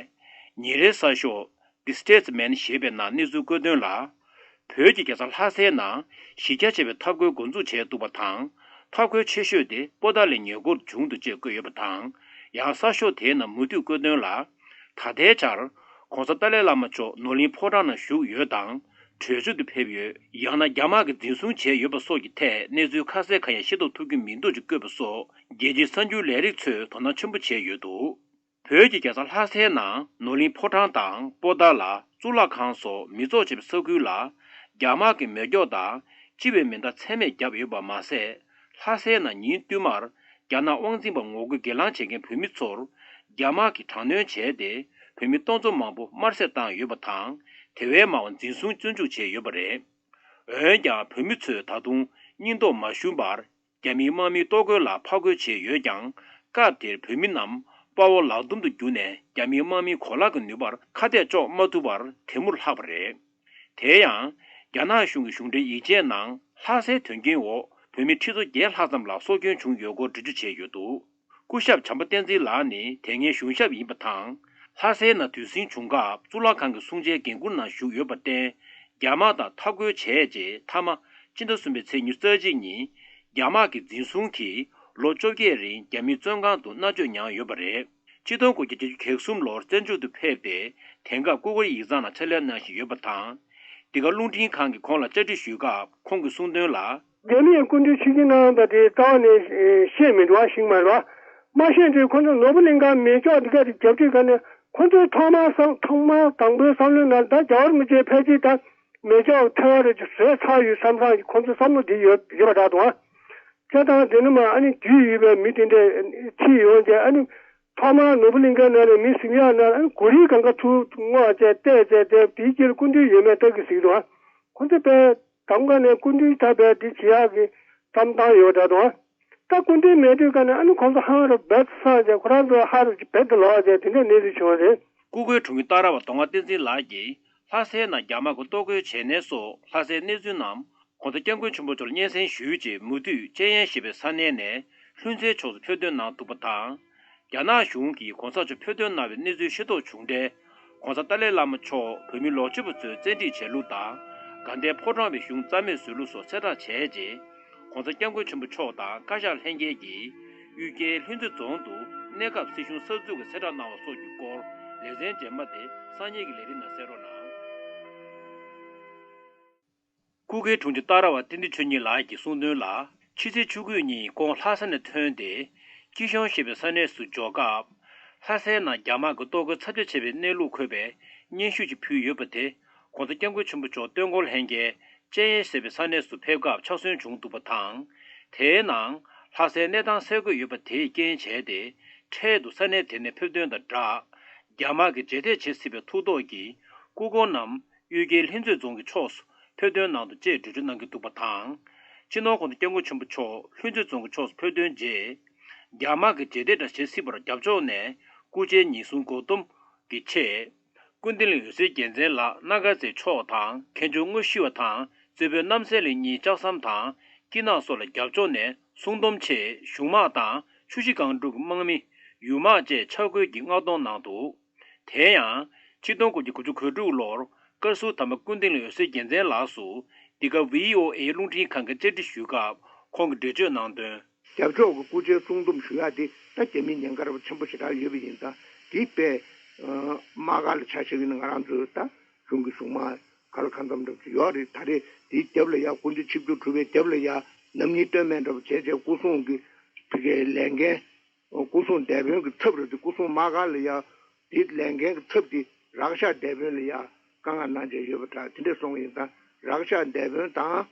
ཉིན་རེའི་གསར་ཤོག The Statesman ཞེས་པའི་ནང་གནས་ཚུལ་བཀོད་དོན་ལ། བོད་ཀྱི་རྒྱལ་ས་ལྷ་སའི་ནང་གཞི་རྒྱ་ཆེ་བའི་འཐབ་རྒོལ་འགོ་འཛུགས་བྱས་འདུག་པ་དང་། འཐབ་རྒོལ་ཆེ་ཤོས་དེ་པོ་ཏཱ་ལའི་ཉེ་འཁོར་བྱུང་འདུག་ཅེས་བཀོད་ཡོད་པ་དང་། ཡང་གསར་ཤོག་དེའི་ནང་མུ་མཐུད་བཀོད་དོན་ལ། ད་ལྟའི་ཆར། ༸གོང་ས་ཏཱ་ལའི་བླ་མ་མཆོག་ནོར་གླིང་ཕོ་བྲང་ནང་བཞུགས་ཡོད་དང་། བྲོས་བྱོལ་དུ་ཕེབས་ཡོད། ཡང་ན་རྒྱ་དམག་གིས་འཛིན་བཟུང་བྱས་ཡོད་པ་སོགས་ཀྱི་ཐད་གནས་ཚུལ་ཁ་གསལ་གང་ཡང་ཤེས་རྟོགས་ཐུབ་ཀྱི་མི་འདུག་ཅེས་བཀོད་པ་སོགས་རྒྱལ་སྤྱིའི་གསར་འགྱུར་ལས་རིགས་ཚོས་དོ་སྣང་ཆེན་པོ་བྱས་ཡོད་འདུག་བོད་ཀྱི་རྒྱལ་ས་ལྷ་སའི་ནང་ནོར་གླིང་ཕོ་བྲང་དང་པོ་ཏཱ་ལ། གཙུག་ལག་ཁང་སོགས་མི་ཚོགས་ཆེ་བའི་ས་ཁུལ་ལ། རྒྱ་དམག་གི་མེ་སྒྱོགས་དང་། ལྕི་བའི་མེ་མདའ་ཚད་མེད་བརྒྱབ་ཡོད་པ་མ་ཟད། ལྷ་སའི་ནང་ཉིན་བསྟུད་མར། རྒྱ་ནག་དབང་འཛིན་པ་ངོ་རྒོལ་སྒེར་ལངས་བྱེད་མཁན་བོད་མི་ཚོར། རྒྱ་དམག་གིས་དྲག་གནོན་བྱས་ཏེ། བོད་མི་སྟོང་ཚོ་མང་པོ་དམར་གསོད་བཏང་ཡོད་པ་དང་། དེ་བས་མང་བ་འཛིན་བཟུང་བཙོན་འཇུག་བྱས་ཡོད་པ་རེད། འོན་ཀྱང་བོད་མི་ཚོས་ད་དུང་སྙིང་སྟོབས་མ་ཞུམ་པར། རྒྱ་མིའི་དམག་མིའི་གཏོར་རྒོལ་ལ་ཕར་རྒོལ་བྱས་ཡོད་ཀྱང་། སྐབས་དེར་བོད་མི་རྣམས་དཔའ་བོ་ལག་རྡུམ་དུ་གྱུར་ནས། རྒྱ་མིའི་དམག་མིའི་གོ་ལག་གི་ནུས་པར་ཁ་གཏད་གཅོག་མ་ཐུབ་པར་དེ་མུར་ལྷག་པ་རེད། དེ་ཡང་། རྒྱ་ནག་གཞུང་གི་གཞུང་འབྲེལ་ཡིག་ཆའི་ནང་། ལྷ་སའི་དོན་རྐྱེན་འོག་བོད་མི་ཁྲི་ཚོ་བརྒྱད་ལྷག་ཙམ་ལ་སྲོག་སྐྱོན་བྱུང་ཡོད་སྐོར་འགྲེལ་བརྗོད་བྱས་ཡོད་འདུག་སྐུ་ཞབས་བྱམས་པ་བསྟན་འཛིན་ལགས་ནི་དེ་སྔའི་གཞུང་ཞབས་ཡིན་པ་དང་། ལྷ་སའི་ནང་དུས་ཟིང་བྱུང་སྐབས་གཙུག་ལག་ཁང་གི་སྲུང་བྱའི་འགན་འཁུར་ནང་ཞུགས་ཡོད་པར་བརྟེན། རྒྱ་དམག་དང་འཐབ་རྒོལ་བྱས་རྗེས། མཐའ་མ་སྤྱི་ཟླ་གསུམ་པའི་ཚེས་ཉི་ཤུ་རྩ་གཅིག་ཉིན། རྒྱ་དམག་གིས་འཛིན་བཟུང་གིས་ལོ་བཅོ་བརྒྱད་རིང་རྒྱ་མིའི་བཙོན་ཁང་དུ་མནར་གཅོད་མྱངས་ཡོད་པ་རེད། ཆིག་སྟོང་དགུ་བརྒྱ་བརྒྱད་ཅུ་གྱ་གསུམ་ལོར་བཙན་བྱོལ་དུ་ཕེབས་ཏེ། དེང་སྐབས་ཀུ་ཤུ་ཡིག་ཚང་ནང་ཕྱག་ལས་གནང་བཞིན་ཡོད་པ་དང་། འདི་ག་རླུང་འཕྲིན་ཁང་གིས་ཁོང་ལ་བཅར་འདྲི་ཞུས་སྐབས་ཁོང་གིས་གསུངས་དོན་ལ། རྒྱ་མིའི་སྐུ་མགྲོན་ཆིབས་བསྒྱུར་གནང་བ་དེ་རྩ་བ་ནས་བཤད་མི་འདུག་བ། ཞིག་མ་རེད་བ། མ་བཤད་དུས་ཁོ་ཚོ་ནོར་བུ་གླིང་ག་མེ་སྒྱོགས་འདི་ག་དེ་རྒྱབ་དུས་ག་ནས་ ཁོ་ཚོས་ཐོག་མར་བསམ་ཐོག་མར་དང་པོའི་བསམ་བློའི་ནང་ད་རྒྱལ་བ་རིན་པོ་ཆེ་ཕལ་ཆེར་ད་མེ་སྒྱོགས་ཐལ་བ་རེ་ཅིག་བཟོས་ཚར་ཡོད་བསམ་བསམ་གྱི་ཁོ་ཚོའི་བསམ་བློ་དེ་ཡོད་ཡོད་པ་འདྲ་འདུག་ཨ། བྱས་ཙང་དེ་ནི་མ་ཨ་ནི་རྒྱུས་ཡོད་པའི་མི་དེ་འདྲས་ཁྲིད་ཡོང་བྱས། ཨ་ནི་ཐོག་མར་ནོར་བུ་གླིང་ཁའི་ནང་ནས་མི་ཟིན་ཡག་ནང་ཨ་ནི་གོ་རིའི་སྒང་ག་ཚུར་བསྔོགས་བྱས་བལྟས་བྱས་བལྟས། དེའི་རྗེས་ལ་སྐུ་མདུན་ཡོད་མེད་ལྟ་གི་ཟེར་གྱི་འདུག་ཨ། ཁོ་ཚོ་དཔེ་དང་ག་ནས་སྐུ་མདུན་ད་དཔེ་འདི་བྱེད་ཡག་གི་བསམ་སྟངས་ཡོད་འདྲ་འདུག་ཨ། ད་སྐུ་མདུན་མེད་དུས་ག་ནས་ཨ་ནི་ཁོང་ཚོ་ཧང་རུ་རྦད་དེ་སངས་བྱས། ཁོ་རང་ཚོ་ཧ་རུ་རྦད་དེ་ལོག་བྱས། དེ་འདྲ་གནས་ཚུལ་བྱུང་བ་རེད། སྐུ་སྒེར་དྲུང་ཡིག་ཏཱ་ར་བ་གདོང་པ་བསྟན་འཛིན་ལགས་ཀྱིས་ལྷ་སའི་ནང་རྒྱ་དམག་གིས་གཏོར་རྒོལ་བྱས་ནས་སོགས་ལྷ་སའི་གནས་ཚུལ་རྣམས་༸གོང་ས་༸སྐྱབས་མགོན་ཆེན་པོ་མཆོག་ལ་སྙན་སེང་ཞུས་རྗེས། མུ་མཐུད་ཅན་ཡན་ཞེས་པའི་ས་གནས་ནས་ལྷུན་རྩེའི་ཕྱོགས་སུ་ཕེབས་ཐོན་གནང་ཐུབ་པ་དང་། རྒྱ་ནག་གཞུང་གིས་༸གོང་ས་མཆོག་ཕེབས་ཐོན་གནང་བའི་གནས་ཚུལ་ཤེས་རྟོགས་བྱུང་འཕྲལ། ༸གོང་ས་ཏཱ་ལའི་བླ་མ་མཆོག་བོད་མི་ལོག་སྤྱོད་པ་ཚོའི་བཙན་ཁྲིད་བྱས་ལུགས་དང་། དགའ་ལྡན་ཕོ་བྲང་བའི་གཞུང་རྩ་མེད་བཟོས་ལུགས་སོགས་གསལ་བསྒྲགས་བྱས་རྗེས། ༸གོང་ས་༸སྐྱབས་མགོན་ཆེན་པོ་མཆོག་དང་བཀའ་ཤག་ལྷན་རྒྱས་ཀྱིས་གཡུལ་རྒྱལ་ལྷུན་རྩེ་རྫོང་དུ་གནས་སྐབས་སྲིད་གཞུང་གསར་འཛུགས་ཀྱི་གསལ་བསྒྲགས་གནང་བ་སོགས་ཀྱི་སྐོར་ལེ་ཚན་རྗེས་མ་དེ་གསར་རྙེད་ཀྱི་ལས་རིམ་ནང་གསན་རོགས་གནང་། སྐུ་སྒེར་དྲུང་ཆེ་ཏཱ་ར་བ་བསྟན་འཛིན་ཆོས་ཉིད་ལགས་ཀྱིས་གསུངས་དོན་ལ། ཕྱི་ཚེས་བཅུ་དགུ་ཉིན་ཁོང་ལྷ་ས་ནས་ཐོན་ཏེ། སྐྱིད་གཤོངས་ཞེས་པའི་ས་གནས་སུ་འབྱོར་སྐབས། ལྷ་སའི་ནང་རྒྱ་དམག་གིས་གཏོར་རྒོལ་ཚབས་ཆེ་བྱས་པའི་གནས་ལུགས་འཁོད་པའི་སྙན་ཞུ་ཅིག་ཕུལ་ཡོད་པ་དེ། ༸གོང་ས་༸སྐྱབས་མགོན་ཆེན་པོ་མཆོག་སྟོན་འཁོར་ལྷན་རྒྱས་ཅན་ཡན་ཟེར་བའི་ས་གནས་སུ་ཕེབས་སྐབས་ཕྱག་སོན་བྱུང་འདུག་པ་དང་། དེའི་ནང་ལྷ་སའི་གནས་སྟངས་གསལ་བཀོད་ཡོད་པ་དེས་རྐྱེན་བྱས་ཏེ། འཕྲལ་དུ་ས་གནས་དེ་ནས་ཕེབས་ཐོན་དང་སྦྲགས། རྒྱ་དམག་གིས་རྗེས་འདེད་བྱེད་སྲིད་པའི་ཐུགས་དོགས་ཀྱིས། སྐུ་འཁོར་རྣམས་གཡུལ་རྒྱལ་ལྷུན་རྩེ་རྫོང་གི་ཕྱོགས་སུ་ཕེབས་ཐོན་གནང་དང་བཅས་འགྲེལ་བརྗོད་གནང་གི་འདུག་པ་དང་། སྤྱི་ནོར་༸གོང་ས་༸སྐྱབས་མགོན་ཆེན་པོ་མཆོག་ལྷུན་རྩེ་རྫོང་གི་ཕྱོགས་སུ་ཕེབས་ཐོན་རྗེས། རྒྱ་དམག་གིས་རྗེས་འདེད་འདྲ་བྱེད་སྲིད་པར་རྒྱབ་ཕྱོགས་ནས་སྐུ་ཕྱྭའི་ཉེན་སྲུང་བཀོད་འདོམས་ཀྱི་ཆེད། ཀུན་བདེ་གླིང་འོད་ཟེར་རྒྱལ་མཚན་ལགས་སྣ་དཀར་རྩེ་ཕྱོགས་དང་མཁན་ཆུང་དངོས་ཤེས་པ་དང་རྩེ་ཕུད་རྣམ་གསལ་གླིང་གཉིས་ལྕགས་ཟམ་དང་སྐྱིད་ནག་སོགས་ལ་རྒྱབ་ཕྱོགས་ནས་སྲུང་སྡོམ་ཆེད་གཞུང་དམག་དང་ཆུ་བཞི་སྒང་དྲུག་གི་དམག་མི། ཡུལ་དམག་བཅས་ཆ་བགོས་ཀྱིས་མངགས་གཏོང་གནང་འདུག་དེ་ཡང་། ཆིག་སྟོང་དགུ་བརྒྱ་དགུ་བཅུ་གོ་དྲུག་ལོར་བཀའ་ཟུར་དམ་པ་ཀུན་བདེ་གླིང་འོད་ཟེར་རྒྱལ་མཚན་ལགས་སུ་འདི་ག་བྷི་ཨོ་ཨེ་རླུང་འཕྲིན་ཁང་གིས་བཅར་འདྲི་ཞུས་སྐབས་ཁོང་གིས་འགྲེལ་བརྗོད་གནང་དོན། རྒྱབ་ཕྱོགས་ཀྱི་སྐུ་ཕྱྭའི་སྲུང་སྡོམ་ཞུ་ཡག་དེ་ད་རྒྱ་མིའི་ཉེན་ཁ་རབ་ཆེན་པོ་ཞེ་དྲག་ཡོད་པ་ཡིན་ཙང་། དེ་དཔེ་དམག་སྒར་ལ་ཆ་བཞག་ཡིན་ན་ང་རང་ཚོའི་ད་གཞུང་གི་གཞུང་དམག་ག་ལ་གང་འཚམ་འདྲ་པོ་ཅིག་ཡོད་རེད། ད་རེས་དེའི་རྒྱབ་ལ་ཡ་སྐུ་མདུན་ཆིབས་བསྒྱུར་གྲུབ་པའི་རྒྱབ་ལ་ཡ་ནམ་ཉིན་སྟོན་མེད་འདྲ་པོ་བྱས་བྱས་སྐུ་སྲུང་གི་ཕ་གིའི་ལས་འགན། སྐུ་སྲུང་སྡེ་དཔོན་གྱི་ཚབ་རེད་དེ། སྐུ་སྲུང་དམག་སྒར་ལ་ཡ་དེ་ལས་འགན་གྱི་ཚབ་དེ་རག་ཤག་སྡེ་དཔོན་ལ་ཡ་དཀའ་ངལ་གནང་བྱས་ཡོད་པ་འདྲ། དེ་འདྲས་སོང་བ་ཡིན་ཙང་རག་ཤག་སྡེ་དཔོན་དང་།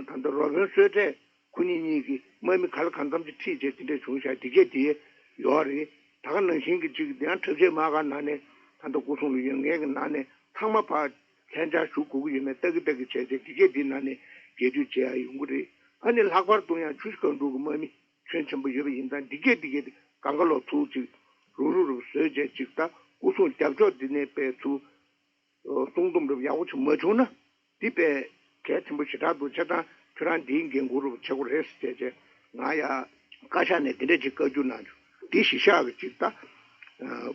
ད་ལྟ་རོ་དཔོན་བསོད་བཀྲས་ཁོ་གཉིས་གཉིས་ཀྱིས་དམག་མི་ག་ལ་གང་འཚམ་ཅིག་ཁྲིད་བྱས་དེ་འདྲས་བྱུང་ཤག་དེ་གས་དེ་ཡོད་རེད། ད་ག་ནང་བཞིན་གྱི་ཅིག་དེ་ཡང་གྲབས་ཆེ་དམག་སྒར་ནང་ནས་ད་ལྟ་སྐུ་སྲུང་ལ་ཡོད་མཁན་གྱི་ནང་ནས་ཚང་མ་ཕར་ལྷན་བཅར་ཞུ་དགོས་ཀྱི་ཡོད་མེད་ལྟ་གི་ལྟ་གི་བྱས་བྱས་དེ་གས་དེ་ནང་ནས་རྒྱས་བསྡུས་བྱེད་ཡ་ཡོང་གི་རེད། ཨ་ནི་ལྷག་པར་དུ་ཡང་ཆུ་བཞི་སྒང་དྲུག་གི་དམག་མི་ཁྱོན་ཆེན་པོ་ཡོད་པ་ཡིན་ཙང་། འདི་གས་འདི་གས་དེ་གང་ག་ལོག་ཚུར་ཅིག་རུག་རུག་རུག་བཟོས་བྱས་ཅིག་ད་སྐུ་སྲུང་རྒྱབ་ཕྱོགས་འདི་ནས་དཔེ་ཚུར་སྲུང་སྡོམ་རུབ་ཡག་པོ་ཅིག་མ་བྱུང་ན། འདི་དཔེ་གལ་ཆེན་པོ་ཞེ་དྲག་འདུག་བྱས་ཙང་ཁྱོད་རང་འདིའི་འགན་འཁུར་རུབ་བྱེད་དགོས་རེད་ཟེར་བྱས་བྱས་ང་ཡ་བཀའ་ཤག་ནས་འདི་འདྲ་ཅིག་བཀའ་བཀྱོན་གནང་བྱུང་། འདི་གཞི་བཞག་གི་ཅིག་ད་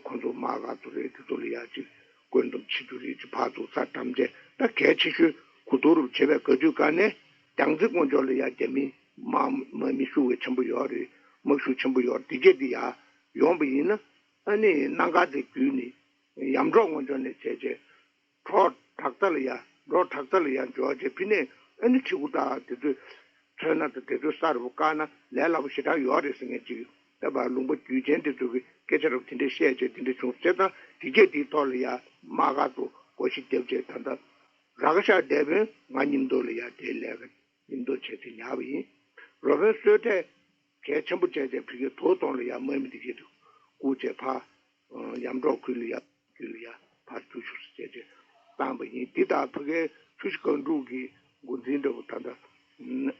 ཁོང་ཚོ་དམག་སྒར་ཚོ་རེད། དེ་ཚོ་ལ་ཡ་ཅིག་བཀོད་འདོམས་བྱེད་རྒྱུ་རེད། ཅིག་ཕར་ཚུར་ས་འགྲམ་བྱས་ད་གལ་ཆེ་ཤོས་གོ་བསྡུར་རུབ་བྱེད་པའི་བཀའ་བཀྱོན་སྒང་ནས། རྒྱང་རྩེ་སྔོན་ཕྱོགས་ལ་ཡ་རྒྱ་མི་དམག་དམག་མི་ཤུགས་ཆེན་པོ་ཡོད་རེད། དམག་ཤུགས་ཆེན་པོ་ཡོད་རེད། འདི་གས་འདི་ཡ་ཡོང་བ་ཡིན་ན། ཨ་ནི་སྣ་དཀར་རྩེ་བརྒྱུད་ནས་ཡམ་འབྲོག་སྔོན་ཕྱོགས་ནས་བྱས་བྱས་གྲོག་བྲག་རྩ་ལ་ཡ་འབྲོག་བྲག་རྩ་ལ་ཡ་འབྱོར་བྱས་ཕི་ནས་ཨ་ནི་ཁྲི་གུ་དང་དེ་ཚོས་མཚོན་ན་དང་དེ་ཚོས་ས་རུ་བཀག་ན་ལས་སླ་པོ་ཞེ་དྲག་ཡོད་རེད་ཟེར་མཁན་ཅིག་ད་བར་ལུང་པ་རྒྱུས་ཅན་དེ་ཚོ་གི་སྐད་ཆ་རུ་དེ་འདྲས་བཤད་བྱས་དེ་འདྲས་བྱུང་། བྱས་ཙང་འདི་གས་འདིའི་ཐོག་ལ་ཡ་དམག་སྒར་ཚོ་སྒོ་ཕྱེ་བརྒྱབ་བྱས་ད་ལྟ་རག་ཤག་སྡེ་དཔོན་ང་མཉམ་དུ་ལ་ཡ་དེའི་ལས་ཀ་མཉམ་དུ་བྱས་ཚེ་ཉར་བ་ཡིན། རོ་དཔོན་བསོད་བཀྲས་གལ་ཆེན་པོ་བྱས་བྱས་ཕ་གིའི་དོ་དོང་ལ་ཡ་དམག་མི་དེ་གས་དུ་བཀུག་བྱས་ཕར་ཡམ་འབྲོག་ཁུལ་ལ་ཡ་ཁུལ་ལ་ཡ་ཕར་རྒྱུགས་ཤུགས་སུ་བྱས་བྱས་བཏང་བ་ཡིན། འདི་ལྟར་ཕ་གིའི་ཆུ་བཞི་སྒང་དྲུག་གི་འགོ་འཛིན་འདྲ་བོ་ད་ལྟ་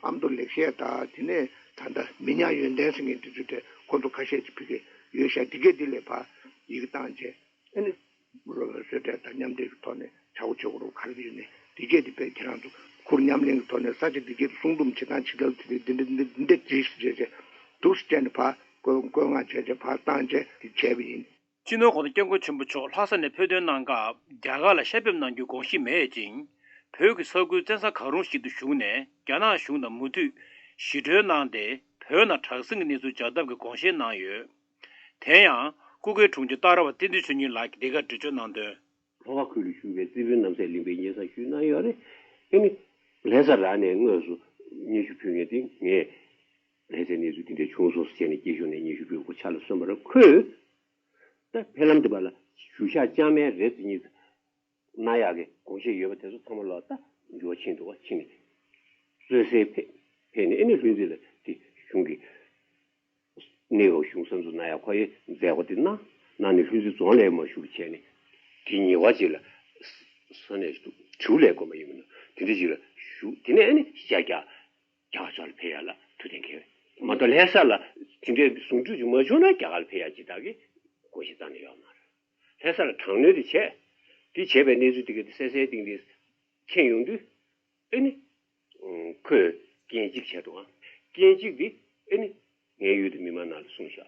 ཨ་མདོ་ལེགས་བཤད་དང་དེ་ནས་ད་ལྟ་མི་ཉག་ཡོན་ཏན་ཟེར་མཁན་དེ་ཚོ་དེ་ཁོ་ཚོ་ཁ་ཤས་ཀྱིས་ཕ་གིར་ཡོད་ཤག་འདི་གས་འདི་ལས་ཕར་ཡི་གེ་བཏང་བྱས། ཨ་ནི་རོ་བསོད་བཀྲས་དང་མཉམ་འབྲེལ་གྱི་ཐོག་ནས་བྱ་བ་བྱེད་དགོས་རུ་ག་རེ་ཡོད་ནས་འདི་གས་འདི་དཔེ་ཁྱེད་རང་ཚོ་ཁུར་མཉམ་ལེན་གྱི་ཐོག་ནས་ས་ཆ་འདི་གས་སྲུང་སྡོམ་བྱེད་སྟངས་བྱེད་ཐབས་དེ་འདི་འདི་འདི་འདི་འདི་འདི་བྱས་བྱས་འདུག་སེ་བྱས་ནས་ཕར་བཀོད་བཀོད་མངགས་བྱས་བྱས་ཕར་བཏང་བྱས་དེ་བྱས་པ་ཡིན། སྤྱི་ནོར་༸གོང་ས་༸སྐྱབས་མགོན་ཆེན་པོ་མཆོག་ལྷ་ས་ནས་ཕེབས་ཐོན་གནང་སྐབས་རྒྱ་གར་ལ་ཞབས་ཕེབས་གནང་རྒྱུའི་དགོངས་གཞི་མེད་ཅིང་། བོད་ཀྱི་ས་ཁུལ་བཙན་ས་གང་རུང་ཞིག་ཏུ་བཞུགས་ནས་རྒྱ་ནག་གཞུང་དང་མུ་མཐུད་ཞི་གྲོས་གནང་སྟེ་བོད་ནང་དྲག་ཟིང་གི་གནས་ཚུལ་འཇགས་ཐབས་ཀྱི་དགོངས་བཞེས་གནང་ཡོད། དེ་ཡང་སྐུ་སྒེར་དྲུང་ཆེ་ཏཱ་ར་བ་བསྟན་འཛིན་ཆོས་ཉིད་ལགས་ཀྱིས་འདི་གར་འགྲེལ་བརྗོད་གནང་དོན། ལྷོ་ཁ་ཁུལ་དུ་བཞུགས་པའི་རྩེ་དཔོན་རྣམ་སྲས་གླིང་པས་སྙན་སེང་ཞུས་གནང་ཡོད་རེད། ཨ་ནི་ལྷ་ས་རང་ནས་དངོས་སུ་སྙན་ཞུ་ཕུལ་མཁན་དེ་ངས་ལྷ་སའི་གནས་ཚུལ་དེ་འདྲ་བྱུང་སོང་ཟེར་ནས་སྐྱེད་ཤོག་ནས་སྙན་ཞུ་ཕུལ་དགོས་ཆ་ལ་སོན་པ་རེད། ཁོས་ ད་ཕེབས་ལམ་དེ་བར་ལ་གཞུ་ཞག་ལྕང་མའི་རེ་ཚོ་གཉིས་གནང་ཡག་གི་དགོངས་བཞེས་ཡོད་པ་དེ་ཚོ་ཚང་མ་ལོག་ད་འགྱུར་བ་ཕྱིན་འདུག་བ། ཕྱིན་ནས་གསོལ་སའི་ཕེབས་ཕེབས་ནས་ཨེ་ནི་ལྷུན་རྩེ་ལ་དེ་གཞུང་གི་གནས་བབ་གཞུང་གསར་འཛུགས་གནང་ཡག་ཁོ་ཡི་མཛད་སྒོ་དེ་གནང་གནང་ནས་ལྷུན་རྩེ་རྫོང་ལ་མར་བཞུགས་བྱས་ནས་དེ་ཉེ་བ་ཅིག་ལ་ས་གནས་དྲུག་ལས་དགོན་པ་ཡིན་མིན་ན་དེ་འདྲ་ཅིག་ལ་བཞུགས། དེ་ནས་ཨེ་ནི་ཤར་རྒྱག་རྒྱ་གར་ཕྱོགས་ལ་ཕེབས་ཡག་ལ་ཐུགས་གཏན་འཁེལ་བས། མ་གཏོགས་ལྷ་ས་ལ་དེ་འདྲའི་ཟུང་འབྲེལ་ཅིག་མ་བྱུང་ན་རྒྱ་གར་ལ་ཕེབས་ཡག་ཅིག་བདག་གིས་དགོངས་བཞེས་རྩ་ནས་ཡོད་མ་རེད། ལྷ་ས་ལ་དྲག་གནོན་དེ་བྱས། དེ་བྱས་པའི་གནས་ཚུལ་དེ་ག་དེ་གསལ་གསལ་ཏིང་ཏིང་མཁྱེན་ཡོང་དུས། ཨེ་ནི། ཁོས་རྐྱེན་གཅིག་བྱས་འདུག་ཨ། རྐྱེན་གཅིག་དེ་ཨེ་ནི། ངའི་ཡུལ་དུ་མི་མང་ནང་ལ་གསུངས་བཞག་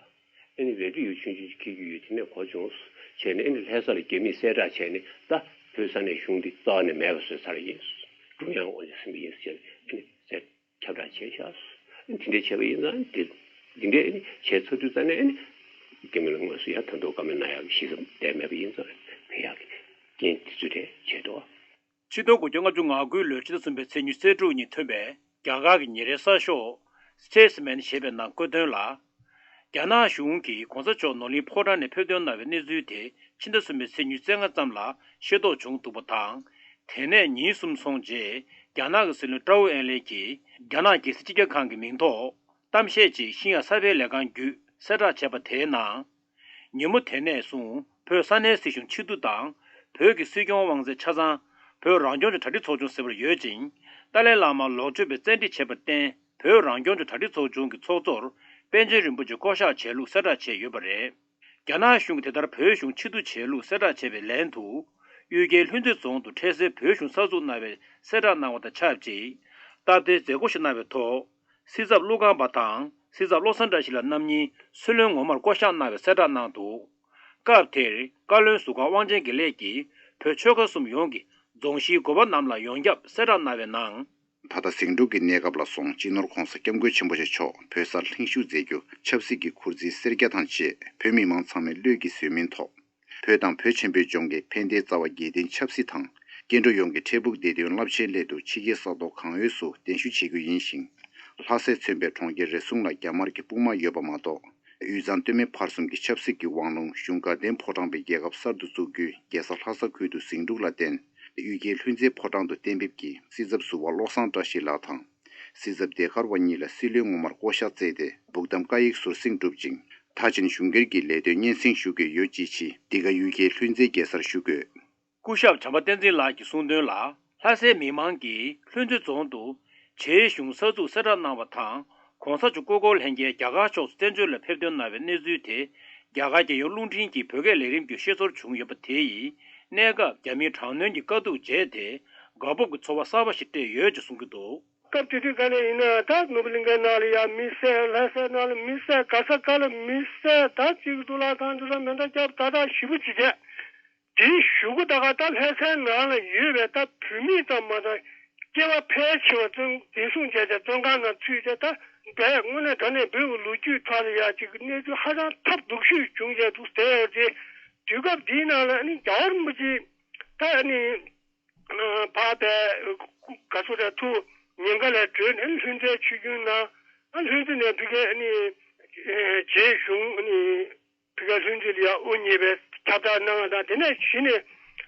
ཨེ་ནི་རེ་ལྟོས་ཡོད་ཆུང་ཆུང་ཅིག་འཁྱེར་རྒྱུ་ཡོད་དེ་ནས་གོ་བྱུང་། བྱས་ནས་ཨེ་ནི་ལྷ་ས་ལ་རྒྱ་མིས་གསལ་བསྒྲགས་བྱས་ནས་ད་བོད་ས་གནས་གཞུང་འདི་རྩ་བ་ནས་མེད་པ་བཟོས་ཚར་ཡིན། ཀྲུང་དབྱང་དབང་ཆ་ཟིན་པ་ཡིན་ཟེར་ཨེ་ནི་གསལ་ཁྱབ་བསྒྲགས་བྱས་ཤག་དེ་འདྲས་བྱས་པ་ཡིན་ཙང་དེ་འདི་འདྲས་ཨེ་ནི་བྱས་ཚར་དུས་ཙ་ནས་ཨེ་ནི་རྒྱ་མི་ལ་དངོས་སུ་ཡར་ད་དུང་བཀའ་མོལ་གནང་ཡག་གི་གཞི་རྩ་བསྡད་མེད་པ་ཡིན་ཙང་ཕེབས་ཡག་གི་རྐྱེན་དེ་ཚོ་དེ་བྱས་འདུག་ཆིག་སྟོང་དགུ་བརྒྱ་ལྔ་བཅུ་ང་དགུའི་ལོའི་ཕྱི་ཟླ་གསུམ་པའི་ཚེས་ཉི་ཤུ་རྩ་དྲུག་ཉིན་ཐོན་པའི་རྒྱ་གར་གྱི་ཉིན་རེའི་གསར་ཤོག་Statesman ཞེས་པའི་ནང་བཀོད་དོན་ལ། རྒྱ་ནག་གཞུང་གིས་གོང་ས་མཆོག་ནོར་གླིང་ཕོ་བྲང་ནས་ཕེབས་ཐོན་གནང་བའི་གནས་ཚུལ་དེ་ཕྱི་ཟླ་གསུམ་པའི་ཚེས་ཉི་ཤུ་རྩ་ལྔ་ཙམ་ལ་ཤེས་རྟོགས་བྱུང་འདུག་པ་དང་། དེ་ནས་ཉིན་གསུམ་སོང་རྗེས་རྒྱ་ནག་གི་སྲིད་བློན་ཀྲའོ་ཨེན་ལེ་གྱིས་རྒྱ་ནག་རྒྱལ་སྲིད་སྤྱི་ཁྱབ་ཁང་གི་མིང་ཐོག་གཏམ་བཤད་ཅིག་ཤིང་ཡ་གསར་སྤེལ་ལས་ཁང་བརྒྱུད་གསལ་བསྒྲགས་བྱས་པ་དེའི་ནང་། ཉིན་མོ་དེ་ནས་བཟུང་བོད་ས་གནས་སྲིད་གཞུང་ཆེས་མཐོ་དང་བོད་ཀྱི་སྲིད་སྐྱོང་དབང་ཚད་ཆ་ཚང་བོད་རང་སྐྱོང་ལྗོངས་གྲ་སྒྲིག་ཚོགས་ཆུང་ཟེར་བར་ཡོད་ཅིང་། ཏཱ་ལའི་བླ་མ་ལོག་སྤྱོད་པའི་བཙན་ཁྲིད་བྱས་པར་བརྟེན་བོད་རང་སྐྱོང་ལྗོངས་གྲ་སྒྲིག་ཚོགས་ཆུང་གི་ཚོགས་གཙོར་པཎ་ཆེན་རིན་པོ་ཆེ་བསྐོ་གཞག་བྱས་ལུགས་གསལ་བསྒྲགས་བྱས་ཡོད་པ་རེད། རྒྱ་ནག་གཞུང་གིས་དེ་ལྟར་བོད་གཞུང་ཆེས་མཐོ་བྱས་ལུགས་གསལ་བསྒྲགས་བྱས་པའི་ལན་དུ། གཡུལ་རྒྱལ་ལྷུན་རྩེ་རྫོང་དུ་འཕྲལ་སེལ་བོད་གཞུང་གསར་འཛུགས་གནང་བའི་གསལ་བསྒྲགས་གནང་བ་དང་ཆབས་ཅིག་སྟབས་བདེའི་མཛད་སྒོ་ཞིག་གནང་བའི་ཐོག་སྲིད་ཚབ་ཀླུ་ཁང་པ་དང་སྲིད་ཚབ་བློ་བཟང་བཀྲ་ཤིས་ལགས་རྣམ་གཉིས་སྲིད་བློན་ངོ་མར་བསྐོ་གཞག་གནང་བའི་གསལ་བསྒྲགས་གནང་འདུག་སྐབས་དེར་བཀའ་བློན་ཟུར་ཁང་དབང་ཆེན་དགེ་ལེགས་ཀྱིས་བོད་ཆོལ་ཁ་གསུམ་ཡོངས་ཀྱི་རྫོང་གཞིས་འགོ་པ་རྣམས་ལ་ཡོངས་ཁྱབ་གསལ་བསྒྲགས་གནང་བའི་ནང་། ད་ལྟ་ཟིང་འཁྲུག་གི་གནས་སྐབས་ལ་སོང་སྤྱི་ནོར་༸གོང་ས་༸སྐྱབས་མགོན་ཆེན་པོ་མཆོག་བོད་སར་ལྷིང་ཞུགས་མཛད་རྒྱུ་ཆབ་སྲིད་ཀྱི་འཁོར་འཛིན་སེར་སྐྱ་དང་བཅས་བོད་མི་མང་ཚང་མའི་བློས་ཀྱི་བཟོད་མིན་ཐོག་བོད་དང་བོད་ཆེན་པོའི་ལྗོངས་ཀྱི་ཕན་བདེའི་རྩ་བ་རྒྱལ་བསྟན་ཆབ་སྲིད་དང་སྐྱེ་འགྲོ་ཡོངས་ཀྱི་འཕྲལ་ཕུགས་བདེ་དོན་རླབས་ཆེན་སླད་དུ་ཕྱི་རྒྱལ་ས་ཐོག་གང་འོས་སུ་གདན་ཞུ་བྱེད་རྒྱུ་ཡིན་ཞིང་། ལྷ་སས་མཚོན་པའི་གྲོང་ཁྱེར་རེ་ཟུང་ལ་རྒྱ་དམར་གྱི་དཔུང་དམག་ཡོད་པ་མ་གཏོགས། དབུས་གཙང་སྟོད་སྨད་བར་གསུམ་གྱི་ཆབ་སྲིད་ཀྱི་དབང་ལུང་གཞུང་དགའ་ལྡན་ཕོ་བྲང་པའི་རྒྱལ་ཁབ་གསར་དུ་བཙུགས་རྒྱུའི་རྒྱལ་ས་ལྷ་ས་ཁུལ་དུ་ཟིང་འཁྲུག་ལ་བརྟེན། གཡུལ་རྒྱལ་ལྷུན་རྩེ་ཕོ་བྲང་དུ་གཏན་འབེབས་ཀྱིས་སྲིད་ཚབ་ཟུར་པ་བློ་བཟང་བཀྲ་ཤིས་ལགས་དང་། སྲིད་ཚབ་བདེ་མཁར་བ་གཉིས་ལ་སྲིད་བློན་ངོ་མར་བསྐོ་གཞག་བསྩལ་ཏེ་འབུག་གཏམ་བཀའ་ཡིག་ཟུར་འཛིན་གྲུབ་ཅིང་། ད་ཕྱིན་གཞུང་སྒེར་གྱི་ལས་དོན་སྙན་སེང་ཞུ་དགོས་ཡོད་ཅེས་བྱས། འདི་ག་གཡུལ་རྒྱལ་ལྷུན་རྩེའི་རྒྱལ་སར་བཞུགས་དགོས། སྐུ་ཞབས་བྱམས་པ་བསྟན་འཛིན་ལགས་ཀྱིས་གསུངས་དོན་ལ། ལྷ་སའི་མི་མང་གིས་ལྷུན་རྩེ་རྫོང་དུ་བྱེས་གཞུང་གསར་འཛུགས་གསལ་བསྒྲགས་གནང་བ་དང་། གོང་ས་མཆོག་སྐུ་འཁོར་ལྷན་རྒྱས་རྒྱ་གར་ཕྱོགས་སུ་བཙན་བྱོལ་ལ་ཕེབས་ཐོན་གནང་བའི་གནས་ཚུལ་དེ། རྒྱ་གར་རྒྱལ་ཡོངས་རླུང་འཕྲིན་གྱི་བོད་སྐད་ལས་རིམ་བརྒྱུད་ཤེས་ཚོར་བྱུང་ཡོད་པ་དེ་ཡིས། གནས་སྐབས་རྒྱ་མིའི་དྲག་གནོན་གྱི་དཀའ་སྡུག་བརྗེད་དེ། དགའ་སྤོབས་ཀྱི་ཚོར་བ་གསར་པ་ཞིག་སྤྲད་ཡོད་ཅེས་གསུང་གི་འདུག་སྐབས་དེ་དུས་ག་ལ་ཡིན་ན་ད་ནོར་བུ་གླིང་ཁའི་ནང་ལ་ཡ་མི་བསད། ལྷ་སའི་ནང་ལ་མི་བསད། ག་ས་ག་ལ་མི་བསད། ད་གཅིག་གི་གཙུག་ལག་ཁང་དེ་ལ་མེ་མདའ་བརྒྱབ། ད་ད་ཞེ་པོ་ཅིག་བྱས། དེའི་གཞུག་གུ་ད་ག་ད་ལྷ་སའི་ནང་ལ་ཡོད་པའི་ད་བོད་མི་ཙམ་མ་ཟད་སྐྱེ་བ་ཕལ་ཆེ་བ་བཙོན་འཛིན་བཟུང་བྱས་ཏེ་བཙོན་ཁང་ནང་ཚུད་བྱས། ད་བས་དངོས་གནས་དྲང་གནས་བོད་ཀྱི་ལོ་རྒྱུས་ཐོག་ལ་ཡ་གཅིག་གི་གནས་ཚུལ་ཧ་ཅང་ཐབས་སྡུག་ཤོས་བྱུང་བྱས་འདུག་བསྡད་ཡོད་རེད། དུས་སྐབས་འདིའི་ནང་ལ་ཨ་ནི་རྒྱལ་བ་རིན་པོ་ཆེ་ད་ཨ་ནི་ཕར་བས་ག་ཚོད་རེད་ཐུགས་ཉེན་ཁ་ལས་གྲོལ་ནས་ལྷུན་རྩེའི་ཆོས་འབྱུང་གནང་། ཨ་ལྷུན་རྩེ་ནས་ཕ་གིའི་ཨ་ནི་རྗེ་གཞུང་ཨ་ནི། ཕ་གིའི་ལྷུན་རྩེ་ལ་ཡང་དབུ་བརྙེས་པའི་ཁྱབ་བསྒྲགས་གནང་བ་དང་། དེ་ནས་གཞི་ནས་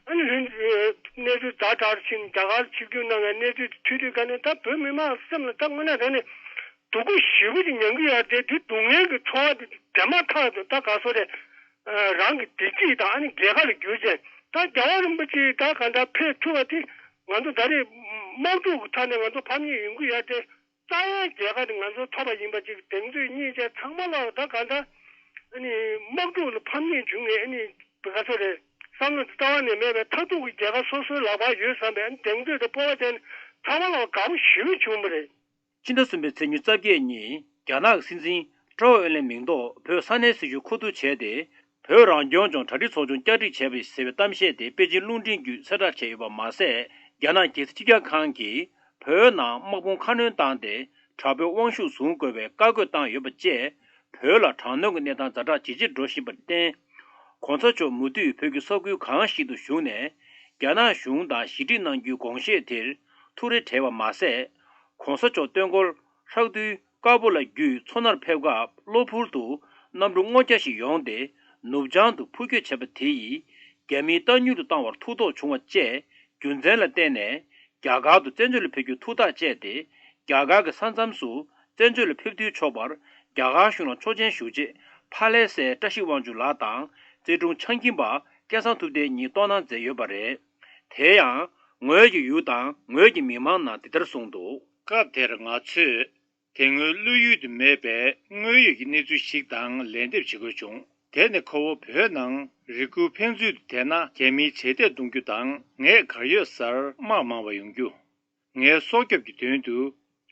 ཨ་ནི་ལྷུན་རྩེ་གནས་ཚུལ་ཛ་དྲག་ཕྱིན། རྒྱ་གར་ཆིབས་བསྒྱུར་གནང་བའི་གནས་ཚུལ་དེ་ཐོས་དུས་ག་ནས་ད་བོད་མི་མང་སེམས་ལ་ད་དངོས་གནས་དྲང་གནས་སྡུག་པོ་ཞེ་པོ་ཅིག་མྱང་གི་ཡོད་རེད། དེ་སྡུག་བསྔལ་གྱི་ཚོར་བ་དེ་འདས་མ་ཐག་ཏུ་ད་ག་སོ་རེད། རང་གི་བདེ་སྐྱིད་དང་ཨ་ནི་རྒྱལ་ཁ་ལ་གྱུར་ཅན། ད་རྒྱལ་བ་རིན་པོ་ཆེ་ད་ག་འདྲ་ཕེབས་ཐུབ་པ་དེ་ང་ཚོ་ད་རེས་དམག་འཁྲུག་གི་ཐོག་ནས་ང་ཚོ་ཕམ་ཉེས་ཡོང་གི་ཡོད་རེད། རྩ་བའི་རྒྱལ་ཁ་དེ་ང་ཚོ་ཐོབ་པ་ཡིན་པ་ཅིག་གདེང་ཚོད་རྙེད་བྱས་ཚང་མ་ལ་ད་ག་འདྲ་ཨ་ནི་དམག་འཁྲུག་ལ་ཕམ་ཉེས་བྱུང་ནས་ཨ་ནི་ག་ཚོད་རེད། བསམ་བློ་རྩ་བ་ནས་མེད་པའི་མཐར་ཐུག་གི་རྒྱལ་ཁ་སོ་སོའི་ལག་པར་ཡོད་བསམ་པའི་ཨ་ནི་གདེང་ཚོད་དེ་སྤོབས་པ་ཅན་ཚང་མ་ལ་དགའ་པོ་ཞེ་པོ་བྱུང་བ་རེད། ཕྱི་ཟླ་གསུམ་པའི་ཚེས་ཉི་ཤུ་རྩ་བརྒྱད་ཉིན་རྒྱ་ནག་གི་སྲིད་འཛིན་ཀྲོའུ་ཨེན་ལའེ་མིང་ཐོག་བོད་ས་གནས་སྲིད་གཞུང་མཁོ་བསྡུ་བྱས་ཏེ། བོད་རང་སྐྱོང་ལྗོངས་གྲ་སྒྲིག་ཚོགས་ཆུང་བསྐྱར་སྒྲིག་བྱས་པ་ཟེར་བའི་གཏམ་བཤད་དེ་པེ་ཅིན་རླུང་འཕྲིན་བརྒྱུད་གསལ་བསྒྲགས་བྱས་ཡོད་པ་མ་ཟད། རྒྱ་ནག་རྒྱལ་སྲིད་སྤྱི་ཁྱབ་ཁང་གིས་བོད་ནང་དམག་དཔུང་ཁ་སྣོན་བཏང་སྟེ། དྲག་པོའི་དབང་ཤུགས་བཟུང་དགོས་པའི་བཀའ་བཀོད་བཏང་ཡོད་པ་བཅས། བོད་ལ་དྲག་གནོན་གྱི་གནས་སྟངས་ཛ་དྲག་ཇེ་ཆེར་འགྲོ་བཞིན་པར་བརྟེན། གོང་ས་མཆོག་མུ་མཐུད་བོད་ཀྱི་ས་ཁུལ་གང་ཞིག་ཏུ་བཞུགས་ནས། རྒྱ་ནག་གཞུང་དང་ཞི་འགྲིག་གནང་རྒྱུའི་དགོངས་བཞེད་དེར་ཐུགས་རེ་བྲལ་བ་མ་ཟད། གོང་ས་མཆོག་སྟོན་འཁོར་ཧྲག་བདུན་དཀར་པོ་ལ་བརྒྱུད་མཚོ་སྣར་ཕེབས་སྐབས་གློ་བུར་དུ་གནམ་གྲུ་སྔོ་སྐྱ་ཞིག་ཡོང་སྟེ། ནུབ་བྱང་དུ་འཕུར་སྐྱོད་བྱས་པ་དེ་ཡིས་རྒྱ་མིའི་རྟག་མྱུར་དུ་བཏང་བར་ཐུགས་དོགས་བྱུང་བ་བཅས་རྒྱུ་མཚན་ལ་བརྟེན་ནས། རྒྱ་གར་དུ་བཙན་བྱོལ་ལ་ཕེབས་རྒྱུར་ཐུགས་ཐག་བཅད་དེ། རྒྱ་གར་གྱི་ས་མཚམས་སུ་བཙན་བྱོལ་ལ་ཕེབས་ཐུབ་ཆོག་པར། རྒྱ་གར་གཞུང་ལ་ཆོག་མཆན་ཞུ་ཆེད་ཕ་ལེ་སའི་བཀྲ་ཤིས་དབང་ཕྱུག་ལགས་དང་། ཙེ་ཀྲུང་ཆང་ཁྱིམ་པ་སྐལ་བཟང་ཐུབ་བསྟན་གཉིས་གཏོང་གནང་མཛད་ཡོད་པ་རེད། དེ་ཡང་། ངོས་ཀྱི་ཡུལ་དང་ངོས་ཀྱི་མི་མང་ནང་འདི་ལྟར་གསུངས་འདུག། སྐབས་དེར་ང་ཚོས། དེ་སྔོན་བློ་ཡུལ་དུ་མེད་པའི་དངོས་ཡོད་ཀྱི་གནས་ཚུལ་ཞིག་དང་ལན་འདེབས་བྱེད་དགོས་བྱུང་། དེ་ནི་ཁོ་བོ་བོད་ནང་རི་ཁུལ་ཕན་ཚུན་དུ་བསྡད་ན་རྒྱ་མིའི་བྱེད་གཏད་གཏོང་རྒྱུ་དང་། ངས་གར་ཡོད་སར་དམག་མང་བ་ཡོང་རྒྱུ། ངའི་སྲོག་སྐྱོབ་ཀྱི་དོན་དུ།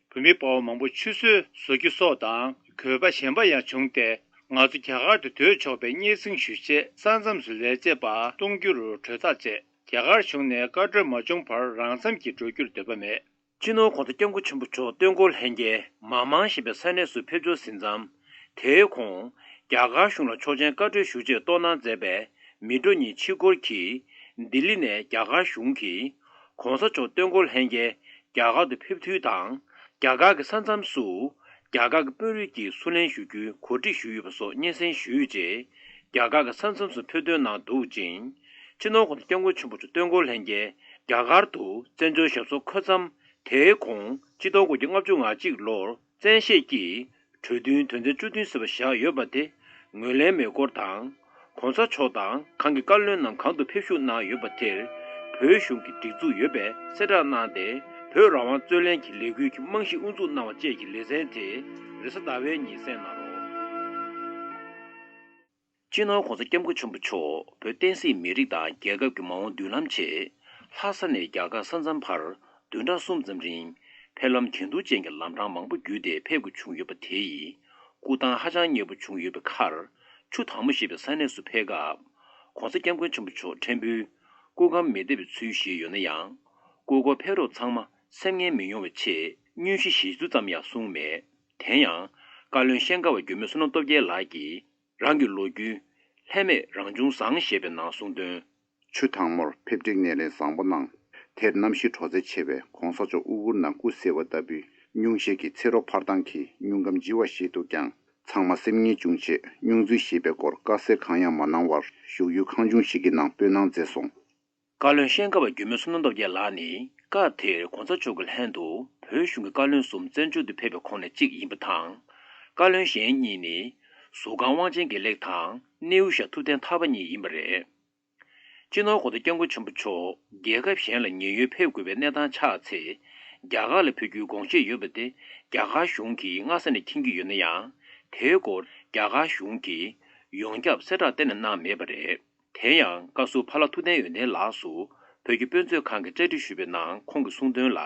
བོད་མི་དཔའ་བོ་མང་པོ་ཆུད་ཟོས་བཟོ་རྒྱུ་སོགས་དང་། གུས་པ་ཞན་པ་ཡང་བྱུང་སྟེ། ང་ཚོ་རྒྱ་གར་དུ་སྡོད་ཆོག་པའི་སྙན་སེང་ཞུ་ཆེད། ས་མཚམས་སུ་ལས་བྱེད་པ་གཏོང་རྒྱུར་གྲོས་ཐག་བཅད། རྒྱ་གར་གཞུང་ནས་བཀའ་འཁྲོལ་མ་བྱུང་བར་རང་འཚམས་ཀྱིས་འགྲོ་རྒྱུར་འདོད་པ་མེད། སྤྱི་ནོར་༧གོང་ས་༧སྐྱབས་མགོན་ཆེན་པོ་མཆོག་སྟོན་འཁོར་ལྷན་རྒྱས་མ་མང་ཞེས་པའི་ས་གནས་སུ་ཕེབས་འབྱོར་ཟིན་མཚམས། དེའི་གོང་རྒྱ་གར་གཞུང་ལ་ཆོག་མཆན་བཀའ་འཁྲོལ་ཞུ་ཆེད་གཏོང་གནང་མཛད་པའི་མི་འགྲོ་གཉིས་ཕྱིར་འཁོར་གྱིས། ལྡི་ལི་ནས་རྒྱ་གར་གཞུང་གིས། ༧གོང་ས་མཆོག་སྟོན་འཁོར་ལྷན་རྒྱས་རྒྱ་གར་དུ་ཕེབས་ཐུབ་དང་། རྒྱ་གར་གྱི་ས་མཚམས་སུ། རྒྱ་གར་གྱི་དཔོན་རིགས་ཀྱིས་བསུ་ལེན་ཞུ་རྒྱུའི་གོ་སྒྲིག་ཞུས་ཡོད་པ་སོགས་སྙན་སེང་ཞུས་རྗེས། རྒྱ་གར་གྱི་ས་མཚམས་སུ་ཕེབས་ཐོན་གནང་འདུག་ཅིང་། སྤྱི་ནོར་༧གོང་ས་༧སྐྱབས་མགོན་ཆེན་པོ་མཆོག་སྟོན་འཁོར་ལྷན་རྒྱས་རྒྱ་གར་དུ་བཙན་བྱོལ་ཞབས་སོར་འཁོད་མཚམས། དེའི་གོང་ཆིག་སྟོང་དགུ་བརྒྱ་ལྔ་བཅུ་ང་གཅིག་ལོར་བཙན་ཤེད་ཀྱིས་གྲོས་མཐུན་དོན་ཚན་བཅུ་བདུན་ཟེར་བ་བཞག་ཡོད་པ་དེ་ངོས་ལེན་མེད་སྐོར་དང་། ༧གོང་ས་མཆོག་དང་ཁོང་གི་བཀའ་བློན་རྣམས་གང་དུ་ཕེབས་བཞུགས་གནང་ཡོད་པ་དེར་བོད་གཞུང་གི་སྒྲིག་འཛུགས་ཡོད་པའི་གསལ་བསྒྲགས་གནང་སྟེ། བོད་རང་དབང་རྩོད་ལེན་གྱི་ལས་འགུལ་གྱི་རྨང་གཞི་དབུ་འཛུགས་གནང་བ་བཅས་ཀྱི་ལེ་ཚན་དེ་རེས་གཟའ་ཟླ་བའི་ཉིན་གསན་གནང་རོགས། སྤྱི་ནོར་༧གོང་ས་༧སྐྱབས་མགོན་ཆེན་པོ་མཆོག་བོད་བསྟན་སྲིད་མི་རིགས་དང་རྒྱལ་ཁབ་ཀྱི་མ་འོངས་མདུན་ལམ་ཆེད། ལྷ་ས་ནས་རྒྱ་གར་ས་མཚམས་བར་བདུན་ཕྲག་གསུམ་ཙམ་རིང་ཕེབས་ལམ་ཇེ་སྡུག་ཅན་གྱི་ལམ་འཕྲང་མང་པོ་བརྒྱུད་དེ་ཕེབས་དགོས་བྱུང་ཡོད་པ་དེ་ཡིས་སྐུ་ཐང་ཧ་ཅང་མཉེལ་པོ་བྱུང་ཡོད་པའི་ཁར། ཆུ་དྭངས་མོ་ཞེས་པའི་ས་གནས་སུ་ཕེབས་སྐབས། ༧གོང་ས་༧སྐྱབས་མགོན་ཆེན་པོ་མཆོག་ཕྲན་བུ་སྐུ་ཁམས་མི་བདེ་བའི་ཚུལ་བཞེས་ཡོད་ན་ཡང་། སྐུ་འཁོར་ཕེབས་རོགས་ཚང་མ་སེམས་ངལ་མི་ཡོང་བའི་ཆེད་སྙུན་གཞི་བཞེས་ཚུལ་ཙམ་ཡང་གསུངས་མེད། དེ་ཡང་། བཀའ་བློན་ཤན་ཁ་བ་འགྱུར་མེད་བསོད་ནམས་སྟོབས་རྒྱལ་ལགས་ཀྱིས། རང་གི་ལོ་རྒྱུས། ལྷད་མེད་རང་བྱུང་བཟང་ཞེས་པའི་ནང་གསུངས་དོན། ཆུ་དྭངས་མོར་ཕེབས་འཁྲིད་སྣེ་ལེན་བཟང་པོ་གནང་། དེར་གནམ་གཤིས་དྲོ་ཚད་ཆེ་བས་གོང་ས་མཆོག་དབུ་གུར་ནང་སྐུ་གཟེར་བ་ལྟ་བུའི་སྙུང་གཞི་གི་ཚེ་རོགས་འཕར་སྟངས་ཀྱིས་སྙུང་ཁམས་ལྗིད་པ་ཞིག་ཏུ་བསྐྱངས། ཚང་མ་སེམས་ངལ་བྱུང་རྗེས་སྙུང་འཛུལ་ཞེས་པའི་སྐོར་དཀའ་སེལ་གང་ཡང་མ་གནང་བར་བཞུགས་ཡུལ་ཁང་ཆུང་ཞིག་གི་ནང་སྤོས་སྣང་མཛད་སོང་། བཀའ་བློན་ཤན་ཁ་བ་འགྱུར་མེད་བསོད་ནམས་སྟོབས་རྒྱལ་ལགས་ནི་སྐབས་དེར་གོང་ས་མཆོག་གི་ལྷན་དུ་བོད་གཞུང་གི་བཀའ་བློན་གསུམ་བཙན་བྱོལ་དུ་ཕེབས་པའི་ཁོངས་ནས་གཅིག་ཡིན་པ་དང་། བཀའ་བློན་གཞན་གཉིས་ནི་གཟུ་ཁང་དབང་ཆེན་དགེ་ལེགས་དང་སྣེའུ་ཤག་ཐུབ་བསྟན་ཐར་པ་གཉིས་ཡིན་པ་རེད། སྤྱི་ནོར་༧གོང་ས་༧སྐྱབས་མགོན་ཆེན་པོ་མཆོག་རྒྱལ་ཁབ་གཞན་ལ་ཉེན་གཡོལ་ཕེབས་དགོས་པའི་གནས་སྟངས་ཆགས་ཚེ། རྒྱ་གར་ལ་ཕེབས་རྒྱུའི་དགོངས་བཞེས་ཡོད་པ་དེ་རྒྱ་གར་གཞུང་གིས་སྔ་ས་ནས་མཁྱེན་གྱི་ཡོད་ན་ཡང་། དེའི་སྐོར་རྒྱ་གར་གཞུང་གིས་ཡོངས་ཁྱབ་གསལ་བསྒྲགས་གཏན་ནས་གནང་མེད་པ་རེད། དེ་ཡང་བཀའ་ཟུར་ཕ་ལྷ་ཐུབ་བསྟན་ཡོན་ཏན་ལགས་སུ་བོད་ཀྱི་དཔེ་མཛོད་ཁང་གི་བཅར་འདྲི་ཞུས་པའི་ནང་ཁོང་གིས་གསུངས་དོན་ལ།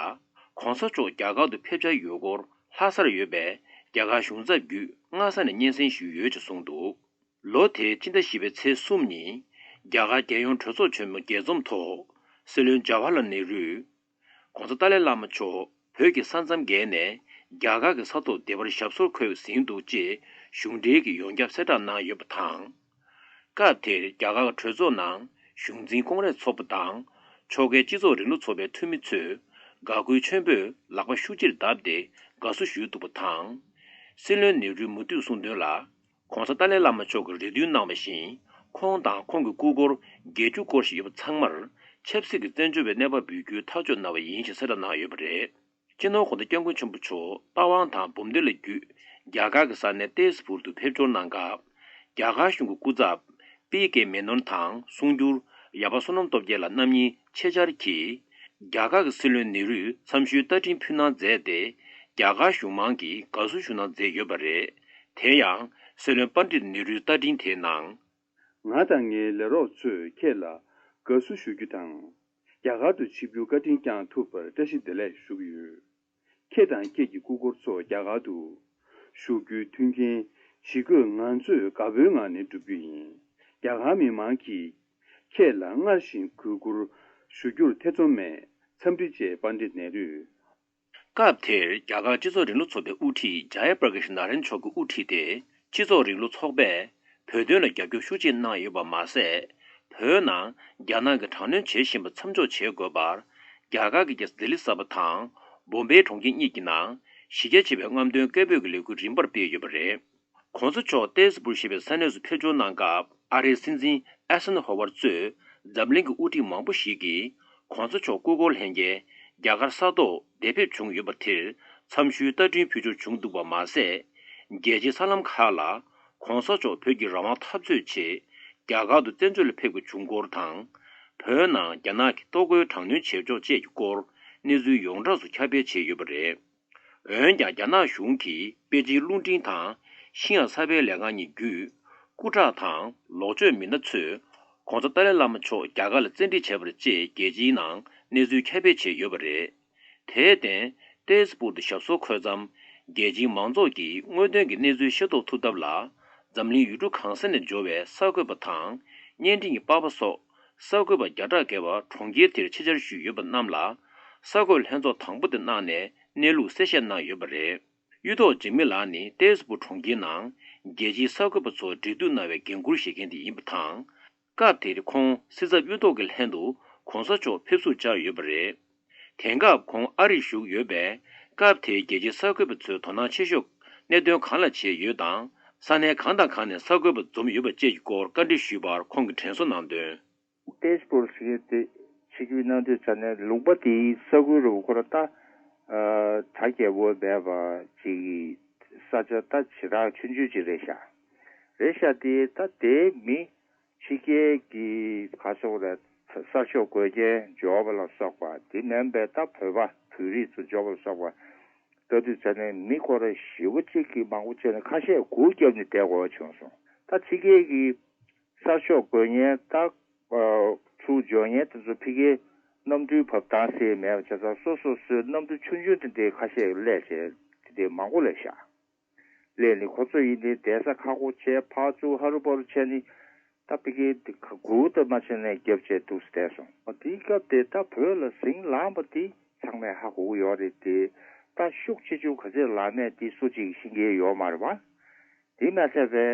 གོང་ས་མཆོག་རྒྱ་གར་དུ་ཕེབས་འཆར་ཡོད་སྐོར་ལྷ་སར་ཡོད་པའི་རྒྱ་གར་གཞུང་ཚབ་བརྒྱུད་སྔ་ས་ནས་སྙན་སེང་ཞུས་ཡོད་ཅེས་གསུངས་འདུག། ལོ་དེའི་སྤྱི་ཟླ་བཞི་པའི་ཚེས་གསུམ་ཉིན། རྒྱ་གར་རྒྱལ་ཡོངས་གྲོས་ཚོགས་ཆེན་མོ་རྒྱས་འཛོམས་ཐོག་སྲིད་བློན་ཇ་ཝ་ཧར་ལཱལ་ནེ་རུས། གོང་ས་ཏཱ་ལའི་བླ་མ་མཆོག་བོད་ཀྱི་ས་མཚམས་བརྒལ་ནས་རྒྱ་གར་གྱི་ས་ཐོག་བདེ་བར་ཞབས་སོར་འཁོད་ཟིན་འདུག་ཅེས་གཞུང་འབྲེལ་གྱིས་ཡོངས་ཁྱབ་གསལ་བསྒྲགས་གནང་ཡོད་པ་དང་། སྐབས་དེར་རྒྱ་གར་གྱི་གྲོས་ཚོགས་ནང་གཞུང་འཛིན་ཀོང་རེས་ཚོགས་པ་དང་། ཕྱོགས་འགལ་སྤྱི་ཚོགས་རིང་ལུགས་ཚོགས་པའི་འཐུས་མི་ཚོས་དགའ་སྐུལ་ཆེན་པོས་ལག་པ་ཤུགས་ཆེར་བརྡབས་ཏེ་དགའ་བསུ་ཞུས་འདུག་པ་དང་། སྲིད་བློན་ནེ་རུས་མུ་མཐུད་གསུངས་དོན་ལ། གོང་ས་ཏཱ་ལའི་བླ་མ་མཆོག་གིས་རེ་འདུན་གནང་བ་བཞིན། ཁོང་དང་ཁོང་གི་སྐུ་འཁོར་བརྒྱད་ཅུ་སྐོར་ཞིག་ཡོད་པ་ཚང་མར་ཆབ་སྲིད་ཀྱི་བཙན་བྱོལ་བའི་གནས་བབ་འབུལ་རྒྱུའི་ཐག་གཅོད་གནང་བ་ཡིན་ཞེས་གསལ་བསྒྲགས་གནང་ཡོད་པ་རེད། སྤྱི་ནོར་གོང་ས་སྐྱབས་མགོན་ཆེན་པོ་མཆོག་རྟ་དབང་དང་འབུམ་སྡེ་ལ་བརྒྱུད། རྒྱ་གར་གྱི་ས་གནས་ཏེས་པུར་དུ་ཕེབས་འབྱོར་གནང་སྐབས། རྒྱ་གར་གཞུང་གི་སྐུ་ཚབ་པི་ཀེ་མེ་ནོན་དང་གསུང་སྒྱུར་ཡབ་པ་བསོད་ནམས་སྟོབས་རྒྱལ་ལགས་རྣམ་གཉིས་ཆེད་བཅར་གྱིས། རྒྱ་གར་གྱི་སྲིད་བློན་ནེ་རུས་འཚམས་ཞུའི་རྟ་མགྲིན་ཕུལ་གནང་མཛད་དེ། རྒྱ་གར་གཞུང་མང་གིས་དགའ་བསུ་ཞུ་གནང་མཛད་ཡོད་པ་རེད། དེ་ཡང་། སྲིད་བློན་པཎྜི་ཏ་ནེ་རུའི་རྟ་མགྲིན་དེའི་ནང་། ང་དང་ངའི་ལས་རོགས་ཚོས་ཁྱེད་ལ་དགའ་བསུ་ཞུ་རྒྱུ་དང་། རྒྱ་གར་དུ་ཆིབས་བསྒྱུར་བཀའ་དྲིན་བསྐྱངས་ཐུབ་པར་བཀྲ་ཤིས་བདེ་ལེགས་ཞུ་གི་ཡོད། ཁྱེད་དང་ཁྱེད་ཀྱི་སྐུ་འཁོར་ཚོ་རྒྱ་གར་དུ་བཞུགས་རྒྱུའི་མཐུན་རྐྱེན་ཇི་དགོས་ང་ཚོས་དགའ་པོའི་ངང་ནས་བསྒྲུབ་རྒྱུ་ཡིན། རྒྱ་གར་མི་མང་གིས་ཁྱེད་ལ་སྔར་བཞིན་གུས་བཀུར་ཞུ་རྒྱུར་ཐེ་ཚོམ་མེད། འཚམས་འདྲི་བཅས་པཎྜི་ཏ་ནེ་རུས། སྐབས་དེར་རྒྱ་གར་སྤྱི་ཚོགས་རིང་ལུགས་ཚོགས་པའི་དབུ་ཁྲིད་ཇཱ་ཡ་པྲ་ཀཱཤ་ནཱ་རན་མཆོག་གིས་དབུ་ཁྲིད་དེ། སྤྱི་ཚོགས་རིང་ལུགས་ཚོགས་པས་བོད་དོན་ལ་རྒྱབ་སྐྱོར་ཤུགས་ཆེ་གནང་ཡོད་པ་མ་ཟད། བོད་ནང་རྒྱ་ནག་གིས་དྲག་གནོན་བྱེད་བཞིན་པ་མཚམས་འཇོག་བྱེད་དགོས་པར། རྒྱ་གར་གྱི་རྒྱལ་ས་ལྡི་ལི་གསར་པ་དང་། བོམ་བེ་གྲོང་ཁྱེར་གཉིས་ཀྱི་ནང་གཞི་རྒྱ་ཆེ་བའི་རྔམ་སྟོན་སྐད་འབོད་ཀྱི་ལས་འགུལ་རིམ་པར་སྤེལ་ཡོད་པ་རེད། གོང་ས་མཆོག་ཏེ་སི་པུར་ཞེས་པའི་ས་གནས་སུ་ཕེབས་འབྱོར་གནང་སྐབས། ཨ་རིའི་སྲིད་འཛིན་ཨེ་སན་ཧོ་ཝར་གཙོས་འཛམ་གླིང་གི་དབུ་ཁྲིད་མང་པོ་ཞིག་གིས། གོང་ས་མཆོག་སྐུ་འཁོར་ལྷན་རྒྱས་རྒྱ་གར་ས་ཐོག་བདེ་ཕེབས་བྱུང་ཡོད་པ་དེར་འཚམས་ཞུའི་བརྡ་འཕྲིན་ཕུལ་འབྱོར་བྱུང་འདུག་པ་མ་ཟད། རྒྱལ་སྤྱིའི་གསར་ལམ་ཁག་ལ། གོང་ས་མཆོག་བོད་ཀྱི་རང་དབང་འཐབ་རྩོད་ཆེད་རྒྱ་གར་དུ་བཙན་བྱོལ་ལ་ཕེབས་དགོས་བྱུང་སྐོར་དང་། བོད་ནང་རྒྱ་ནག་གིས་གཏོར་རྒོལ་དྲག་གནོན་བྱེད་ཕྱོགས་བཅས་ཀྱི་སྐོར། གནས་ཚུལ་ཡོངས་གྲགས་སུ་ཁྱབ་སྤེལ་བྱས་ཡོད་པ་རེད། འོན་ཀྱང་། རྒྱ་ནག་གཞུང་གིས་པེ་ཅིན་རླུང་འཕྲིན་དང་ཤིན་ཡང་གསར་སྤེལ་ལས་ཁང་གཉིས་བརྒྱུད། སྐུ་དྲག་དང་ལོག་སྤྱོད་མི་སྣ་ཚོས་གོང་ས་ཏཱ་ལའི་བླ་མ་མཆོག་རྒྱ་གར་ལ་བཙན་ཁྲིད་བྱས་པ་རེད་ཅེས་རྒྱལ་སྤྱིའི་ནང་གནས་ཚུལ་ཁྱབ་སྤེལ་བྱས་ཡོད་པ་རེད། དེར་བརྟེན། ཏེ་སི་པུར་དུ་ཞབས་སོར་འཁོད་མཚམས། རྒྱལ་སྤྱིའི་མང་ཚོགས་ཀྱིས་དངོས་དོན་གྱི་གནས་ཚུལ་ཤེས་རྟོགས་ཐུབ་ཐབས་ལ། འཛམ་གླིང་ཡུལ་གྲུ་གང་ས་ནས་འབྱོར་བའི་གསར་འགོད་པ་དང་། བརྙན་འཕྲིན་གྱི་པར་པ་སོགས། གསར་འགོད་པ་བརྒྱ་ཕྲག་བརྒལ་བ་གྲོང་ཁྱེར་དེར་ཆེད་བཅར་ཞུས་ཡོད་པ་རྣམས་ལ། གསར་འགོད་ལྷན་ཚོགས་དང་པོ་དེ་གནང་ནས་གནས་ལུགས་གསལ་བཤད་གནང་ཡོད་པ་རེད། གཡུ་ཐོག་འཇིགས་མེད་ལགས་ནི་ཏེ་སི་པུར་གྲོང་ཁྱེར་ནང་རྒྱལ་སྤྱིའི་གསར་འགོད་པ་ཚོར་འབྲེལ་གཏུག་གནང་བའི་འགན་འཁུར་བཞེས་མཁན་དེ་ཡིན་པ་དང་། སྐབས་དེར་ཁོང་སྲིད་ཚབ་གཡུ་ཐོག་གི་ལྷན་དུ་གོང་ས་མཆོག་ཕེབས་བསུར་བཅར་ཡོད་པ་རེད། དེང་སྐབས་ཁོང་ཨ་རིར་བཞུགས་ཡོད་པས། སྐབས་དེའི་རྒྱལ་སྤྱིའི་གསར་འགོད་པ་ཚོས་དོ་སྣང་ཆེ་ཤོས་གནད་དོན་གང་ལ་བྱས་ཡོད་དང་། ས་གནས་གང་དང་གང་ནས་གསར་འགོད་པ་འཛོམས་ཡོད་པ་བཅས་ཀྱི་སྐོར་བཀའ་འདྲི་ཞུས་པར་ཁོང་གིས་དྲན་གསོ་གནང་དོན། ཏེ་སི་པུར་ཟེར་མཁན་དེ་ཆིབས་བསྒྱུར་གནང་དུས་ཙ་ནས་ལུང་པ་དེའི་ས་ཁུལ་རུ་ཁོ་ར་ད་ཨ་གྲ་རྒྱས་པོ་མེད་པ་ཅིག་གི་ས་ཆ་ད་ཇེ་ཐག་ཆུང་ཆུང་ཅིག་རེད་ཤག་རེད་ཤག་དེ་ད་དེའི་མི་ཕྱི་རྒྱལ་གྱི་ག་ཚོད་རེད། གསར་ཤོག་འགོད་མཁན་འབྱོར་བ་ལ་སོགས་པ་དེ་མིན་པའི་ད་བོད་པ་བོད་རིགས་ཚོ་འབྱོར་བ་ལ་སོགས་པ་ལྟ་དུས་ཙ་ནས་མི་ཁོ་ར་ཞེ་པོ་གཅིག་གིས་མང་པོ་བྱས་ནས་ཁ་ཤས་སྒུག་བརྒྱབ་ནས་བསྡད་དགོས་པ་བྱུང་སོང་། ད་ཕྱི་རྒྱལ་གྱི་གསར་ཤོག་འགོད་མཁན་ད་ཚུར་འབྱོར་མཁན་དེ་ཚོ་ཕ་གིའི་གནམ་གྲུའི་བབས་སྟངས་གསལ་མེད་པ་བྱས་ཙང་སོ་སོ་སོའི་གནམ་གྲུ་ཆུང་ཆུང་དེ་འདྲའི་ཁ་ཤས་སླེབས་བྱས་དེ་འདྲའི་མང་པོ་སླེབས་ཤག་སླེབས་ནས་ཁོ་ཚོ་ཡིན་ནའི་བསྡད་ས་ཁག་པོ་བྱས་ཕར་ཚུར་ཧ་རུ་པ་རུ་བྱས་ནས་ད་ཕ་གིའི་དེ་ཁ་སྒུག་ད་མ་བྱས་ནས་རྒྱབ་བྱས་འདུག་སེ་བསྡད་སོང་། འོ་དེའི་སྐབས་དེ་ད་བོད་ལ་ཟིང་ལངས་པ་དེ་ཚང་མས་ཧ་གོ་གི་ཡོད་རེད་དེ། ད་ཤུགས་ཆེ་ཆུང་ག་ཚོད་ལངས་མེད་དེ་སུ་གཅིག་ཤེས་ཀྱི་ཡོད་མ་རེད་བ། དེ་མ་ཚད་པའི་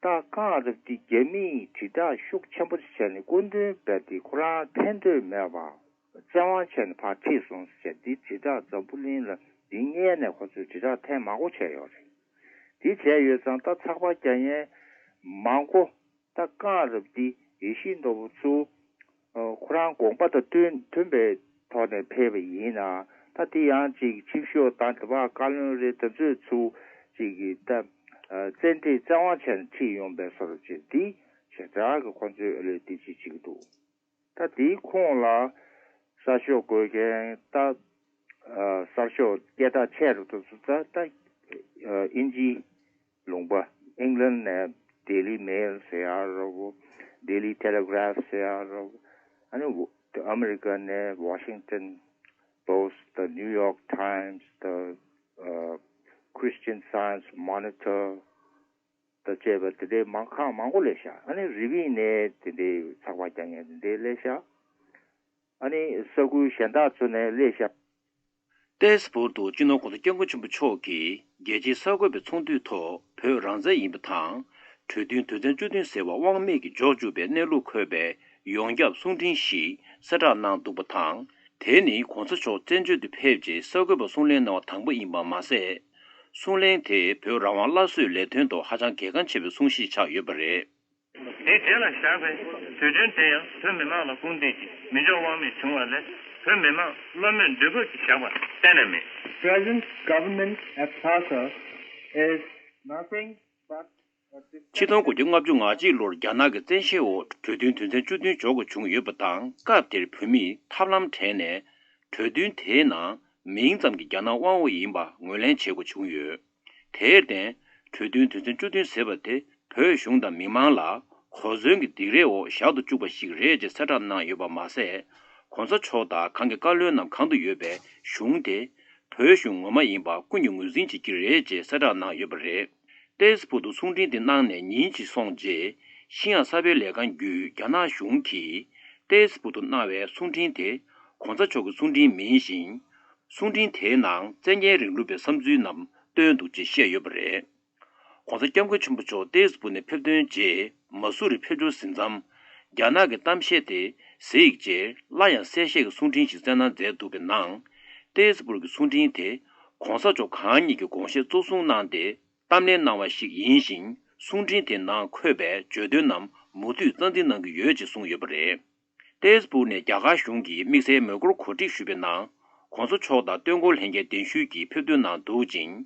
ད་གང་ལྟར་དེ་རྒྱ་མིས་དྲིལ་བསྒྲགས་ཤུགས་ཆེན་པོ་ཞིག་བྱས་ནས་སྐུ་མདུན་རྦད་དེ་ཁོ་རང་འཐེན་འདོད་མེད་པ་བཙན་དབང་བྱས་ནས་ཕར་ཁྲིད་སོང་ཟེར་དེ་དྲིལ་བསྒྲགས་འཛམ་བུ་གླིང་ལ་འདི་སྔས་ནས་ཁོ་ཚོས་དྲིལ་བསྒྲགས་ཐེངས་མང་པོ་བྱས་ཡོད་རེད། དེ་བྱས་ཡོད་ཙང་ད་ཚགས་པར་རྒྱག་མཁན་མང་པོ་ད་གང་ལྟར་དེ་ཡེ་ཤེས་མདོ་དབུས་ཚོ། ཨ་ཁོ་རང་དགོངས་པ་དང་མཐུན་མཐུན་པའི་ཐོག་ནས་ཕེབས་པ་ཡིན་ན་ད་དེ་ཡང་ཅིག་ཕྱི་ཤོག་དང་དེ་བ་བཀའ་བློན་རེད་དེ་ཚོས་ཚུར་ཅིག་གི་ད་ཨ་བཙན་ཁྲིད་བཙན་དབང་བྱས་ནས་ཁྲིད་ཡོང་པའི་བཟོ་འདྲ་ཅིག་འདི་ཞེ་དྲག་གི་ཁོང་ཚོས་ཨ་ལས་དེ་ཅིག་བྱེད་ཀྱི་འདུག་ད་དེའི་ཁོངས་ལ་གསར་ཤོག་འགོད་མཁན་ད་ཨ་གསར་ཤོག་སྐད་གྲགས་ཆེ་རུ་དུ་ཚུད་ད་ད་ཨ་དབྱིན་ཇིའི་ལུང་པ་ཨིང་ལན་ནས་Daily Mail ཟེར་ཡག་རོ། Daily Telegraph ཟེར་ཡག་རོ། ཨ་ནི་ཨ་མི་རི་ཀ་ནས་Washington Post དང་New York Times དང་ཨ་Christian Science Monitor དང་བཅས་པ་དེ་འདྲའི་མང་ཁག་མང་པོ་སླེབས་ཤག་ཨ་ནི་རི་པིན་ནས་དེ་འདྲའི་ཚགས་པར་རྒྱག་མཁན་དེ་འདྲའི་སླེབས་ཤག་ཨ་ནི་ས་ཁུལ་གཞན་དག་ཚོ་ནས་སླེབས་ཤག་ཏེ་སི་པུར་དུ་སྤྱི་ནོར་༸གོང་ས་༸སྐྱབས་མགོན་ཆེན་པོ་མཆོག་གིས་རྒྱལ་སྤྱིའི་གསར་འགོད་པའི་ཚོགས་འདུའི་ཐོག་བོད་རང་བཙན་ཡིན་པ་དང་། གྲོས་མཐུན་དོན་ཚན་བཅུ་བདུན་ཟེར་བ་དབང་མེད་ཀྱིས་འཇོག་བཅུག་པའི་གནས་ལུགས་འཁོད་པའི་ཡོངས་ཁྱབ་གསུང་འཕྲིན་ཞིག་གསལ་བསྒྲགས་གནང་འདུག་པ་དང་། དེ་ནི་༸གོང་ས་མཆོག་བཙན་བྱོལ་དུ་ཕེབས་རྗེས་གསར་འགོད་པར་གསུང་གླེང་གནང་བ་དང་པོ་ཡིན་པ་མ་ཟད། གསུང་གླེང་དེ་བོད་རང་དབང་སླར་གསོའི་ལས་དོན་ཐོག་ཧ་ཅང་གལ་འགངས་ཆེ་བའི་གསུང་བཤད་ཆགས་ཡོད་པ་རེད། དེའི་རྗེས་ལ་བཞག་པའི་དུས་སྟོན་དེ་ཡང་བོད་མི་མང་ལ་སྐུར་འདེབས་ཀྱིས་མི་འཇོག་དབང་མེད་བྱུང་བ་ལས་བོད་མི་མང་བློ་མོས་འདོད་པ་གྱིས་བཞག་པ་གཏན་ནས་མེད། Present government at Lhasa is nothing but a distant ཆིག་སྟོང་དགུ་བརྒྱ་ལྔ་བཅུ་ང་གཅིག་ལོར་རྒྱ་ནག་གི་བཙན་ཤེད་འོག་གྲོས་མཐུན་དོན་ཚན་བཅུ་བདུན་འཇོག་དགོས་བྱུང་ཡོད་པ་དང་། སྐབས་དེར་བོད་མིས་ཐབས་ལམ་བྲལ་ནས་གྲོས་མཐུན་དེའི་ནང་མིང་ཙམ་གྱི་རྒྱ་ནག་དབང་འོག་ཡིན་པ་ངོས་ལེན་བྱེད་དགོས་བྱུང་ཡོད། དེར་བརྟེན། གྲོས་མཐུན་དོན་ཚན་བཅུ་བདུན་ཟེར་བ་དེ་བོད་གཞུང་དང་མི་མང་ལ་གོ་མཚོན་གྱི་སྡིགས་རས་འོག་བཞག་ཏུ་བཅུག་པ་ཞིག་རེད་ཅེས་གསལ་བསྒྲགས་གནང་ཡོད་པ་མ་ཟད། གོང་ས་མཆོག་དང་གང་གི་བཀའ་བློན་རྣམས་གང་དུ་ཡོད་པའི་གཞུང་དེ་བོད་གཞུང་ངོ་མ་ཡིན་པ་ཀུན་གྱིས་ངོས་འཛིན་བྱེད་ཀྱི་རེད་ཅེས་གསལ་བསྒྲགས་གནང་ཡོད་པ་རེད། ཏེ་སི་པུར་དུ་གསུང་འཕྲིན་དེ་གནང་ནས་ཉིན་གཅིག་སོང་རྗེས། ཤིན་ཡང་གསར་སྤེལ་ལས་ཁང་བརྒྱུད་རྒྱ་ནག་གཞུང་གིས་ཏེ་སི་པུར་དུ་གནང་བའི་གསུང་འཕྲིན་དེ་གོང་ས་མཆོག་གི་གསུང་འཕྲིན་མིན་ཞིང་། གསུང་འཕྲིན་དེའི་ནང་བཙན་རྒྱལ་རིང་ལུགས་པའི་བསམ་ཚུལ་རྣམས་བཏོན་འདུག་ཅེས་བཤད་ཡོད་པ་རེད། ༸གོང་ས་༸སྐྱབས་མགོན་ཆེན་པོ་མཆོག་ཏེ་སི་པུར་ནས་ཕེབས་ཐོན་རྗེས་མ་སུ་རི་ཕེབས་འབྱོར་ཟིན་མཚམས། རྒྱ་ནག་གི་གཏམ་བཤད་དེ་གཟིགས་རྗེས་སླར་ཡང་གསལ་བཤད་ཀྱི་གསུང་འཕྲིན་ཞིག་བསྩལ་གནང་མཛད་འདུག་པའི་ནང་། ཏེ་སི་པུར་གྱི་གསུང་འཕྲིན་དེ་༸གོང་ས་མཆོག་གང་ཉིད་ཀྱི་དགོངས་བཞེད་གཙོ་བཟུང་གནང་སྟེ། གཏམ་གླེང་གནང་བ་ཞིག་ཡིན་ཞིང་། གསུང་འཕྲིན་དེ་ནང་འཁོད་པའི་བརྗོད་དོན་རྣམས་མུ་མཐུད་རྩ་འཛིན་གནང་གི་ཡོད་ཅེས་གསུངས་ཡོད་པ་རེད། ཏེས་པུར་ནས་རྒྱ་གར་གཞུང་གིས་དམིགས་བསལ་མེ་འཁོར་གོ་སྒྲིག་ཞུས་པའི་ནང་། ༸གོང་ས་མཆོག་དང་སྟོན་འཁོར་ལྷན་རྒྱས་གདན་ཞུས་ཀྱིས་ཕེབས་ཐོན་གནང་འདུག་ཅིང་།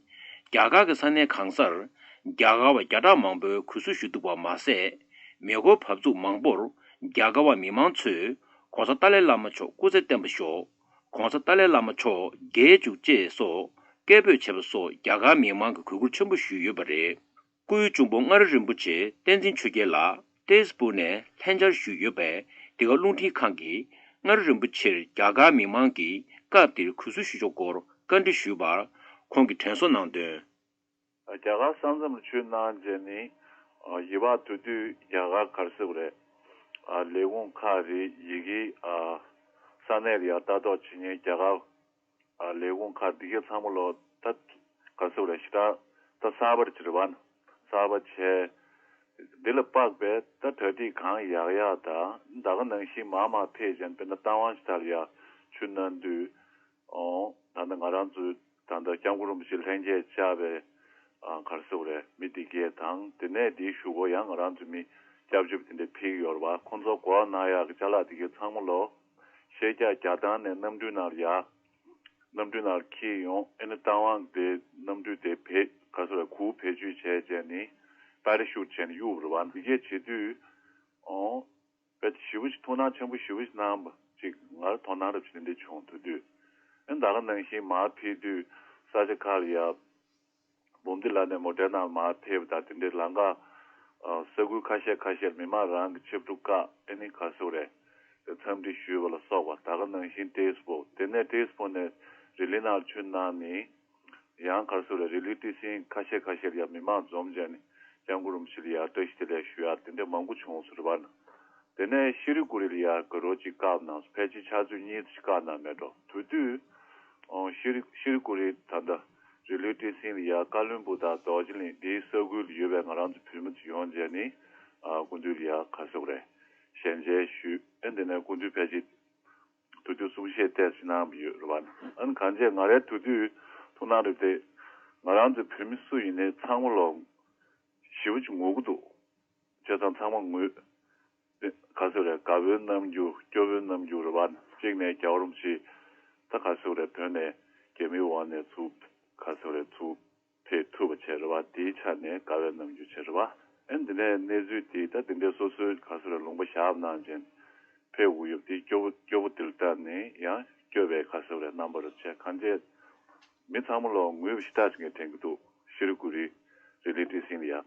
རྒྱ་གར་གྱི་ས་གནས་གང་སར་རྒྱ་གར་བ་བརྒྱ་ཕྲག་མང་པོས་གུས་བསུ་ཞུས་འདུག་པ་མ་ཟད། མེ་འཁོར་བབས་ཚུགས་མང་པོར་རྒྱ་གར་བ་མི་མང་ཚོས་༸གོང་ས་ཏཱ་ལའི་བླ་མ་མཆོག་སྐུ་ཚེ་བརྟན་པར་ཤོག ༸གོང་ས་ཏཱ་ལའི་བླ་མ་མཆོག་རྒྱལ་བཅུག་ཅེས་སོགས་སྐད་འབོད་བྱས་པ་སོགས་རྒྱ་གར་མི་མང་གིས་གུས་བཀུར་ཆེན་པོ་ཞུས་ཡོད་པ་རེད། སྐུའི་གཅུང་པོ་མངའ་རིས་རིན་པོ་ཆེ་བསྟན་འཛིན་ཆོས་རྒྱལ་ལགས་ཏེས་པུར་ནས་ལྷན་བཅར་ཞུས་ཡོད་པས། འདི་ག་རླུང་འཕྲིན་ཁང་གིས་མངའ་རིས་རིན་པོ་ཆེར་རྒྱ་གར་མི་མང་གིས་སྐབས་འདིར་གུས་བསུ་ཞུ་ཕྱོགས་སྐོར་བཀའ་འདྲི་ཞུས་པར། ཁོང་གིས་དྲན་གསོ་གནང་དོན། རྒྱ་གར་ས་མཚམས་ལ་ཆུ་གནང་བྱས་ནི། ཡིད་བག་དུ་དུས་རྒྱ་གར་གར་སོག་རེད། ལས་ཁུངས་ཁག་རེད། ཡི་གེ་ས་གནས་ལ་ཡང་ལྟ་རྟོག་བྱེད་མཁན་རྒྱ་གར། ལས་ཁུངས་ཁག་འདི་གའི་ཚང་མ་ལོ་ད་ག་ཚོད་རེད། ཞེ་དྲག་ད་གསར་པར་གྱི་རེད་བ། གསར་པ་བྱས། འདི་ལ་དཔག་པའི་ད་གྲ་སྒྲིག་གང་ཡག་ཡག་དང་ད་ག་ནང་བཞིན་མ་མ་ཕེབས་ཀྱང་དཔེར་ན་རྟ་དབང་ཞིག་ད་ལ་ཡ་ཆུ་གནང་དུས། ཨོ་ད་ནི་ང་རང་ཚོའི་ད་ལྟ་སྐྱབས་མགོན་རིན་པོ་ཆེ་ལྷན་རྒྱས་བཅར་བའི་ག་རེ་ཟེར་དགོས་རེད། མི་འདི་གས་དང་དེ་ནས་འདིའི་གཞུག་གུ་ཡང་ང་རང་ཚོའི་མི་སྐྱབས་བཅོལ་དེ་འདྲ་ཕེབས་ཡོད་རེད་བ། ཁོང་ཚོ་གོ་གནང་ཡག་གི་ཅ་ལག་འདི་གས་ཚང་མ་ལོ། ཤེས་རྒྱ་རྒྱ་ཐང་ནས་གནམ་གྲུའི་ནང་ལ་ཡ། གནམ་གྲུའི་ནང་ལ་འཁྱེར་ཡོང་། ཨེ་ནི་རྟ་དབང་དེ་གནམ་གྲུ་དེ་བེད་ག་ཚོད་རེད། གུར་བེད་སྤྱོད་བྱས་བྱས་ནི་པ་ར་ཤུཊ་བྱས་ནས་གཡུགས་པ་རེད་བ། འདི་གས་བྱེད་དུས་ཨོ་དཔེ་ཞེ་པོ་ཞིག་ཐུགས་སྣང་ཆེན་པོ་ཞེ་པོ་ཞིག་གནང་བ་ཅིག་ང་ལ་དོ་སྣང་རབ་ཞིག་འདི་འདྲ་བྱུང་། དེ་དུས་ཨེ་ད་ག་ནང་བཞིན་མར་ཕེབས་དུས་ས་ཆ་ཁག་ལ་ཡ། འབུམ་སྡེ་ལ་ནས་མོ་ཊའི་ནང་མར་ཕེབས་དང་དེ་འདྲའི་ལམ་ཁ། ས་ཁུལ་ཁ་ཤས་ཁ་ཤས་མི་མང་རང་གི་ཆིབས་སྒྲུང་བཀག་ཨེ་ནི་ག་ཚོད་རེད། འཚམས་འདྲི་ཞུས་པ་ལ་སོགས་པ་ད་ག་ནང་བཞིན་ཏེས་པོ་དེ་ནས་ཏེས་པོ་ནས་རི་ལི་ནང་ཆུ་གནང་ནི། ཡང་ག་ཚོད་རེད། རི་ལི་ཏི་སིང་ཁ་ཤས་ཁ་ཤས་ལ་ཡ་མི་མང་འཛོམས་བྱས་ནས་སྐྱབས་མགོན་རིན་པོ་ཆེ་ལ་ཡ་བཀྲ་ཤིས་བདེ་ལེགས་ཞུ་ཡ་དེ་འདྲ་མང་པོ་བྱུང་སོང་རེད་བ། དེ་ནས་ཤི་རི་ཀུ་རི་ལ་ཡ་དགའ་རོགས་གཅིག་བཀག་གནང་སོང་། ཕལ་ཆེར་ཆུ་ཚོད་གཉིས་ཙམ་བཀག་གནང་མེད་འགྲོ། དེ་དུས། ཨོ་ཤི་རི་ཤི་རི་ཀུ་རི་ད་ལྟ་རི་ལུའི་ཏི་སིང་ལ་ཡ་ཀ་ལོན་སྦུག་དང་རྡོ་རྗེ་གླིང་འདིའི་ས་ཁུལ་ལ་ཡོད་པའི་ང་རང་ཚོ་བོད་མི་ཚོ་ཡོང་བྱས་ནི། ཨ་སྐུ་མདུན་ལ་ཡ་ག་ཟེར་དགོས་རེད། ཞལ་མཇལ་ཞུས། ཨེ་འདི་ནས་སྐུ་མདུན་ཕལ་ཆེར་དུས་དུས་གསུང་བཤད་ཏོག་ཙམ་གནང་བ་ཡོད་རེད་བ། ཨ་ནི་གང་བྱས་ང་རའི་དུས་དུས་ཐུགས་སྣང་རེད་དེ། ང་རང་ཚོ་བོད་མི་སུ་ཡིན་ནའི་ཚང་མ་ལོ་ཞེ་པོ་ཅིག་ངུ་གི་འདུག་བྱས་ཙང་ཚང་མ་ངུས། དེ་ག་ཟེར་རེད། དགའ་བོའི་རྣམ་འགྱུར་སྐྱོ་བོའི་རྣམ་འགྱུར་རེད་བ། གཅིག་ནས་རྒྱལ་བ་རིན་པོ་ཆེ་ད་ག་ཟེར་རེད། བོད་ནས་རྒྱ་མིའི་འོག་ནས་ཚུར་ག་ཟེར་རེད། ཚུར་ཕེབས་ཐུབ་པ་བྱས་རེད་བ། དེའི་ཆ་ནས་དགའ་བའི་རྣམ་འགྱུར་བྱས་རེད་བ། ཨེ་འདི་ནས་གནས་ཚུལ་དེ་ད་དེ་འདྲའི་སོ་སོའི་ག་ཟེར་རེད། ལུང་པ་བཞག་གནང་བྱས་ཕེབས་དགོས་ཡོད་དེ། སྐྱོ་བོ་སྐྱོ་བོ་དེ་ལ་ལྟ་ནས་ཡང་སྐྱོ་བའི་ག་ཟེར་རེད། རྣམ་པ་རེད་བྱས། གང་བྱས། མི་ཚང་མ་ལོ་ངུས་པ་ཞེ་དྲག་ཅིག་ངས་དྲན་གྱི་འདུག་ཤི་རི་ཀུ་རི་རི་ལི་ཏི་སིང་ལ་ཡ།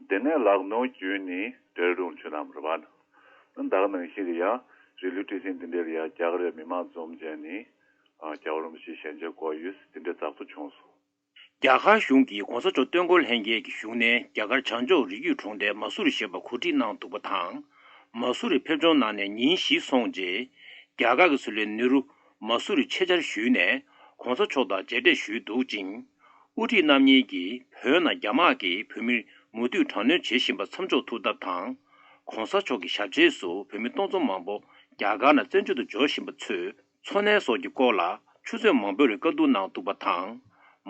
དེ་ནས་ལག་ནོར་བརྒྱུད་ནི་ཌེ་ར་ཌུན་ཆུ་ནང་རེད་བ། ད་ག་ནང་བཞིན་རེད་ཡ། རི་ལི་ཏི་སིང་དེ་འདྲ་ལ་ཡ་རྒྱ་གར་བའི་མི་མང་འཛོམས་བྱས་ནི། རྒྱལ་བ་རིན་པོ་ཆེའི་ཞལ་མཇལ་སྐོར་ཡོད་དེ་འདྲ་ཙག་ཙུག་བྱུང་སོང་། རྒྱ་གར་གཞུང་གིས་གོང་ས་མཆོག་སྟོན་འཁོར་ལྷན་རྒྱས་ཀྱི་བཞུགས་གནས་རྒྱ་གར་བྱང་ཕྱོགས་རི་རྒྱུད་གྲོང་རྡལ་མ་སུ་རི་ཞེས་པ་གོ་སྒྲིག་གནང་འདུག་པ་དང་། མ་སུ་རི་ཕེབས་འབྱོར་གནང་ནས་ཉིན་བཞི་སོང་རྗེས། རྒྱ་གར་གྱི་སྲིད་བློན་ནེ་རུ་མ་སུ་རི་ཆེད་བཅར་ཞུས་ནས་གོང་ས་མཆོག་དང་མཇལ་འཕྲད་ཞུས་འདུག་ཅིང་། དབུ་ཁྲིད་རྣམ་གཉིས་ཀྱིས་བོད་ནང་རྒྱ་དམག་གིས་བོད་མིར་མུ་མཐུད་དྲག་གནོན་བྱེད་བཞིན་པ་མཚམས་འཇོག་ཐུབ་ཐབས་དང་། གོང་ས་མཆོག་གི་ཞབས་རྗེས་སུ་བོད་མི་སྟོང་ཚོ་མང་པོ་རྒྱ་གར་ནང་བཙན་བྱོལ་དུ་འབྱོར་བཞིན་པ་ཚོས། འཚོ་གནས་སོགས་ཀྱི་སྐོར་ལ་ཆུ་ཚོད་མང་པོར་བཀའ་བསྡུར་གནང་འདུག་པ་དང་།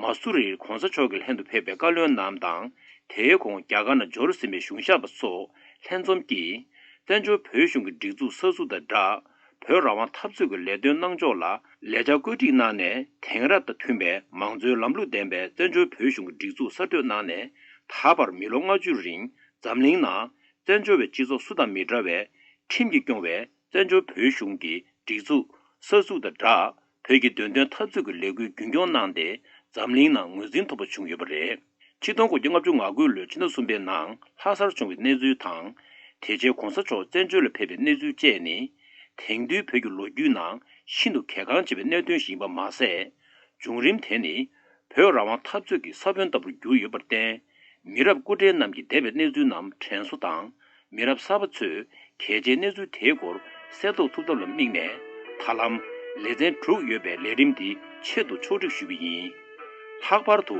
མ་སུ་རིར་གོང་ས་མཆོག་གི་ལྷན་དུ་ཕེབས་པའི་བཀའ་བློན་རྣམས་དང་། དེའི་གོང་རྒྱ་གར་ནང་འབྱོར་ཟིན་པའི་གཞུང་ཞབས་པ་སོགས་ལྷན་འཛོམས་ཀྱིས། བཙན་བྱོལ་བོད་གཞུང་གི་སྒྲིག་འཛུགས་གསར་འཛུགས་དང་སྦྲགས། བོད་རང་དབང་འཐབ་རྩོད་ཀྱི་ལས་དོན་གནང་ཕྱོགས་ལ་ལས་འཆར་བཀོད་སྒྲིག་གནང་ནས། དེང་རབས་དང་མཐུན་པའི་མང་གཙོའི་ལམ་ལུགས་ལྡན་པའི་བཙན་བྱོལ་བོད་གཞུང་གི་སྒྲིག་འཛུགས་གསར་གཏོད་གནང་ནས། ད་བར་མི་ལོ་ལྔ་བཅུ་རིང་འཛམ་གླིང་ནང་། བཙན་བྱོལ་བའི་སྤྱི་ཚོགས་སུ་དང་མི་འདྲ་བའི་ཁྲིམས་ཀྱིས་སྐྱོང་བའི་བཙན་བྱོལ་བོད་གཞུང་གི་སྒྲིག་འཛུགས་གསར་འཛུགས་དང་སྦྲགས། བོད་ཀྱི་བདེན་དོན་འཐབ་རྩོད་ཀྱི་ལས་འགུལ་རྒྱུན་འཁྱོངས་གནང་སྟེ། འཛམ་གླིང་ནང་ངོས་འཛིན་ཐོབ་པ་བྱུང་ཡོད་པ་རེད། ཆིག་སྟོང་དགུ་བརྒྱ་ལྔ་བཅུ་ང་དགུ་ལོའི་ཕྱི་ཟླ་གསུམ་པའི་ནང་ལྷ་སར་བྱུང་བའི་གནས་ཚུལ་དང་། དེ་རྗེས་གོང་ས་མཆོག་བཙན་བྱོལ་ལ་ཕེབས་པའི་གནས་ཚུལ་བཅས་ནི། དེང་དུས་བོད་ཀྱི་ལོ་རྒྱུས་ནང་ཤིན་ཏུ་གལ་འགངས་ཆེ་བའི་གནད་དོན་ཞིག་ཡིན་པ་མ་ཟད། བྱུང་རིམ་དེ་ནི། བོད་རང་དབང་འཐབ་རྩོད་ཀྱི་ས་བོན་ལྟ་བུར་གྱུར་ཡོད་པར་བརྟེན། མི་རབས་སྐུ་བགྲེས་རྣམས་ཀྱིས་འདས་པའི་གནས་ཚུལ་རྣམས་དྲན་གསོ་དང་། མི་རབས་གསར་པ་ཚོས་གལ་ཆེའི་གནས་ཚུལ་དེའི་སྐོར་གསལ་རྟོགས་ཐུབ་ཐབས་ལ་དམིགས་ནས། ད་ལམ་ལེ་ཚན་དྲུག་ཡོད་པའི་ལས་རིམ་འདི་ཆེད་དུ་ཕྱོགས་སྒྲིག་ཞུས་པ་ཡིན། ལྷག་པར་དུ་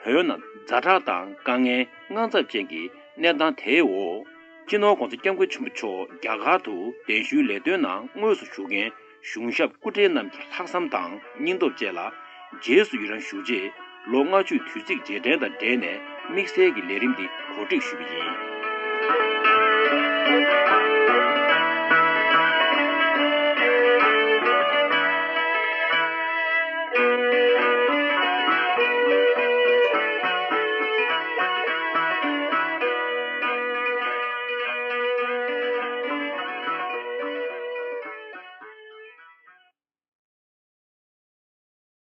བོད་ནང་ཛ་དྲག་དང་དཀའ་ངལ་དངངས་འཚབ་ཅན་གྱི་གནས་སྟངས་དེའི་འོག་སྤྱི་ནོར་༸གོང་ས་༸སྐྱབས་མགོན་ཆེན་པོ་མཆོག་རྒྱ་གར་དུ་གདན་ཞུའི་ལས་དོན་ནང་དངོས་སུ་ཞུགས་མཁན་གཞུང་ཞབས་སྐུ་བགྲེས་རྣམས་ཀྱི་ལྷག་བསམ་དང་སྙིང་སྟོབས་བཅས་ལ་རྗེས་སུ་ཡི་རང་ཞུ་ཆེད། ལོ་ལྔ་བཅུའི་དུས་ཚིགས་རྗེས་དྲན་དང་འབྲེལ་ནས། དམིགས་བསལ་གྱི་ལས་རིམ་འདི་གོ་སྒྲིག་ཞུས་པ་ཡིན།